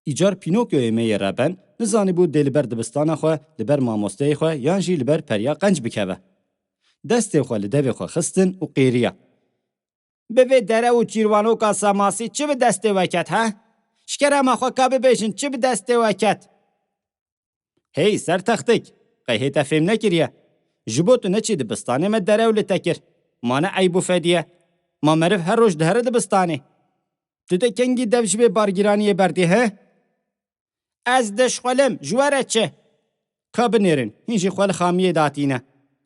Îcar Pînokyoyê me yê reben nizanîbû dê li ber dibistana xwe, li ber mamosteyê xwe yan jî li ber periya qenc bikeve. Destê xwe li devê xwe xistin û qêriya. Bi vê dere û çîrwanoka Samasî çi bi destê we ket, he? Ji kerema xwe ka bibêjin çi bi destê we ket? Hey sertextik, qey hê te fêm nekiriye? Ji bo tu neçî dibistanê me derew li te kir. Ma ne eyb û fedî ye? Ma meriv her roj dihere dibistanê? Tu dê kengî dev ji vê bargîraniyê berdî, he? Ez dişxulim, ji we re çi? Ka binêrin, hîn jî xwe li xamiyê datîne.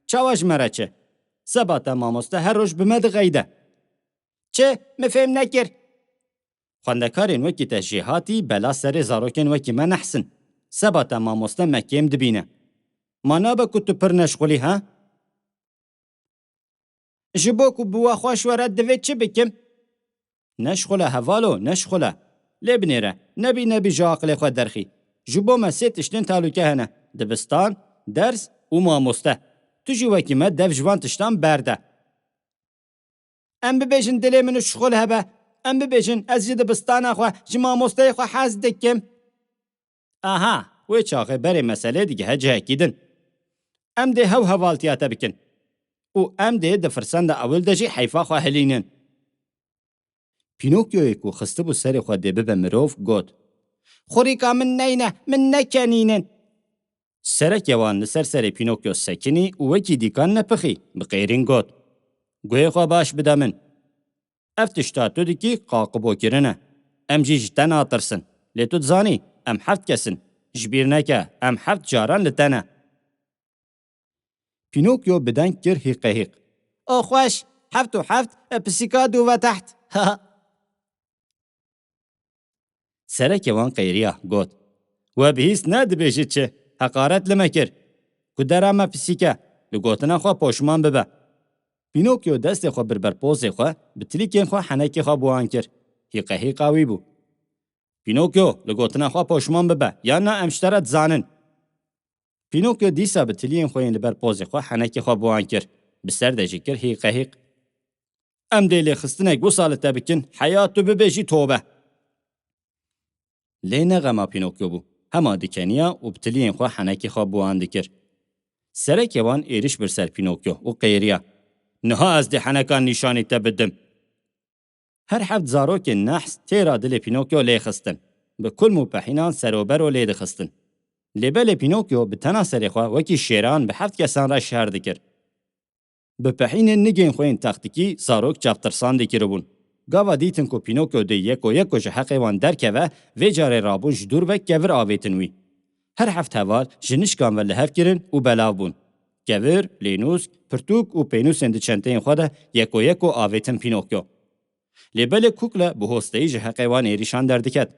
Çawa ji me re çi? Seba te mamoste her roj bi me dixeyde. Çi? Min fêm nekir. Xwendekarên wekî te jêhatî bela serê zarokên wekî me nehsin. Seba te mamoste me kêm dibîne. Ma nabe ku tu pir neşxulî, ha? Ji bo ku bi we xweş were divê çi bikim? Neşxule hevalo, neşxule. Lê binêre, nebî nebî ji aqilê xwe derxî. Ji bo me sê tiştên talûke hene, dibistan, ders û mamoste. Tu jî wekî me dev ji van tiştan berde. Em bibêjin dilê min û şixul hebe. Em bibêjin ez ji dibistana xwe, ji mamosteyê xwe hez dikim. Aha, wê çaxê berê meselê digihe cihekî din. Em dê hew hevaltiya te bikin. Û em dê di firsenda ewil de jî heyfa xwe hilînin. Pînokyoyê ku xistibû serê xwe dê bibe mirov, got, Xurîka min neyne, min nekenînin. Sereke wan li ser serê Pînokyo sekinî û wekî dîkan nepixî, bi qêrîn got, Guhê xwe baş bide min. Ev tişta tu dikî qaqibokirin e. Em jî ji te natirsin. Lê tu dizanî, em heft kes in. ji bîr neke, em heft caran li te ne. Pînokyo bi deng kir hîqehîq. O xweş, heft û heft, e, pisîka dû ve teht. Serekê wan qeyriya, got, "We bihîst ne dibêjî çi? Heqaret li me kir. Ku dera me pisîk e, li gotina xwe poşman bibe." Pînokyo destê xwe bir ber pozê xwe, bi tilîkên xwe henekê xwe bi wan kir. Hîqehîqa wî bû. "Pînokyo, li gotina xwe poşman bibe, yan na em ji te re dizanin." Pînokyo dîsa bi tiliyên xwe yên li ber pozê xwe henekê xwe bi wan kir. Bi ser de jî kir hîqehîq. "Em dê lêxistinek wisa li te bikin, heya tu bibêjî tobe." Lê ne xema Pînokyo bû. Hema dikeniya û bi tiliyên xwe henekê xwe bi wan dikir. Serekê wan êrîş bir ser Pînokyo û qêriya, "Niha ez dê henekan nîşanî te bidim." Her heft zarokên nehs têra dilê Pînokyo lê xistin. Bi kulm û pehînan serobero lê dixistin. Lê belê Pînokyo bi tena serê xwe wekî şêran bi heft kesan re şer dikir. Bi pehînên nigên xwe yên textikî zarok çavtirsan dikiribûn. Gava dîtin ku Pînokyo dê yeko yeko ji heqê wan derkeve, vê carê rabûn ji dûr ve kevir avêtin wî. Her heft heval ji nişkan ve li hev kirin û belav bûn. Kevir, lênûsk, pirtûk û pênûsên di çenteyên xwe de yeko yeko avêtin Pînokyo. Lê belê kukle bi hosteyî ji heqê wan êrîşan derdiket.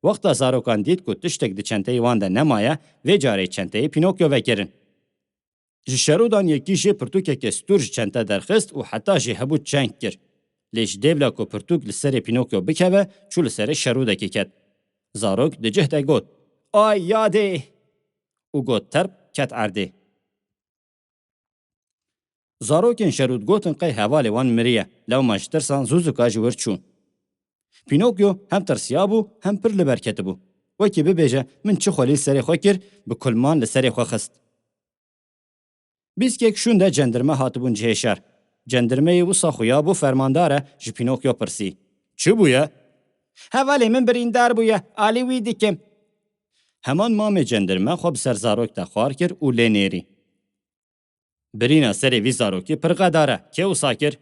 Wexta zarokan dît ku tiştek di çenteyê wan de nemaye, vê carê çenteyê Pînokyo vekirin. Ji şerodan yekî jê pirtûkeke stûr ji çente derxist û heta jê hebû çeng kir. Lê ji dêvla ku pirtûk li serê Pînokyo bikeve, çû li serê şerodekê ket. Zarok di cih de got, "Ay yadê!" û got terp ket erdê. Zarokên şerûd gotin qey hevalê wan miriye, lewma ji tirsan zû zika ji wir çûn. Pînokyo hem tirsiyabû hem pir li ber ketibû. Wekî bibêje, "Min çi xwelî li serê xwe kir", bi kulman li serê xwe xist. Bîskek şûn de cendirme hatibûn cihê şer. Cendirmeyê wisa xuya bû fermandar e, ji Pînokyo pirsî, "Çi bûye?" "Hevalê min birîndar bûye, alî wî dikim." Heman mamê cendirme xwe bi ser zarok de xwar kir û lê nêrî. "Birîna serê vî zarokî pir xedar e. Kê wisa kir?"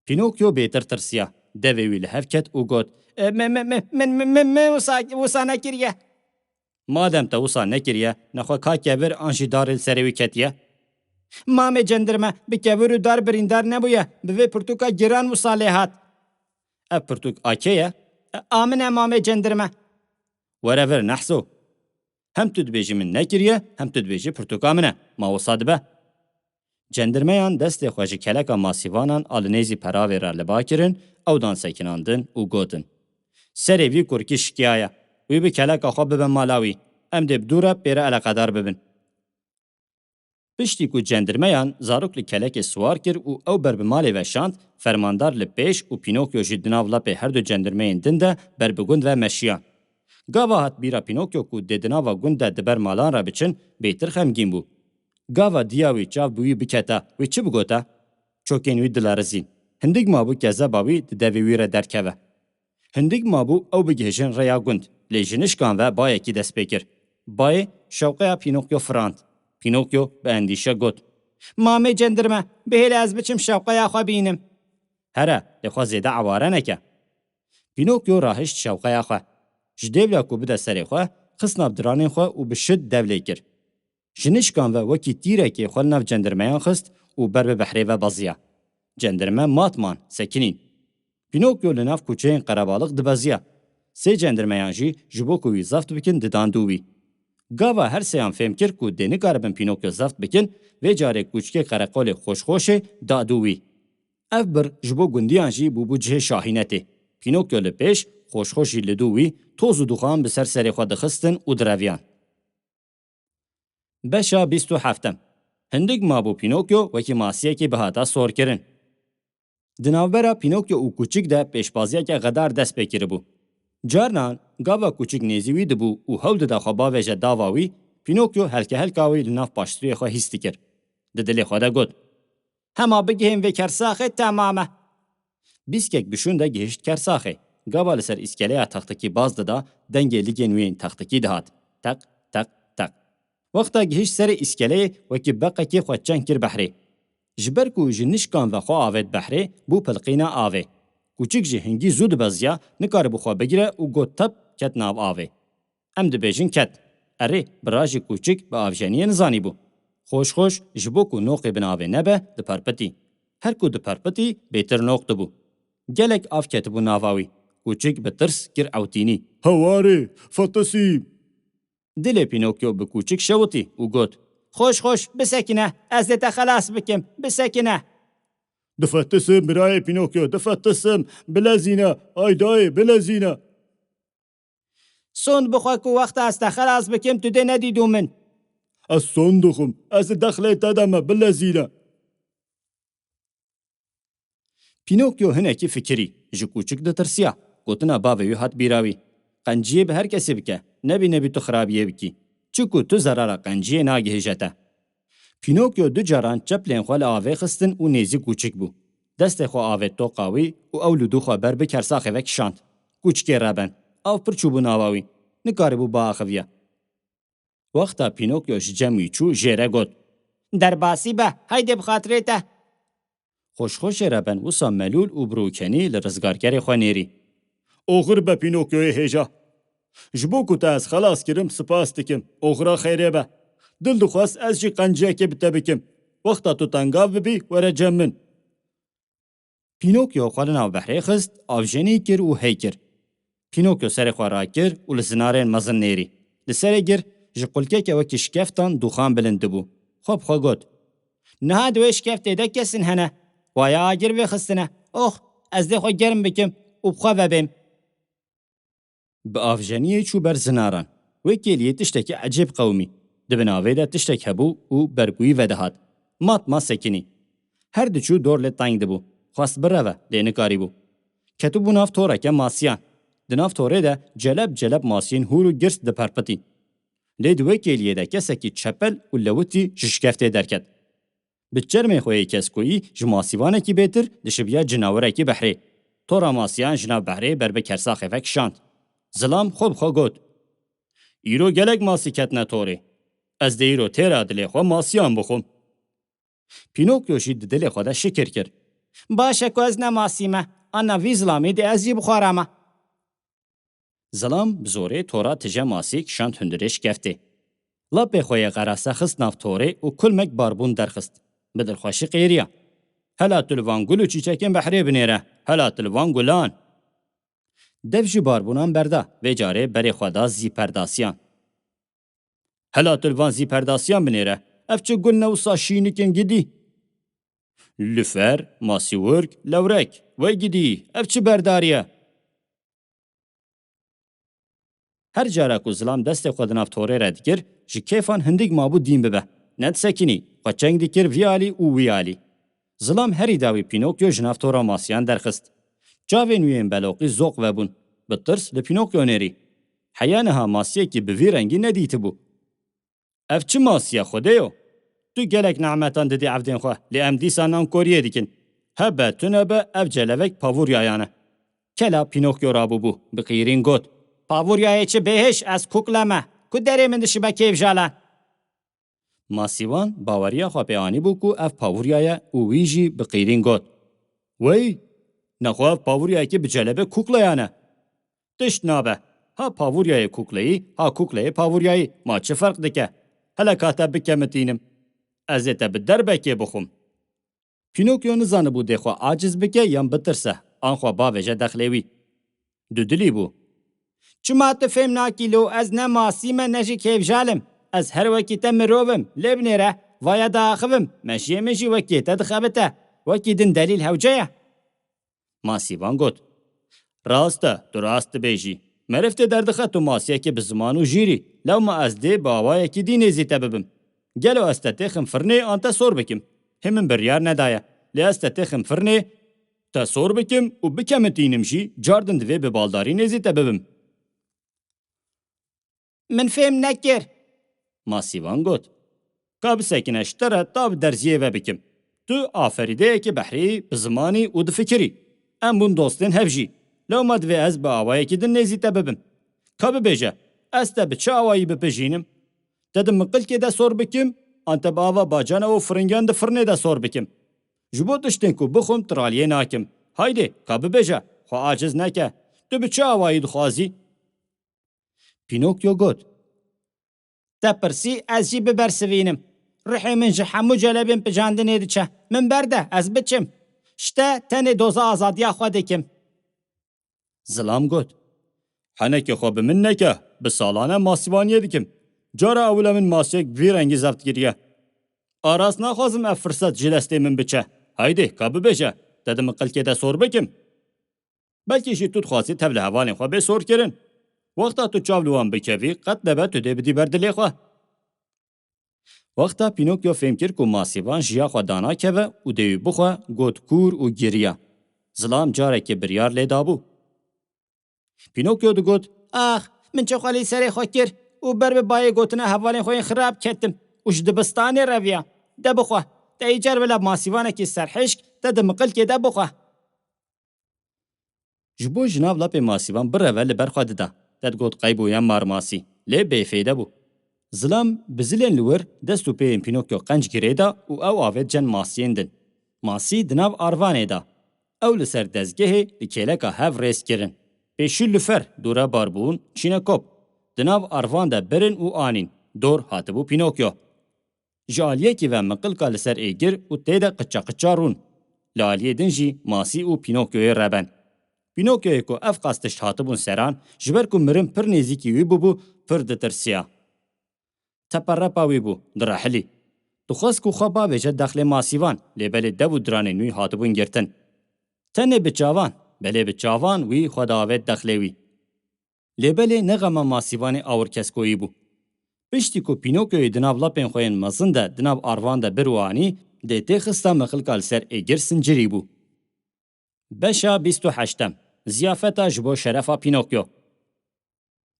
Pînokyo bêtir tirsiya. Devê wî li hev ket û got, "E, me, me, me, min, min, min, min wisa, wisa nekiriye." "Madem te wisa nekiriye, nexwe ka kevir an jî darê li serê wî ketiye?" "Mamê cendirme, bi kevir û dar birîndar nebûye, bi vê pirtûka giran wisa lê hat." "Ev pirtûk a kê ye?" "A min e, mamê cendirme." "Were vir, nehso. Hem tu dibêjî min nekiriye, hem tu dibêjî pirtûka min e. Ma wisa dibe?" Cendirmeyan destê xwe ji keleka masîvanan a li nêzî peravê re li ba kirin, ew dan sekinandin û gotin, "Serê vî kurkî şikiyaye. Wî bi keleka xwe bibe mala wî. Em dê bi dû re pê re eleqedar bibin." Piştî ku cendirmeyan zarok li kelekê siwar kir û ew ber bi malê ve şand, fermandar li pêş û Pînokyo jî di nav lepê her du cendirmeyên din de ber bi gund ve meşiyan. Gava hat bîra Pînokyo ku dê di nava gund de di ber malan re biçin, bêtir xemgîn bû. Gava diya wî çav bi wî biketa, wî çi bigota? Çokên wî dilerizîn. Hindik mabû kezeba wî di devê wî re derkeve. Hindik mabû ew bigihêjin rêya gund, lê ji nişkan ve bayekî dest pê kir. Bayê şewqeya Pînokyo firand. Pînokyo bi endîşe got, "Mamê cendirme, bihêle ez biçim şewqeya xwe bînim." "Here, lê xwe zêde eware neke." Pînokyo rahişt şewqeya xwe. Ji dêvla ku bide serê xwe, xist nav diranên xwe û bi şid dev lê kir. Ji nişkan ve wekî tîrekê xwe li nav cendirmeyan xist û ber bi behrê ve beziya. Cendirme mat man, sekinîn. Pînokyo li nav kuçeyên qerebalix dibeziya. Sê cendirmeyan jî ji bo ku wî zeft bikin didan dû wî. Gava her sêyan fêm kir ku dê nikaribin Pînokyo zeft bikin, vê carê kuçikê qereqolê Xoşxoşê da dû wî. Ev bir ji bo gundiyan jî bûbû cihê şahînetê. Pînokyo li pêş, Xoşxoş jî li dû wî toz û duxan bi ser serê xwe dixistin û direviyan. Beşa bîst û heftem. Hindik mabû Pînokyo wekî masiyekî bihata sorkirin. Di navbera Pînokyo û kuçik de pêşbaziyeke xedar dest pê kiribû. Carnan gava kuçik nêzî wî dibû û hewl dida xwe bavêje dava wî, Pînokyo helkehelka wî li nav paştiriyê xwe hîs dikir. Di dilê xwe de got, "Hema bigihên vê kersaxê temam e." Bîskek bi şûn de gihişt kersaxê. Gava li ser îskeleya textikî baz dida, dengê ligên wî yên textikî dihat. Teq, teq, teq. Wexta gihişt serê îskeleyê, wekî beqekê xwe çeng kir behrê. Ji ber ku ji nişkan ve xwe avêt behrê, bû pilqîna avê. Kuçik jî hingî zû dibeziya, nikaribû xwe bigire û got tep ket nav avê. Em dibêjin ket. Erê, bira jî kûçik bi avjeniyê nizanîbû. Xweş xweş, ji bo ku noqê bin avê nebe, diperpitî. Her ku diperpitî, bêtir noq dibû. Gelek av ketibû nava wî. Kûçik bi tirs kir ewtînî. Hewarê, fetisî! Dilê Pînokyo bi kûçik şewitî û got, Xweş xweş, bisekine, ez dê te xelas bikim, bisekine. Difetisim, birayê Pînokyo, difetisim, bilezîne, ay dayê, bilezîne. Sond bixwe ku wexta ez te xelas bikim, tu dê nedîdû min. Ez sond dixwim, ez li dexlê te de me, bilezîne. Pînokyo hinekî fikirî, ji kûçik ditirsiya. Gotina bavê wî hat bîra wî, Qenciyê bi her kesî bike, nebî nebî tu xirabiyê bikî. Çiku tu zerara qenciyê nagihîje te. Pînokyo du caran çeplên xwe li avê xistin û nêzî kûçik bû. Destê xwe avêt toqa wî û ew li dû xwe ber bi kersaxê ve kişand. Kûçikê reben. Av pir çûbû nava wî. Nikaribû biaxiviya. Wexta Pînokyo ji cem wî çû, jê re got, Derbasî be, haydê bi xatirê te. Xweşxweşê reben wisa melûl û birûkenî li rizgarkerê xwe nêrî. Oxir be Pînokyoyê hêja. Ji bo ku te ez xelas kirim, spas dikim. Oxira xêrê be. Dil dixwest ez jî qenciyekê bi te bikim. Wexta tu tengav bibî, were cem min. Pînokyo xwe li nav behrê xist, avjenî kir û hey kir. Pînokyo serê xwe rakir û li zinarên mezin nêrî. Li serê gir ji qulkeke wekî şikeftan dûxan bilind dibû. Xwe bi xwe got, Niha di wê şikeftê de kesin hene. Waya agir vêxistine. Ox, ez dê xwe germ bikim û bi xwe vebêm. Bi avjeniyê çû ber zinaran. Wê kêliyê tiştekî ecêb qewimî. Di bin avê de tiştek hebû û ber ku wî vedihat. Mat ma sekinî. Her diçû dor lê teng dibû. Xwest bireve, lê nikarîbû. Ketibû nav toreke masiyan. Di nav torê de celeb celeb masiyên hûr û girs diperpitîn. Lê di wê kêliyê de kesekî çepel û lewitî ji şikeftê derket. Bi çermê xwe yê keskoyî ji masîvanekî bêtir dişibiya cinawirekî behrê. Tora masiyan ji nav behrê ber bi kersaxê ve kişand. Zilam xwe bi xwe got, Îro gelek masî ketine torê. Ez dê îro têra dilê xwe masiyan bixwim. Pînokyo jî di dilê xwe de şikir kir. Baş e ku ez ne masî me, ana vî zilamî dê ez jî bixwarama. Zilam bi zorê tora tije masî kişand hundirê şikeftê. Lapê xwe yê qerase xist nav torê û kulmek barbûn derxist. Bi dilxweşî qêriya. Hela tu li van gul û çîçekên behrê binêre, hela tu li van gulan. Dev ji barbûnan berda, vê carê berê xwe da zîperdasiyan. Hela tu li van zîperdasiyan binêre, ev çi gul ne wisa şînikin gidî? Lüfer, masîwirk, lewrek, wey gidî, ev çi berdarî ye? Her cara ku zilam destê xwe di nav torê re dikir, ji kêfan hindik mabû dîn bibe. Nedisekinî, xwe çeng dikir vî alî û wî alî. Zilam herî dawî Pînokyo ji nav tora masiyan derxist. Çavên wî yên beloqî zoq vebûn. Bi tirs li Pînokyo nêrî. Heya niha masiyekî bi vî rengî nedîtibû. Ev çi masî ye Xwedêyo? Tu gelek nehmetan didî evdên xwe, lê em dîsa nankoriyê dikin. Hebe tune be ev celevek Pavûryayan e. Kela Pînokyo rabûbû, bi qîrîn got, Pavûryayê çi bêhiş, ez kukle me. Ku derê min dişibe kêfjalan. Masîvan baweriya xwe pê anîbû ku ev Pavûrya ye û wî jî bi qîrîn got, Wey, nexwe ev Pavûryayekî bi celebê kukleyan e. Tişt nabe. Ha Pavûryayê kukleyî, ha kukleyê Pavûryayî. Ma çi ferq dike? Hele ka te bikemitînim. Ez ê te bi derbekê bixwim. Pînokyo nizanibû dê xwe aciz bike yan bitirse, an xwe bavêje dexlê wî. Dudilî bû. Çima tu fêm nakî lo? Ez ne masî me, ne jî kêfjal im. Ez her wekî te mirov im, lê binêre, vaya diaxivim, mejiyê min jî wekî te dixebite. Wekî din delîl hewce ye. Masîvan got, Rast e, tu rast dibêjî. Meriv tê derdixe tu masiyekî bi ziman û jîr î. Lewma ez dê bi awayekî dî nêzî te bibim. Gelo ez te têxim firnê an te sor bikim? Hê min biryar nedaye. Lê ez te têxim firnê, te sor bikim û bikemitînim jî, cardin divê bi baldarî nêzî te bibim. Min fêm nekir. Masîvan got, Ka bisekine ji te re ta bi derziyê ve bikim. Tu aferîdeyekî behrî, bi zimanî û difikirî. Em bûn dostên hev jî. Lewma divê ez bi awayekî din nêzî te bibim. Ka bibêje, ez te bi çi awayî bipijînim? Te di miqilkê de sor bikim, an te bi ava bacana û firingiyan di firnê de sor bikim? Ji bo tiştên ku bixwim, tu raliyê nakim. Haydê, ka bibêje, xwe aciz neke. Tu bi çi awayî dixwazî? Pînokyo got, Te pirsî, ez jî bibersivînim. Ruhê min ji hemû celebên picandinê diçe. Min berde, ez biçim. Ji te tenê doza azadiya xwe dikim. Zilam got, Henekê xwe bi min neke, bi salan e masîvaniyê dikim. Cara ewil e min masiyek bi vî rengî zeft kiriye. Aras naxwazim ev firset ji destê min biçe. Haydê, ka bibêje, te di miqilkê de sor bikim. Belkî jî tu dixwazî tev li hevalên xwe bê sorkirin. Wexta tu çav li wan bikevî, qet nebe tu dê bidî ber dilê xwe. Wexta Pînokyo fêm kir ku masîvan ji ya xwe danakeve û dê wî bixwe, got kûr û giriya. Zilam carekê biryar lê dabû. Pînokyo digot, Ax, min çi xwe li serê xwe kir û ber bi bayê gotina hevalên xwe yên xirab ketim û ji dibistanê reviya. De bixwe, te îcar bila masîvanekî serhişk te di miqilkê de bixwe. Ji bo ji nav lapê masîvan bireve li ber xwe dida. Te digot qey bûye marmasî, lê bêfêde bû. Zilam bi zilên li wir dest û pêyên Pînokyo qenc girê da û ew avêt cem masiyên din. Masî di nav arvanê da. Ew li ser dezgehê li kêleka hev rêz kirin. Pêşî lufer, dûre barbûn, çînekop. Di nav arvan de birin û anîn. Dor hatibû Pînokyo. Ji aliyekî ve miqilka li ser êgir û tê de qiça qiça rûn. Li aliyê din jî Masî û Pînokyoyê reben. Pînokyoyê ku ev qas tişt hatibûn seran, ji ber ku mirin pir nêzîkî wî bûbû, pir ditirsiya. Teperepa wî bû, direhilî. Dixwest ku xwe bavêje dexlê masîvan, lê belê dev û diranên wî hatibûn girtin. Tenê bi çavan, belê bi çavan wî xwe diavêt dexlê wî. Lê belê ne xema masîvanê awirkeskoyî bû. Piştî ku Pînokyoyê di nav lapên xwe yên mezin de di nav arvan de bir û anî, dê têxista miqilka li ser êgir sincirî bû. Beşa bîst û heştem. Ziyafeta ji bo şerefa Pînokyo.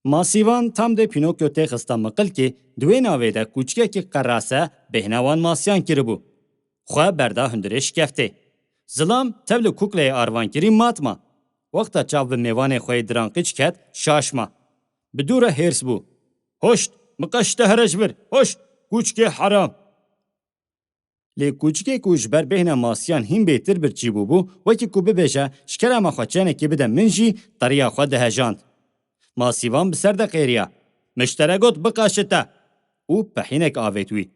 Masîvan tam dê Pînokyo têxista miqilkê, di wê navê de kûçikekî qerase bêhna wan masiyan kiribû. Xwe berda hundirê şikeftê. Zilam tev li kukleyê arvankirî mat ma. Wexta çav bi mêvanê xwe yê diran qîç ket, şaş ma. Bi dû re hêrs bû. Hoşt, miqeş te here ji vir, hoşt, kûçikê heram. Lê kûçikê ku ji ber bêhna masiyan hîn bêtir birçî bûbû, wekî ku bibêje, ji kerema xwe çenekê bide min jî, qeriya xwe dihejand. Masîvan bi ser de qêriya. Min ji te re got biqeşite. Û pehînek avêt wî.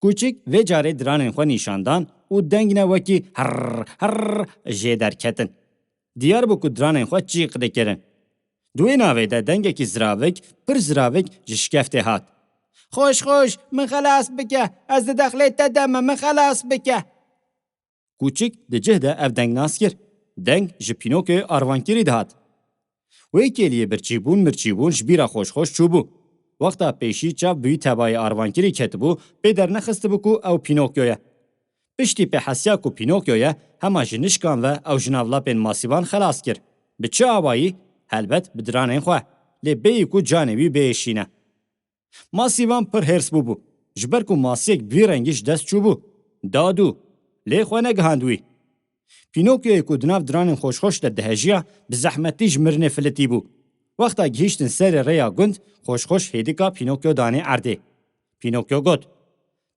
Kûçik vê carê diranên xwe nîşan dan û deng ne wekî herr, herr jê derketin. Diyar bû ku diranên xwe çîq dikirin. Di wê navê de dengekî ziravik, pir ziravik ji şikeftê hat. Xoş xoş, min xelas bike, ez di dexlê te de me, min xelas bike. Kûçik di cih de ev deng nas kir. Deng ji Pînokyoyê arvankirî dihat. Wê kêliyê birçîbûn mirçîbûn ji bîra Xoşxoş çûbû. Wexta pêşî çav bi wî tebayê arvankirî ketibû, pê dernexistibû ku ew Pînokyo ye. Piştî pê hesiya ku Pînokyo ye, hema ji nişkan ve ew ji nav lapên masîvan xelas kir. Bi çi awayî? Helbet bi diranên xwe. Lê bêyî ku canê wî bêyê şîne. Masîvan pir hêrs bûbû. Ji ber ku masiyek bi vî rengî ji dest çûbû. Dadû. Lê xwe negihand wî. Pînokyoyê ku di nav diranên Xoşxoş de dihejiya, bi zehmetî ji mirinê filitîbû. Wexta gihîştin serê rêya gund, Xoşxoş hêdika Pînokyo danê erdê. Pînokyo got,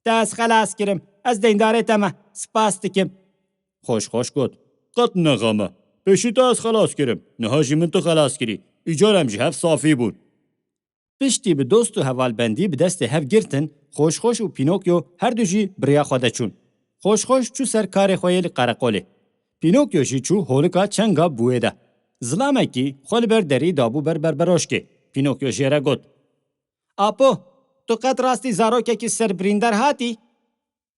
Te ez xelas kirim, ez deyndarê te me, spas dikim. Xoşxoş got, Qet nexeme, pêşî te ez xelas kirim, niha jî min tu xelas kirî, îcar em ji hev safî bûn. Piştî bi dost û hevalbendî bi destê hev girtin, Xoşxoş û Pînokyo her du jî bi riya xwe de çûn. Xoşxoş çû ser karê xwe yê li qereqolê. Pînokyo jî çû holika çenga bûyê de. Zilamekî xwe li ber derî dabû ber berberoşkê. Pînokyo jê re got, Apo, tu qet rastî zarokekî serbirîndar hatî?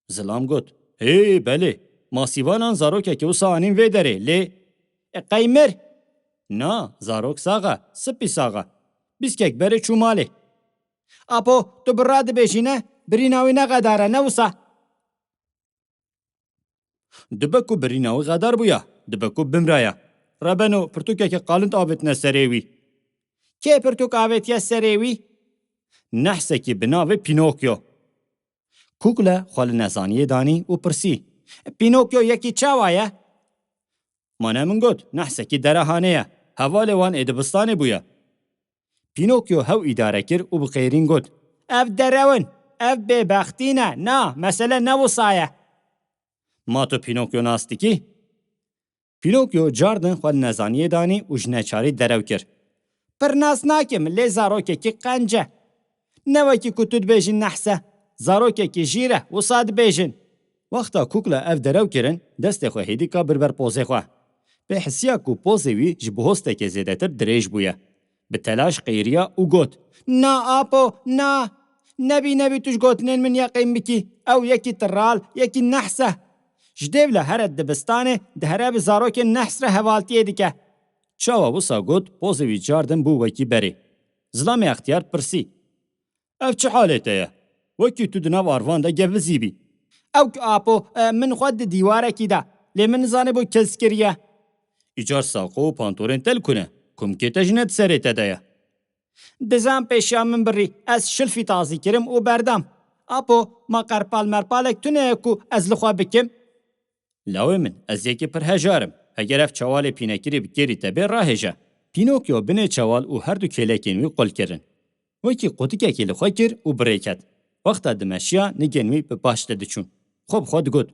Zilam got, Hê, belê, masîvanan zarokekê wisa anîn vê derê, lê E, qey mir? Na, zarok sax e, sipî sax e. Bîskek berê çû malê. Apo, tu bi radibêjî ne, birîna wî ne xedar e, ne wisa? Dibe ku birîna wî xedar bûya, dibe ku bimraya. Rebeno, pirtûkeke qalind avêtine serê wî. Kê pirtûk avêtiye serê wî? Nehsekî bi navê Pînokyo. Kukle xwe li nezaniyê danî û pirsî, Pînokyo yekî çawa ye? Ma ne min got, nehsekî derehanê ye. Hevalê wan ê dibistanê bûye. Pînokyo hew îdare kir û bi qêrîn got, Ev derew in, ev bêbextî ne, na, mesele ne wisa ye. Ma tu Pînokyo nas dikî? Pînokyo cardin xwe li nezaniyê danî û ji neçarî derew kir. Pir nas nakim, lê zarokekî qenc e. Ne wekî ku tu dibêjî nehs e. Zarokekî jîr e, wisa dibêjin. Wexta kukla ev derew kirin, destê xwe hêdî ka bir ber pozê xwe. Pê hisiya ku pozê wî ji bihostekê zêdetir dirêj bûye. Bi telaş qeyriya û got, "Na apo, na! Nebî, nebî tu ji gotinên min yeqîn bikî. Ew yekî tiral, yekî nehs e. Ji dêvla here dibistanê dihere bi zarokên nehs re hevaltiyê dike." Çawa wisa got, pozê wî cardin bû wekî berê. Zilamê extiyar pirsî, "Ev çi halê te ye? Wekî tu di nav arvan de gevizî bî." "Ew ku apo, e, min xwe di dîwarekî de, lê min nizanîbû kiz kiriye." Îcar saqo û pantorên te li ku ne? Kumkê te jî ne di serê te de ye. "Dizan pêşiya min birî, ez şilfî tazî kirim û berdam. Apo, ma qerpal merpalek tune ye ku ez li xwe bikim?" "Lawê min, ez yekî pir hejar im. Heger ev çewalê pînekirî bi kêrî te bê, rahêje." Pînokyo binê çewal û her du kêlekên wî qul kirin. Wekî qotikekê li xwe kir û bi rê ket. Wexta dimeşiya, nigên wî bi paş de diçûn. Xwe bi xwe digot,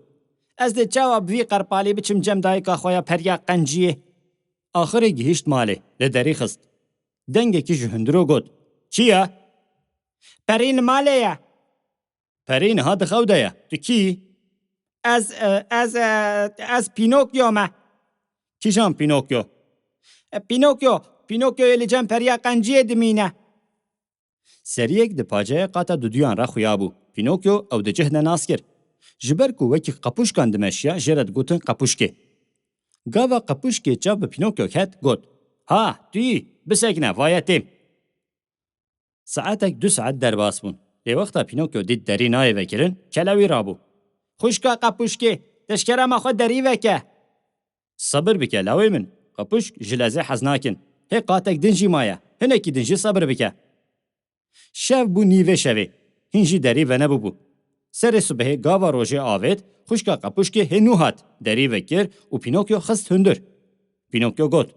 "Ez dê çawa bi vî qerpalî biçim cem dayika xwe ya periya qenciyê?" Axirê gihîşt malê, li derî xist. Dengekî ji hundir û got, "Çi ye?" "Perî li malê ye." "Perî niha di xew de ye. Tu kî yî?" "Ez, e, ez, e, ez Pînokyo me." "Kîjan Pînokyo?" "E, Pînokyo, Pînokyoyê li cem periya qenciyê dimîne." Seriyek di paceyê qata duduyan re xuya bû. Pînokyo ew di cih de nas kir. Ji ber ku wekî qepûşkan dimeşiya, jê re digotin qepûşkê. Gava qepûşkê çav bi Pînokyo ket, got, "Ha, tu yî, bisekine, vaye têm." Saetek du saet derbas bûn. Lê wexta Pînokyo dît derî nayê vekirin, kele wî rabû. "Xwişka qepûşkê, teşkera me xwe derî veke." "Sebir bike lawê min, qepûşk ji lezê hez nakin. Hê qatek din jî maye, hinekî din jî sebir bike." Şev bû nîvê şevê, hîn jî derî venebûbû. Serê sibehê gava rojê avêt, xwişka qepûşkê hê nû hat, derî vekir û Pînokyo xist hundir. Pînokyo got,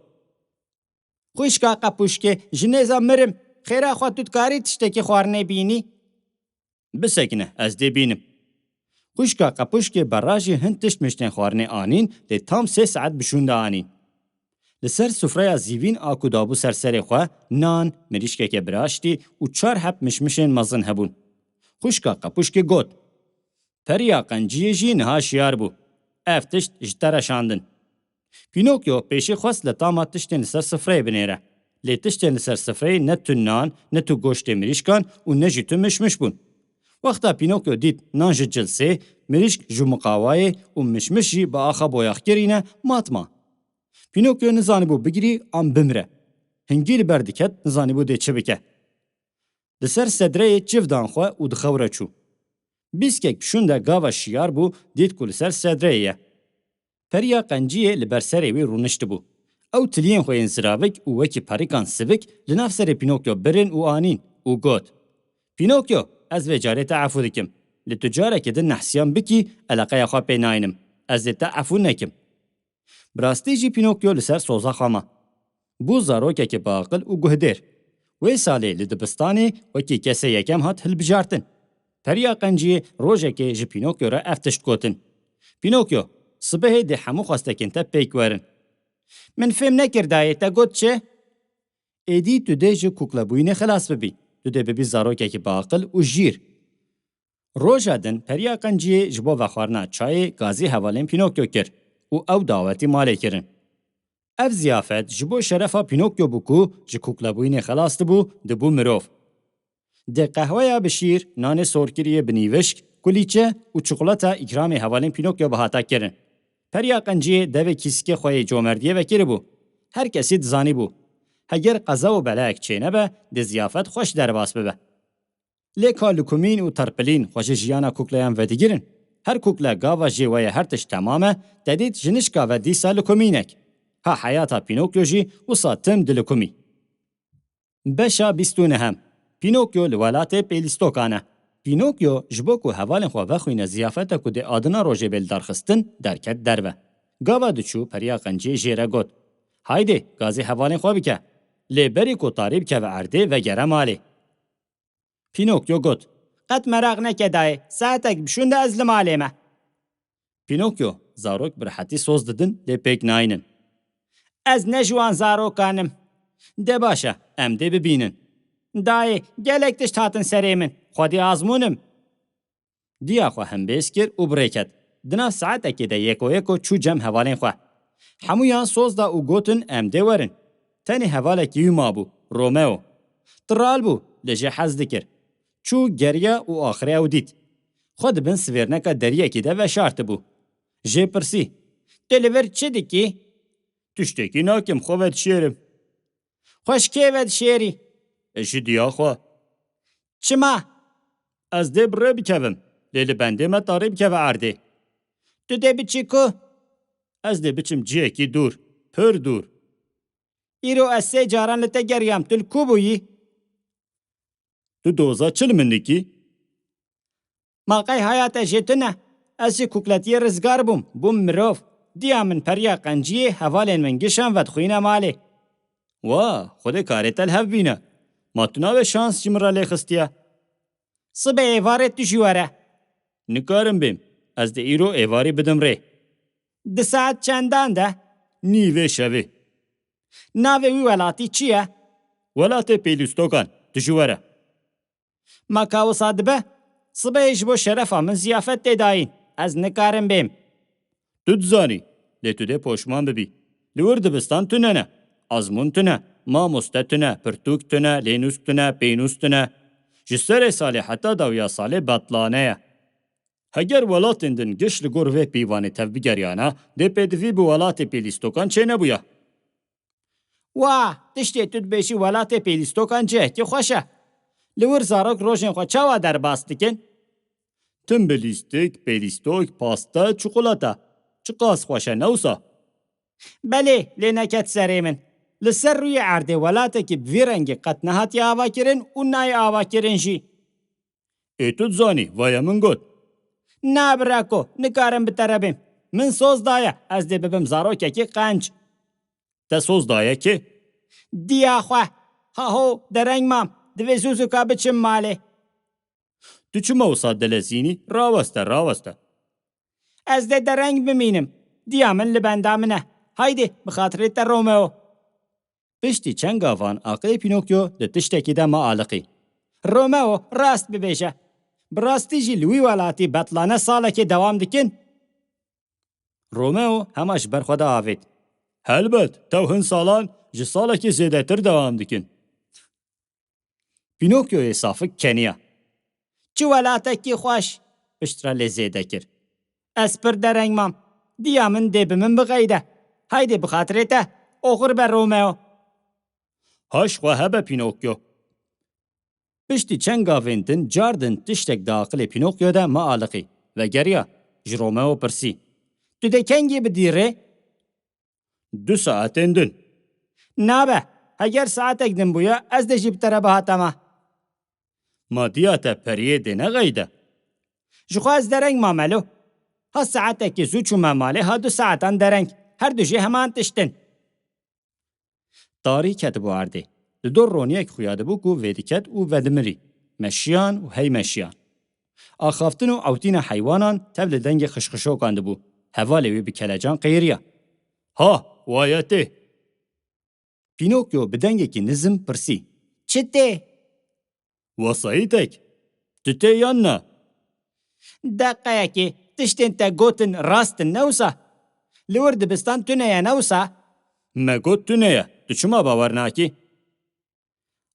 "Xwişka qepûşkê, ji nêza mirim. Xêra xwe tu dikarî tiştekî xwarinê bînî?" "Bisekine, ez dê bînim." Xwişka qepûşkê berra jî hin tişt miştên xwarinê anîn, lê tam sê saet bi şûn de anîn. Li ser sufreya zîvîn a ku dabû ser serê xwe, nan, mirîşkeke biraştî û çar heb mişmişên mezin hebûn. Xwişka qepûşkê got, "Periya qenciyê jî niha şiyar bû. Ev tişt ji te re şandin." Pînokyo pêşî xwest li tama tiştên li ser sifreyê binêre. Lê tiştên li ser sifreyê ne tu nan, ne tu goştê mirîşkan û ne jî tu mişmiş bûn. Wexta Pînokyo dît nan ji cilsê, mirîşk ji miqawayê û mişmiş jî bi axa boyaxkirî ne, matma. Pînokyo nizanîbû bigirî an bimire. Hingî li ber diket, nizanîbû dê çi bike. Li ser sedreyê çiv dan xwe û di xew re çû. Bîskek bi şûn de gava şiyar bû, dît ku li ser sedreyê ye. Periya qenciyê li ber serê wî rûniştibû. Ew tiliyên xwe yên ziravik û wekî perîkan sivik li nav serê Pînokyo birin û anîn û got, "Pînokyo, ez vê carê te efû dikim. Lê tu careke din nehsiyan bikî, eleqeya xwe pê nayînim. Ez ê te efû nekim." Bi rastî jî Pînokyo li ser soza xwe ma. Bû zarokekî biaqil û guhdêr. Wê salê li dibistanê wekî kesê yekem hat hilbijartin. Periya qenciyê rojekê ji Pînokyo re ev tişt gotin, "Pînokyo, sibehê dê hemû xwestekên te pêk werin." "Min fêm nekir dayê, te got çi?" "Êdî tu dê ji kuklebûyînê xilas bibî. Tu dê bibî zarokekî biaqil û jîr." Roja din periya qenciyê ji bo vexwarina çayê gazî hevalên Pînokyo kir û ew dawetî malê kirin. Ev ziyafet ji bo şerefa Pînokyo bû ku ji kuklebûyînê xelas dibû, dibû mirov. Dê qehweya bi şîr, nanê sorkiriyê bi nîvişk, kulîçe û çikolata îkramê hevalên Pînokyo bihata kirin. Periya qenciyê devê kîsikê xwe yê comerdiyê vekiribû. Her kesî dizanîbû, heger qeza û belayek çênebe, dê ziyafet xweş derbas bibe. Lê ka likumîn û terpilîn xwe ji jiyana kukleyan vedigirin. Her kukle gava jê weye her tişt temam e, te dît ji nişka ve dîsa likumînek. Ha heyata Pînokyo jî wisa tim dilikumî. Beşa bîst û neham. Pînokyo li welatê pêlîstokan e. Pînokyo ji bo ku hevalên xwe vexwîne ziyafeta ku dê adina rojê bê lidarxistin, derket derve. Gava diçû, periya qenciyê jê re got, "Haydê, gazî hevalên xwe bike. Lê berî ku tarî bikeve erdê, vegere malê." Pînokyo got, "Qet meraq neke dayê, saetek bi şûn de ez li malê me." Pînokyo, zarok bi rehetî soz didin, lê pêk nayînin. "Ez ne ji wan zarokan im." "De baş e, em dê bibînin." Dayê, gelek tişt hatin serê min. Xwedî azmûn im. Diya xwe hembêz kir û bi rê ket. Di nav saetekê de yeko yeko çû cem hevalên xwe. Hemûyan soz da û gotin, em dê werin. Tenê hevalekî wî mabû, Romeo. Tiral bû, lê jê hez dikir. Çû, geriya û axirê ew dît. Xwe di bin sivêrneka deriyekî de veşartibû. Jê pirsî, Tu li vir çi dikî? Tiştekî nakim, xwe vedişêrim. Xwe ji kê vedişêrî? Ji diya xwe. Çima? Ez dê bi rê bikevim, lê li bendê me tarî bikeve erdê. Tu dê biçî ku? Ez dê biçim cihekî dûr, pir dûr. Îro ez sê caran li te geriyam, tu li ku bûyî? Tu doza çi li min dikî? Ma qey haya te jê tune? Ez ji kukletiyê rizgar bûm, bûm mirov. Diya min periya qenciyê, hevalên min gişan vedixwîne malê. Wa, Xwedê karê te li hev bîne. Ma tu navê şans ji min re lê xistiye? Sibê êvarê tu jî were. Nikarim bêm. Ez dê îro êvarî bidim rê. Di saet çendan de? Nîvê şevê. Navê wî welatî çi ye? Welatê Pêlîstokan, tu jî were. Ma ka wisa dibe? Sibehê ji bo şerefa min ziyafet tê dayîn. Ez nikarim bêm. Tu dizanî, lê tu dê poşman bibî. Li wir dibistan tune ne. Azmûn tune, mamoste tune, pirtûk tune, lênûsk tune, pênûs tune. Ji serê salê heta dawiya salê betlane ye. Heger welatên din giş li gor vê pîvanê tevbigeriyana, dê pêdivî bi welatê Pêlîstokan çênebûya. Wa, tiştê tu dibêjî welatê Pêlîstokan cihekî xweş e. Li wir zarok rojên xwe çawa derbas dikin? Tim bi lîstik, pêlîstok, paste, çikolata. Çiqas xweş e, ne wisa? Belê, lê neket serê min. Li ser rûyê erdê welatekî bi vî rengî qet nehatiye avakirin û nayê avakirin jî. Ê tu dizanî, vaya min got. Na bireko, nikarim bi te re bêm. Min soz daye, ez dê bibim zarokekî qenc. Te soz daye kê? Diya xwe. Haho, dereng mam. Divê zû zûka biçim malê. Tu çima wisa dilezînî? Raweste, raweste. Ez dê dereng bimînim. Diya min li benda min e. Haydê, bi xatirê te Romeo. Piştî çend gavan aqilê Pînokyo di tiştekî de ma aliqî. Romeo, rast bibêje. Bi rastî jî li wî welatî betlane salekê dewam dikin? Romeo hema ji ber xwe de avêt. Helbet, tew hin salan ji salekê zêdetir dewam dikin. Pînokyoyê safik keniya. Çi welatekî xweş! Piştre lê zêde kir. Ez pir dereng mam. Diya min dê bi min bixeyde. Haydê bi xatirê te, oxir be Romeo. Haş xwe hebe Pînokyo. Piştî çend gavên din car din tiştek di aqilê Pînokyo de ma aliqî. Vegeriya, ji Romeo pirsî. Tu dê kengî bidî rê? Du saetên din. Nabe, heger saetek din bûya, ez dê jî bi te re bihatama. Ma diya te periyê dê nexeyde? Ji xwe ez dereng mame lo. Ha saetekî zû çûme malê, ha du saetan dereng. Her du jî heman tişt in. Tarî ketibû erdê. Li dor roniyek xuya dibû ku vêdiket û vedimirî. Meşiyan û hey meşiyan. Axaftin û ewtîna heywanan tev li dengê xişxişokan dibû. Hevalê wî bi kelecan qeyiriya. Ha, waye tê. Pînokyo bi dengekî nizm pirsî. Çi tê? Wesayîtek. Tu tê yan na? Deqeyekê, tiştên te gotin rast in, ne wisa? Li wir dibistan tune ye, ne wisa? Me got tune ye. Tu çima bawer nakî?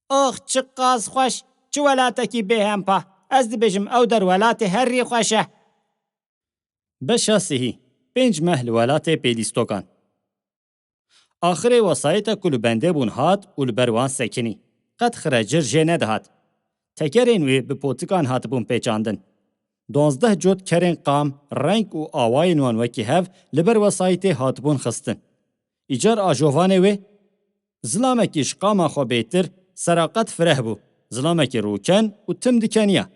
Ox, çiqas xweş, çi welatekî bêhempa. Ez dibêjim ew der welatê herî xweş e. Beşa sihî, pênc meh li welatê Pêlîstokan. Axirê wesayîta ku li bendê bûn hat û li ber wan sekinî. Qet xirecir jê nedihat. Tekerên wê bi potikan hatibûn pêçandin. Duwazdeh cot kerên qam, reng û awayên wan wekî hev li ber wesayîtê hatibûn xistin. Îcar ajovanê wê, zilamekî ji qama xwe bêtir, seraqet fireh bû, zilamekî rûken û tim dikeniya.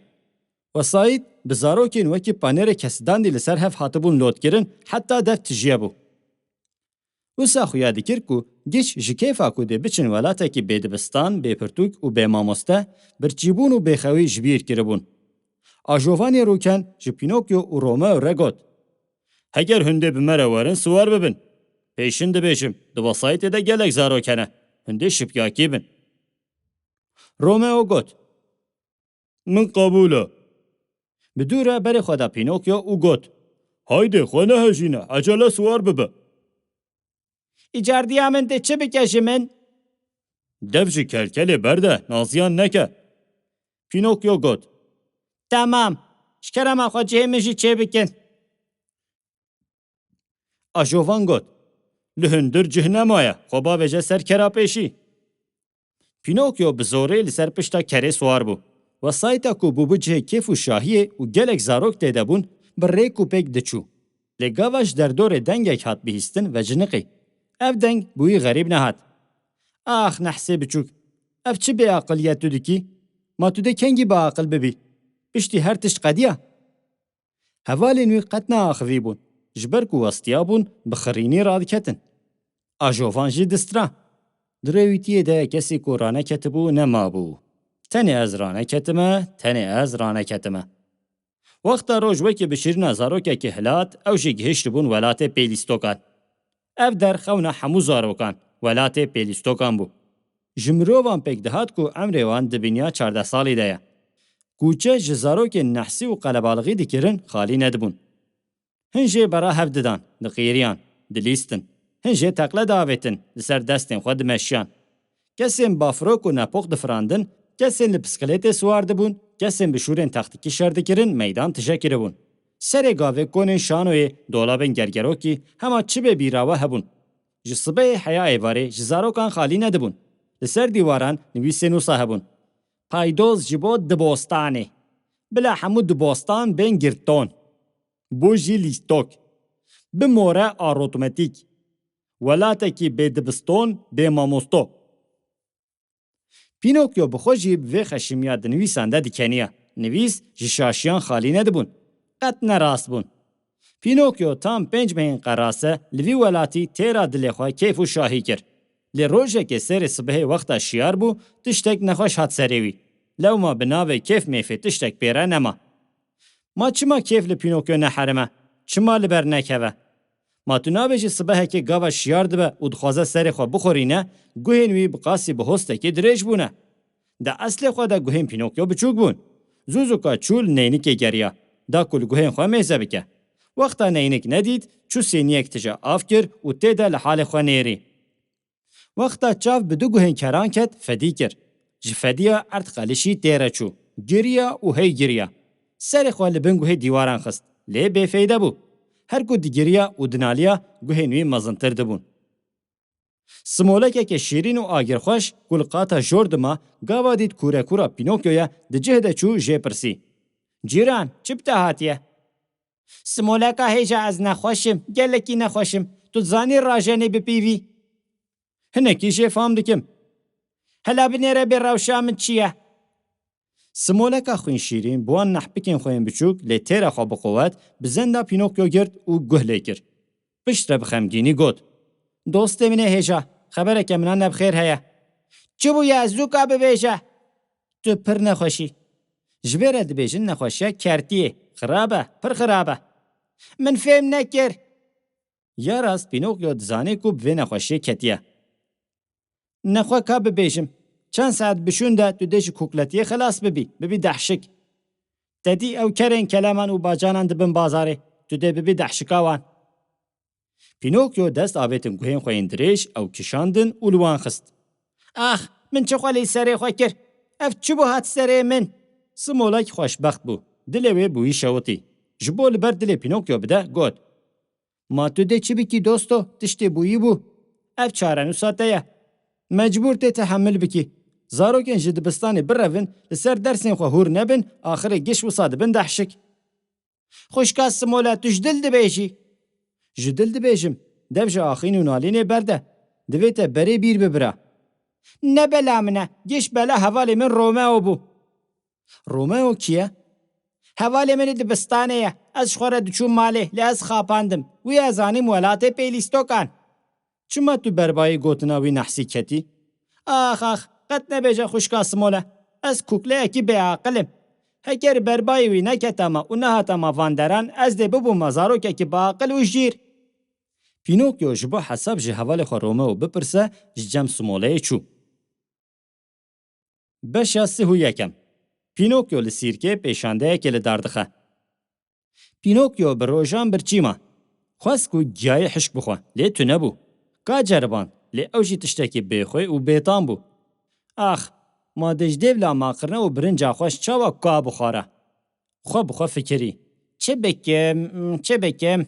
Wesayît bi zarokên wekî panêrê kesdandî li ser hev hatibûn lotkirin, heta dev tijiyebû. Wisa xuya dikir ku giş ji kêfa ku dê biçin welatekî bê dibistan, bê pirtûk û bê mamoste, birçîbûn û bêxewî ji bîr kiribûn. Ajovanê rûken ji Pînokyo û Romeo re got, Heger hûn dê bi me re werin, siwar bibin. Pêşin dibêjim, di wesayîtê de gelek zarok hene. Hûn dê şipiyakî bin. Romeo got, "Min qebûl e." Bi dû re berê xwe da Pînokyo û got, "Haydê xwe nehejîne, ecele siwar bibe." "Îcardiya min dê çi bike ji min?" "Dev ji kelkelê berde, naziyan neke." Pînokyo got, "Temam, ji kerema xwe cihê min jî çêbikin." Ajovan got, "Li hundir cih nemaye, xwe bavêje ser kera pêşî." Pînokyo bi zorê li ser pişta kerê siwar bû. Wesayîta ku bûbû cihê kêf û şahiyê û gelek zarok tê de bûn, bi rêk û pêk diçû. Lê gava ji derdorê dengek hat bihîstin ve ciniqî. Ev deng bi wî xerîb nehat. "Ax, nehsê biçûk, ev çi bêaqiliye tu dikî? Ma tu dê kengî biaqil bibî? Piştî her tişt qediya?" Hevalên wî qet neaxivîbûn, ji ber ku westiyabûn, bi xirînî radiketin. Ajovan jî distira. Di rêwîtiyê de kesê ku raneketibû nemabû. "Tenê ez raneketime, tenê ez raneketime." Wexta roj wekî bi şîrîna zarokekî hilat, ew jî gihiştibûn welatê pêlîstokan. Ev der xewna hemû zarokan, welatê pêlîstokan bû. Ji mirovan pêk dihat ku emrê wan di binya çardeh salî de ye. Kûçe ji zarokên nehsî û qelebalixî dikirin, xalî nedibûn. Hin jê bera hev didan, diqîriyan, dilîstin. Hin jê teqle diavêtin, li ser destên xwe dimeşiyan. Kesên bafirok û nepox difirandin, kesên li piskilêtê siwar dibûn, kesên bi şûrên textikî şer dikirin, meydan tije kiribûn. Serê gavê konên şanoyê, dolabên gergerokî, hema çi bê bîra we hebûn. Ji sibehê heya êvarê ji zarokan xalî nedibûn. Li ser dîwaran nivîsên wisa hebûn. "Paydoz ji bo dibostanê. Bila hemû dibostan bên girton. Bo jî lîstok. Bi more arotmetîk. Welatekî bê dibiston, bê mamosto." Pînokyo bi xwe jî bi vê xeşimiya di nivîsan de dikeniya. Nivîs ji şaşiyan xalî nedibûn. Qet ne rast bûn. Pînokyo tam pênc mehên qerase li vî welatî têra dilê xwe kêf û şahî kir. Lê rojekê serê sibehê wexta şiyar bû, tiştek nexweş hat serê wî. Lewma bi navê kêf mêfê tiştek pê re nema. "Ma çima kêf li Pînokyo neherime? Çima li ber nekeve? Ma tu nabêjî sibehekê gava şiyar dibe û dixwaze serê xwe bixorîne, guhên wî bi qasî bi hostekê dirêj bûne? Di eslê xwe de guhên Pînokyo biçûk bûn. Zûzûka çû li neynikê geriya, da ku li guhên xwe mêze bike. Wexta neynik nedît, çû sêniyek tije av kir û tê de li halê xwe nêrî. Wexta çav bi du guhên keran ket, fedî kir. Ji fediya erd qelişî tê re çû. Giriya û hey giriya. Serê xwe li bin guhê dîwaran xist. Lê bêfeyde bû. Her ku digiriya û dinaliya, guhên wî mezintir dibûn. Simolekeke şîrîn û agirxweş ku li qata jor dima, gava dît kûrekûra Pînokyoya di cih de çû, jê pirsî, "Cîran, çi bi te hatiye?" "Simoleka hêja, ez nexweş im, gelekî nexweş im. Tu dizanî rajenê bi pîvî." "Hinekî jê fam dikim." "Hela binêre bê rewşa min çi ye." Simoleka xwînşîrîn bi wan nehpikên xwe yên biçûk lê têra xwe bi quwet bi zenda Pînokyo girt û guh lê kir. Piştre bi xemgînî got, "Dostê min ê hêja, xebereke min a ne bi xêr heye." "Çi bûye, zûka bibêje." "Tu pir nexweş î. Ji vê re dibêjin nexweşiya kertiyê. Xirab e, pir xirab e." "Min fêm nekir." Ya rast Pînokyo dizanî ku bi vê nexweşiyê ketiye. "Nexwe ka bibêjim, çend saet bi şûn de tu dê ji kokletiyê xelas bibî, bibî dehşik. Te dî ew kerên keleman û bacanan dibin bazarê, tu dê bibî dehşika wan." Pînokyo dest avêtin guhên xwe yên dirêj, ew kişandin û li wan xist. "Ax, min çi xwe li serê xwe kir? Ev çi bû hat serê min?" Simolek xweşbext bû. Dilê wê bi wî şewitî. Ji bo li ber dilê Pînokyo bide, got, "Ma tu dê çi bikî dosto? Tiştê bûyî bû. Ev çarenûsa te ye. Mecbûr tê tehemil bikî. Zarokên ji dibistanê birevin, li ser dersên xwe hûr nebin, axirê giş wisa dibin dehşik." "Xwişka Simole, tu ji dil dibêjî?" "Ji dil dibêjim. Dev ji axîn û nalînê berde. Divê te berê bîr bibira." "Ne bela min e. Giş bela hevalê min Romeo bû." "Romeo kî ye?" "Hevalê min li dibistanê ye. Ez ji xwe re diçûm malê, lê ez xapandim. Wî ez anîm welatê pêlîstokan." "Çima tu berbayî gotina wî nehsî ketî?" "Ax, ax, qet nebêje xwişka Simole. Ez kukleyekî bêaqil im. Heger berbayî wî neketama û nehatama van deran, ez dê bibûma zarokekî biaqil û jîr." Pînokyo ji bo hesab ji hevalê xwe Romeo bipirse, ji cem Simoleyê çû. Beşa sih û yekem. Pînokyo li sîrkê pêşandeyekê li dar dixe. Pînokyo bi rojan birçî ma. Xwest ku giyayê hişk bixwe, lê tune bû. Ka ceriband, lê ew jî tiştekî bêxwê û bêtam bû. Ax, ma dê ji dêvla maqirne û birinca xwe ji çawa ka bixwara? Xwe bi xwe fikirî. Çi bikim, çi bikim?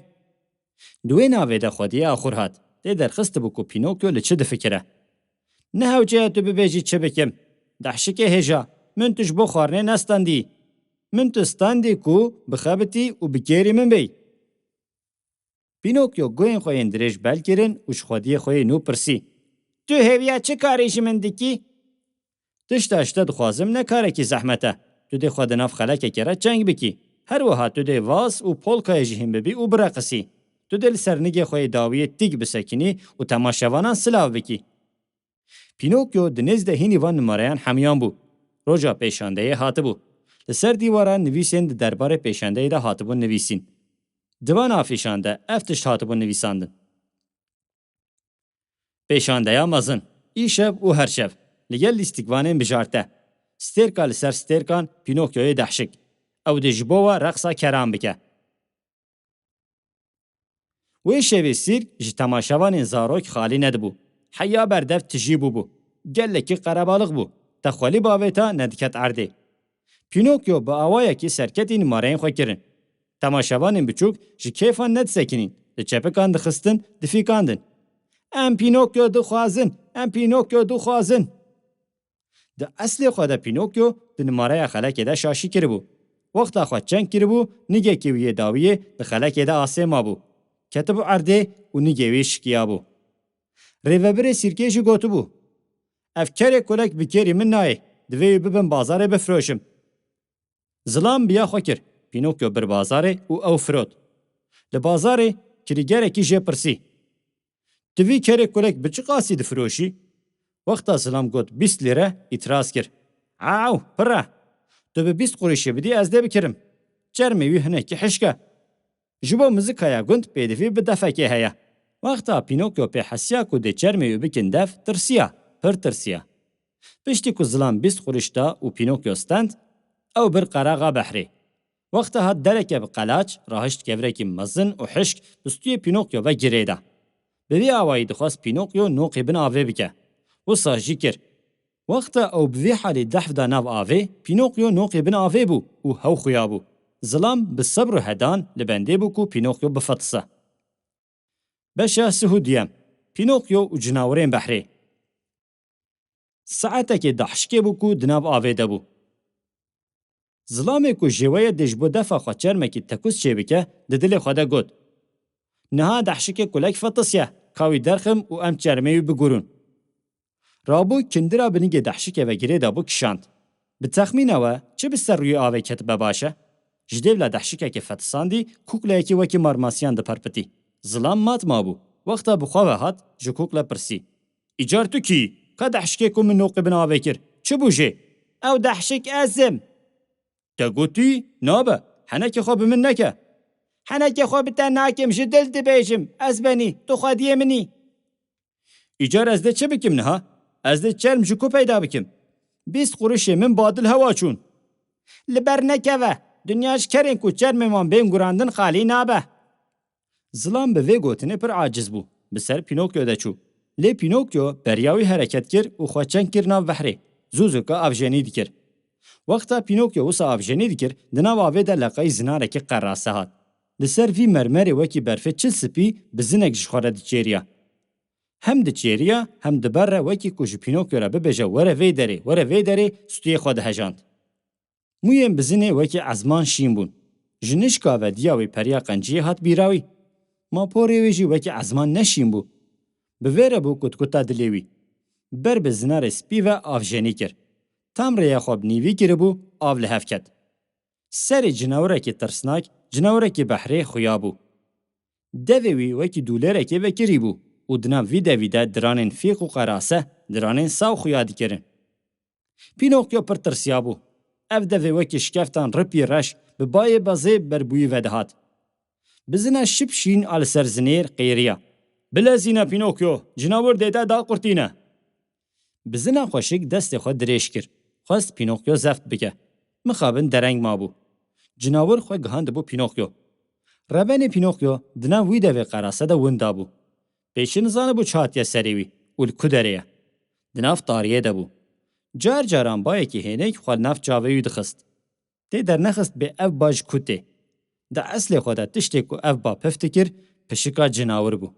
Di wê navê de xwediyê axur hat. Tê derxistibû ku Pînokyo li çi difikire. Ne hewce ye tu bibêjî çi bikim. Dehşikê hêja, min tu ji bo xwarinê nestandî. Min tu standî ku bixebitî û bi kêrî min bêy. Pînokyo guhên xwe yên dirêj bel kirin û ji xwediyê xwe yê nû pirsî. Tu hêviya çi karî ji min dikî? Tişta ji te dixwazim ne karekî zehmet e. Tu dê xwe di nav xelekekê re çeng bikî. Her wiha tu dê vals û polkayê jî hîn bibî û bireqisî. Tu dê li ser nigê xwe yê dawiyê tîk bisekinî û temaşevanan silav bikî. Pînokyo di nêz de hînî van nimareyan hemiyan bû. Roja pêşandeyê hatibû. Li ser dîwara nivîsên di derbarê pêşandeyê de hatibûn nivîsîn. Di van afîşan de ev tişt hatibû nivîsandin. Pêşandeya mezin, îşev û her şev, li gel lîstikvanên bijarte. Stêrka li ser stêrkan Pînokyoyê dehşik. Ew dê ji bo we reqsa keran bike. Wê şevê sîrk ji temaşevanên zarok xalî nedibû. Heya berdev tijî bûbû. Gelekî qerebalix bû. Te xwelî bavêta nediket erdê. Pînokyo bi awayekî serketî nimareyên xwe kirin. Temaşevanên biçûk ji kêfan nedisekinîn, li çepikan dixistin, difîkandin. Em Pînokyo dixwazin, em Pînokyo dixwazin. Di eslê xwe de Pînokyo di nimareya xelekê de şaşî kiribû. Wexta xwe çeng kiribû, nigekî wî yê dawiyê di xelekê de asê mabû. Ketibû erdê û nigê wî şikiyabû. Rêvebirê sîrkê jî gotibû, ev kerê kulek bi kêrî min nayê, divê wî bibim bazarê bifroşim. Zilam biya xwe kir, Pînokyo bir bazarê û ew firot. Li bazarê kirîgerekî jê pirsî, tu vî kerê kulek bi çi qasî difiroşî? Wexta Zilam got bîst lîre, îtiraz kir, ew pir e. Tu bi bîst qurîşê bidî ez dê bikirim. Çermê wî hinekî hişk e. Ji bo muzikaya gund pêdivî bi defekê heye. Wexta Pînokyo pê hesiya ku dê çermê wî bikin def, tirsiya, pir tirsiya. Piştî ku Zilam bîst qurîş da û Pînokyo stend, ew bir qeraxa behrê. Wexta hat dereke bi qelaç, rahişt kevrekî mezin û hişk bi stûyê Pînokyo ve girê da. Bi vî awayî dixwest Pînokyo noqê bin avê bike. Wisa jî kir. Wexta ew bi vî halî dehf da nav avê, Pînokyo noqê bin avê bû û hew xuya bû. Zilam bi sebr û hedan li bendê bû ku Pînokyo bifetise. Beşa sih û duyem. Pînokyo û cinawirên behrê. Saetekê dehşikê bû ku di nav avê de bû. Zilamê ku jêweye dê ji bo defa xwe çermekî tekûz çêbike, di dilê xwe de got, niha dehşikê kulek fetisiye, ka wî derxim û em çermê wî bigurûn. Rabû kindira binigê dehşikê ve girê dabû kişand. Bi texmîna we çi bi ser rûyê avê ketibe baş e? Ji dêvla dehşikekê fetisandî kukleyekî wekî marmasiyan diperpitî. Zilam mat mabû. Wexta bi xwe ve hat, ji kukle pirsî, îcar tu kî? Ka dehşikê ku min noqê bin avê kir, çi bû jê? Ew dehşik ez im. Te gotî, nabe, henekê xwe bi min neke. Henekê xwe bi te nakim, ji dil dibêjim, ez benî, tu xwediyê min î. Îcar ez dê çi bikim niha? Ez dê çerm ji ku peyda bikim? Bîst qurişê min badil hewa çûn. Li ber nekeve, dinya ji kerên ku çermê wan bên gurandin xalî nabe. Zilam bi vê gotinê pir aciz bû, bi ser Pînokyo de çû. Lê Pînokyo beriya wî hereket kir û xwe çeng kir nav behrê. Zû zûka avjenî dikir. Wexta Pînokyo wisa avjenî dikir, di nav avê de leqeyî zinarekî qerase hat. Li ser vî mermerê wekî berfê çil spî bizinek ji xwe re diçêriya. Hem diçêriya, hem di ber re wekî ku ji Pînokyo re bibêje were vê derê, were vê derê, stûyê xwe dihejand. Mûyên bizinê wekî ezman şîn bûn. Ji nişka ve diya wî periya qenciyê hat bîra wî. Ma porê wê jî wekî ezman ne şîn bû. Bi vê re bû kutkuta dilê wî. Ber bi zinarê spî ve avjenî kir. Tam rêya xwe bi nîvî kiribû, av li hev ket. Serê cinawirekî tirsnak, cinawirekî behrê xuya bû. Devê wî wekî dûlêrekê vekirî bû û di nav vî devî de diranên fîq û qerase, diranên saw xuya dikirin. Pînokyo pir tirsiyabû. Ev devê wekî şikeftan ripî reş bi bayê bezê ber bûyî vedihat. Bizina şip şîn a li ser zinêr qêriya. Bilezîne Pînokyo, cinawir dê te daqurtîne. Bizina xweşik destê xwe dirêj kir. Xwest Pînokyo zeft bike. Mixabin dereng mabû. Cinawir xwe gihandibû Pînokyo. Rebenê Pînokyo di nav wî devê qerase de winda bû. Pêşî nizanibû çi hatiye serê wî û li ku derê ye. Di nav tariyê de bû. Car caran bayekî hênik xwe li nav çavê wî dixist. Tê dernexist bê ev ba ji ku tê. Di eslê xwe de tiştê ku ev ba pif dikir, pişika cinawir bû.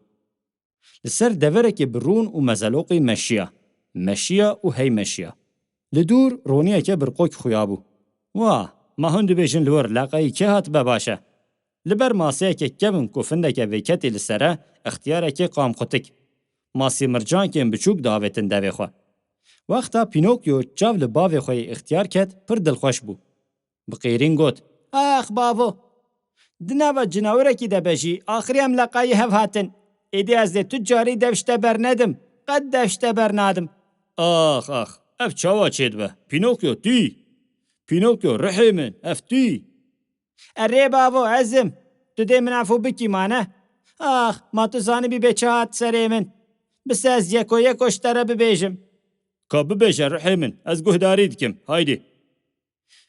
Li ser deverekê bi rûn û mezeloqî meşiya, meşiya û hey meşiya. Li dûr roniyeke birqok xuya bû. Wa, ma hûn dibêjin li wir leqayî kê hatibe baş e? Li ber maseyeke kevin ku findeke vêketî li ser e, extiyarekê qamqutik. Masî mircankên biçûk davêtin devê xwe. Wexta Pînokyo çav li bavê xwe yê extiyar ket, pir dilxweş bû. Bi qêrîn got, "Ax bavo! Di nava cinawirekî de be jî, axirî em leqayî hev hatin. Êdî ez dê tu carî dev ji te bernedim, qet dev ji te bernadim." "Ax, ax, ev çawa çêdibe? Pînokyo tu yî? Pînokyo, rihê min, ev tu yî?" "Erê bavo, ez im. Tu dê min efû bikî mane? Ax, ma tu zanibî bê çi hat serê min. Bise ez yeko yeko ji te re bibêjim." "Ka bibêje rihê min, ez guhdarî dikim, haydî."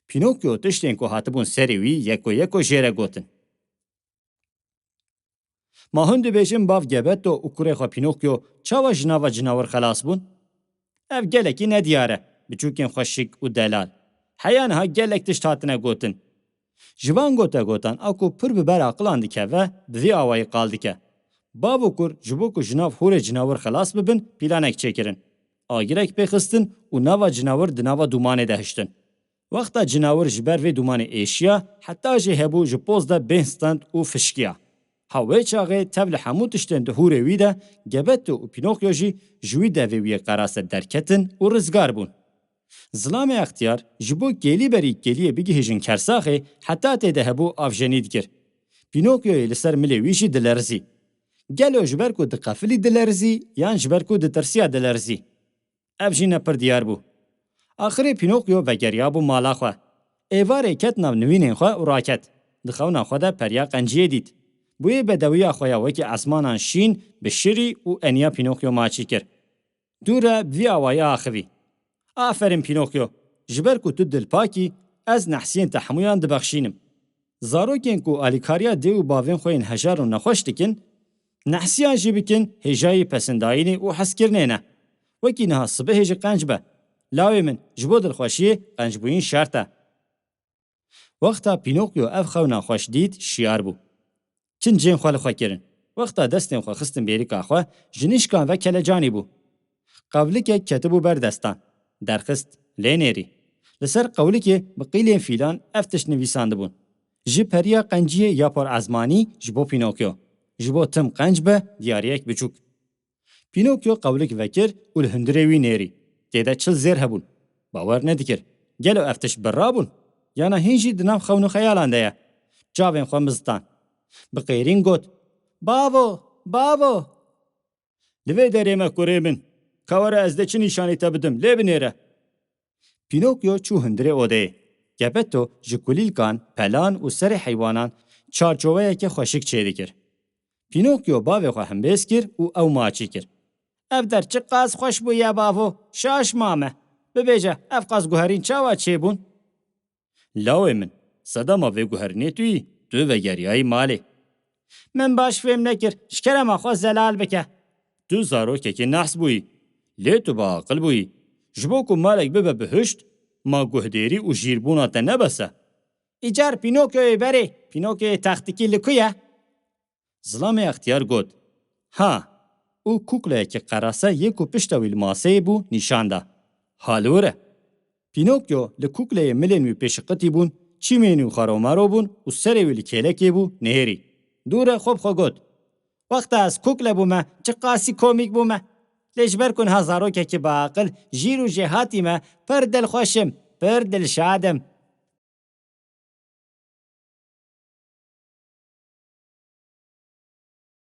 Pînokyo tiştên ku hatibûn serê wî yeko yeko jê re gotin. Ma hûn dibêjin bav Gebeto û kurê xwe Pînokyo çawa ji nava cinawir xelas bûn? Ev gelekî nediyar e, biçûkên xweşik û delal. Heya niha gelek tişt hatine gotin. Ji van gotegotan a ku pir bi ber aqilan dikeve, bi vî awayî qal dike. Bav û kur ji bo ku ji nav hûrê cinawir xelas bibin, pîlanek çêkirin. Agirek pê xistin û nava cinawir di nava dûmanê de hiştin. Wexta cinawir ji ber vê dûmanê êşiya, heta jê hebû ji poz de bên stand û fişkiya. Ha wê çaxê tev li hemû tiştên di hûrê wî de, Gebeto û Pînokyo jî ji wî devê wî yê qerase derketin û rizgar bûn. Zilamê extiyar ji bo kêlî berî kêliyê bigihîjin kersaxê, heta tê de hebû avjenî dikir. Pînokyoyê li ser milê wî jî dilerizî. Gelo ji ber ku diqefilî dilerizî yan ji ber ku ditirsiya dilerizî? Ev jî ne pir diyar bû. Axirê Pînokyo vegeriyabû mala xwe. Êvarê ket nav nivînên xwe û raket. Di xewna xwe de periya qenciyê dît. Bûyê bedewiya xwe ya wekî esmanan şîn bi şirî û eniya Pînokyo maçî kir. Dû re bi vî awayî axivî. "Aferin Pînokyo, ji ber ku tu dilpak î, ez nehsiyên te hemûyan dibexşînim. Zarokên ku alîkariya dê û bavên xwe yên hejar û nexweş dikin, nehsiyan jî bikin, hêjayî pesindayînê û hezkirinê ne. Wekî niha sibihê jî qenc be. Lawê min, ji bo dilxweşiyê qencbûyîn şert e." Wexta Pînokyo ev xewna xweş dît, şiyar bû. Kincên xwe li xwe kirin. Wexta destên xwe xistin bêrika xwe, ji nişkan ve kelecanî bû. Qewlikek ketibû ber destan. Derxist, lê nêrî. Li ser qewlikê bi qîlên fîlan ev tişt nivîsandibûn: "Ji periya qenciyê ya por ezmanî ji bo Pînokyo. Ji bo tim qenc be, diyariyek biçûk." Pînokyo qewlik vekir û li hundirê wî nêrî. Tê de çil zêr hebûn. Bawer nedikir. Gelo ev tişt birra bûn? Yana hîn jî di nav xewn û xeyalan de ye? Çavên xwe mizdan. Bi qêrîn got, "Bavo! Bavo!" "Li vê derê me kurê min. Ka were ez dê çi nîşanî te bidim, lê binêre." Pînokyo çû hundirê odeyê. Gepeto ji kulîlkan, pelan û serê heywanan çarçoveyeke xweşik çêdikir. Pînokyo bavê xwe hembêz kir û ew maçî kir. "Ev der çiqas xweş bûye bavo, şaş mame. Bibêje, ev qas guherîn çawa çêbûn?" "Lawê min, sedema vê guherînê tu yî, tu vegeriyayî malê." "Min baş fêm nekir, ji kerema xwe zelal bike." "Tu zarokekî nehs bûyî, lê tu bi aqil bûyî. Ji bo ku malek bibe bihişt, ma guhdêrî û jîrbûna te ne bes e?" "Îcar Pînokyoyê berê, Pînokyoyê textikî li ku ye?" Zilamê extiyar got, "Ha!" û kukleyekî qerase yê ku pişta wî li maseyê bû nîşan da. "Ha li wir e." Pînokyo li kukleyê milên wî pêşiqitî bûn, çîmên wî xaromaro bûn û serê wî li kêlekê bû, nihêrî. Dû re xwe bi xwe got, "Wexta ez kukle bûme, çiqasî komîk bûme. Lê ji ber ku niha zarokekî biaqil, jîr û jêhatî me, pir dilxweş im, pir dilşad im."